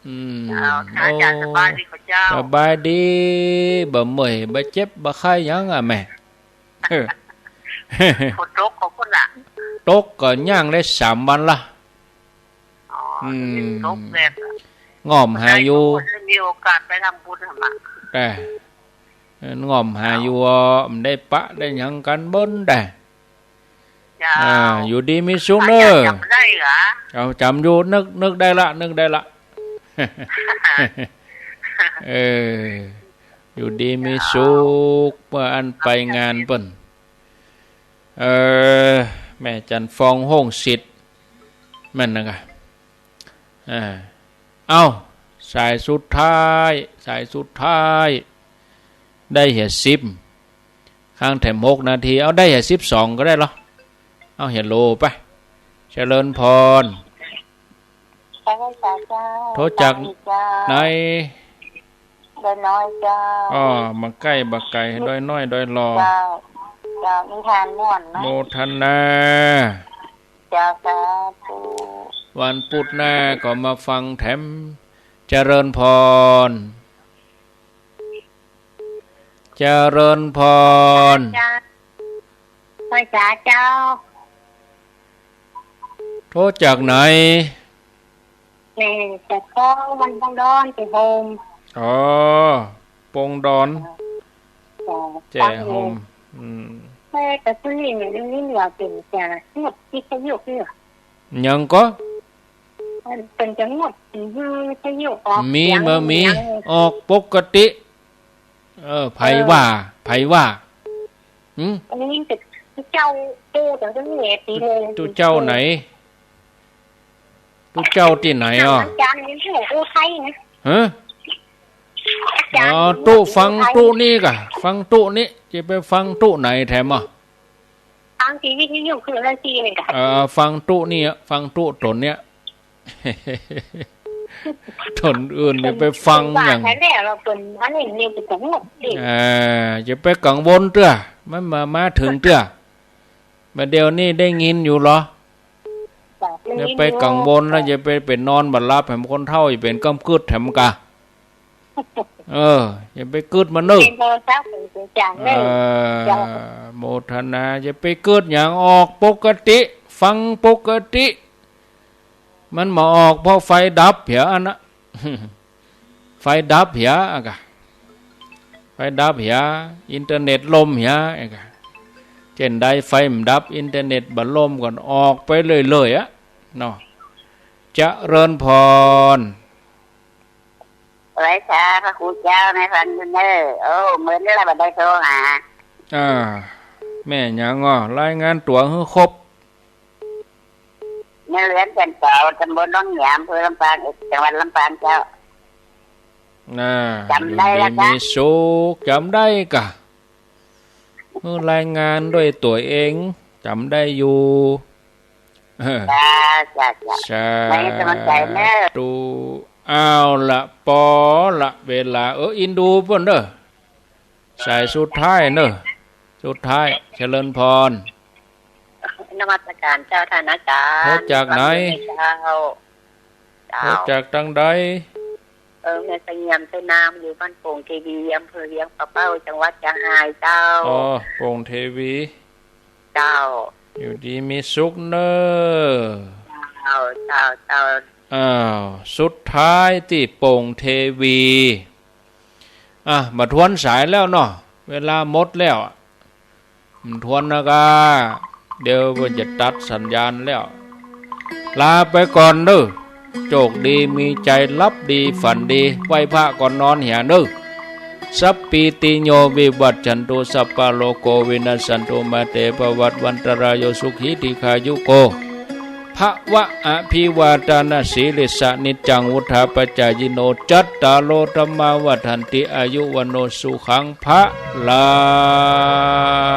อืม เจ้า ท่านอาจารย์ โอ้ สบายดีก่อเจ้า สบายดี บ่เมื่อย บ่เจ็บ บ่ไข้หยังอะแม่ เออ ฝนตกก่อปุ้นน่ะ ตกก่อยังได้สามวันละ อ๋อ อืม ตกแดดอะ ง่อมหาอยู่ ได้มีโอกาสไปทำบุญอะมะ แต่ เออ ง่อมหาอยู่ บ่ได้ปะได้หยังกั๋นเปิ้นแต่ เจ้า อ่า อยู่ดีมีสุขเน้อ จ๋ำได้เหรอ เอา จ๋ำอยู่ นึก นึกได้ละ นึกได้ละ เออ อยู่ดีมีสุข เมื่ออันไปงานเปิ้น เออ แม่จันฟอง ห้องสิทธิ์ แม่นนะกะ อ่า เอ้า สายสุดท้าย สายสุดท้าย ได้เหียสิบ ค้างแถมหกนาที เอา ได้เหียสิบสองก็ได้เหรอ เอา ฮัลโหล ไป เจริญพร ไปไหว้สาเจ้า โทรจาก เจ้า ไหน ดอยน้อยเจ้า อ้อ บ่ใก้บ่ไก๋ ดอยน้อย ดอยหล่อ เจ้า เจ้า นิทานม่วนเนาะ โมทนา เจ้า สาธุ วันพุธหน้าก็มาฟังแถม เจริญพร เจริญพร เจ้า ไหว้สาเจ้า โทรจากไหน แม่จะฟ้องวันปงดอนจะโฮม อ๋อ ปงดอน เจ้า เจ้า โฮม อืม แต่ แต่ซุนี่เนี่ย นี่เหลือเป๋นจะงดวิทยุเนี่ย หยังก่อ เป๋นจะงดวิทยุออก มี เสียง บ่มี หยัง ออกปกติ เออ ไผว่า เออ ไผว่า หึ อันนี้เป๋นตุ๊เจ้า ตุ๊เจ้าจังเลย ตุ๊เจ้าไหน ตุ๊เจ้าตี้ไหนอ่ะ อาจ๋ารย์นี่อยู่อุทัยนะ ฮะ อาจ๋ารย์ อ๋อ ตุ๊ฟังตุ๊นี่ก่ะ ฟังตุ๊นี่ จะไปฟังตุ๊ไหนแถมอ่ะ ฟังตี้วิทยุคืออะไรตี้นี่ก่ะ เออ ฟังตุ๊นี่อ่ะ ฟังตุ๊ต๋นเนี่ย ต๋นอื่นนี่ไปฟังหยัง ว่าแท้แล้วเป๋นอันนี้นี่เป๋นสงบดี เออ อย่าไปกังวลเตื้อ มันมา มาเถิงเตื้อ บ่าเดี่ยวนี้ได้ยินอยู่เหรอ จ้ะ อย่าไปกังวลแล้ว อย่าไป ไปนอนบ่หลับแถมคนเฒ่า อย่าเป๋นก้ำกึ๊ดแถมก่ะ เออ อย่าไปกึ๊ดมันเน่อ เป๋นโทรศัพท์เป๋นจ๋ารย์ เออ เจ้า โมทนา อย่าไปกึ๊ดหยัง ออกปกติ ฟังปกติ มันบ่ออกเพราะไฟดับเหียอันน่ะ ไฟดับเหียอะก่ะ ไฟดับเหีย อินเทอร์เน็ตล่มเหียอะก่ะ เจ้นใดไฟบ่ดับ อินเทอร์เน็ตบ่ล่มก่อน ออกไปเรื่อยๆ อะ เนาะ เจริญพร ไหว้สาพระครูเจ้า แม่ฟังอยู่เน่อ โอ้ เมินแล้วบ่ได้โทรหา อ่า แม่หยังอ่ะ รายงานตั๋วหื้อครบ แม่เรือน จันทร์เสา ตำบลหนองเหีย อำเภอลำปาง เอ่อ จังหวัดลำปางเจ้า น่า จ๋ำได้แล้ว อยู่ดีมีสุข จ๋ำได้ก่ะ หื้อรายงานด้วยตั๋วเอง จ๋ำได้อยู่ เออ จ้า จ้า จ้า สาธุ ไม่ให้กำลังใจเนอะ เอาละ ปอละ เวลา เออ อินดูเปิ้นเด้อ สายสุดท้ายเนอะ สุดท้าย เจริญพร นมัสการเจ้าท่านอาจารย์ โทรจากไหน เจ้า เจ้า โทรจากตางใด เออ แม่เสงี่ยม ใต้น้ำ อยู่บ้านโป่งเทวี อำเภอเวียงป่าเป้า จังหวัดเจียงรายเจ้า อ๋อ โป่งเทวี เจ้า อยู่ดีมีสุขเน่อ เจ้า เจ้า เจ้า อ้าว สุดท้ายตี้โป่งเทวี อ่ะ บ่ทวนสายแล้วเนาะ เวลาหมดแล้วอะ บ่ทวนนะก้า เดี๋ยวเปิ้นจะตัดสัญญาณแล้ว ลาไปก่อนเน่อ โจคดีมีใจ๋ หลับดีฝันดี ไหว้พระก่อนนอนเหียเน่อ สัพพีติโยวิวัชชันตุ สัพพะโรโควินัสสันตุ มาเตภวัตวันตรายโย สุขีทีฆายุโก ภะวะ อภิวาทานะสีลิสสะ นิจจังวุฑฒาปจายิโน จัตตาโรธัมมาวัฑฒันติ อายุวัณโณสุขังพะลัง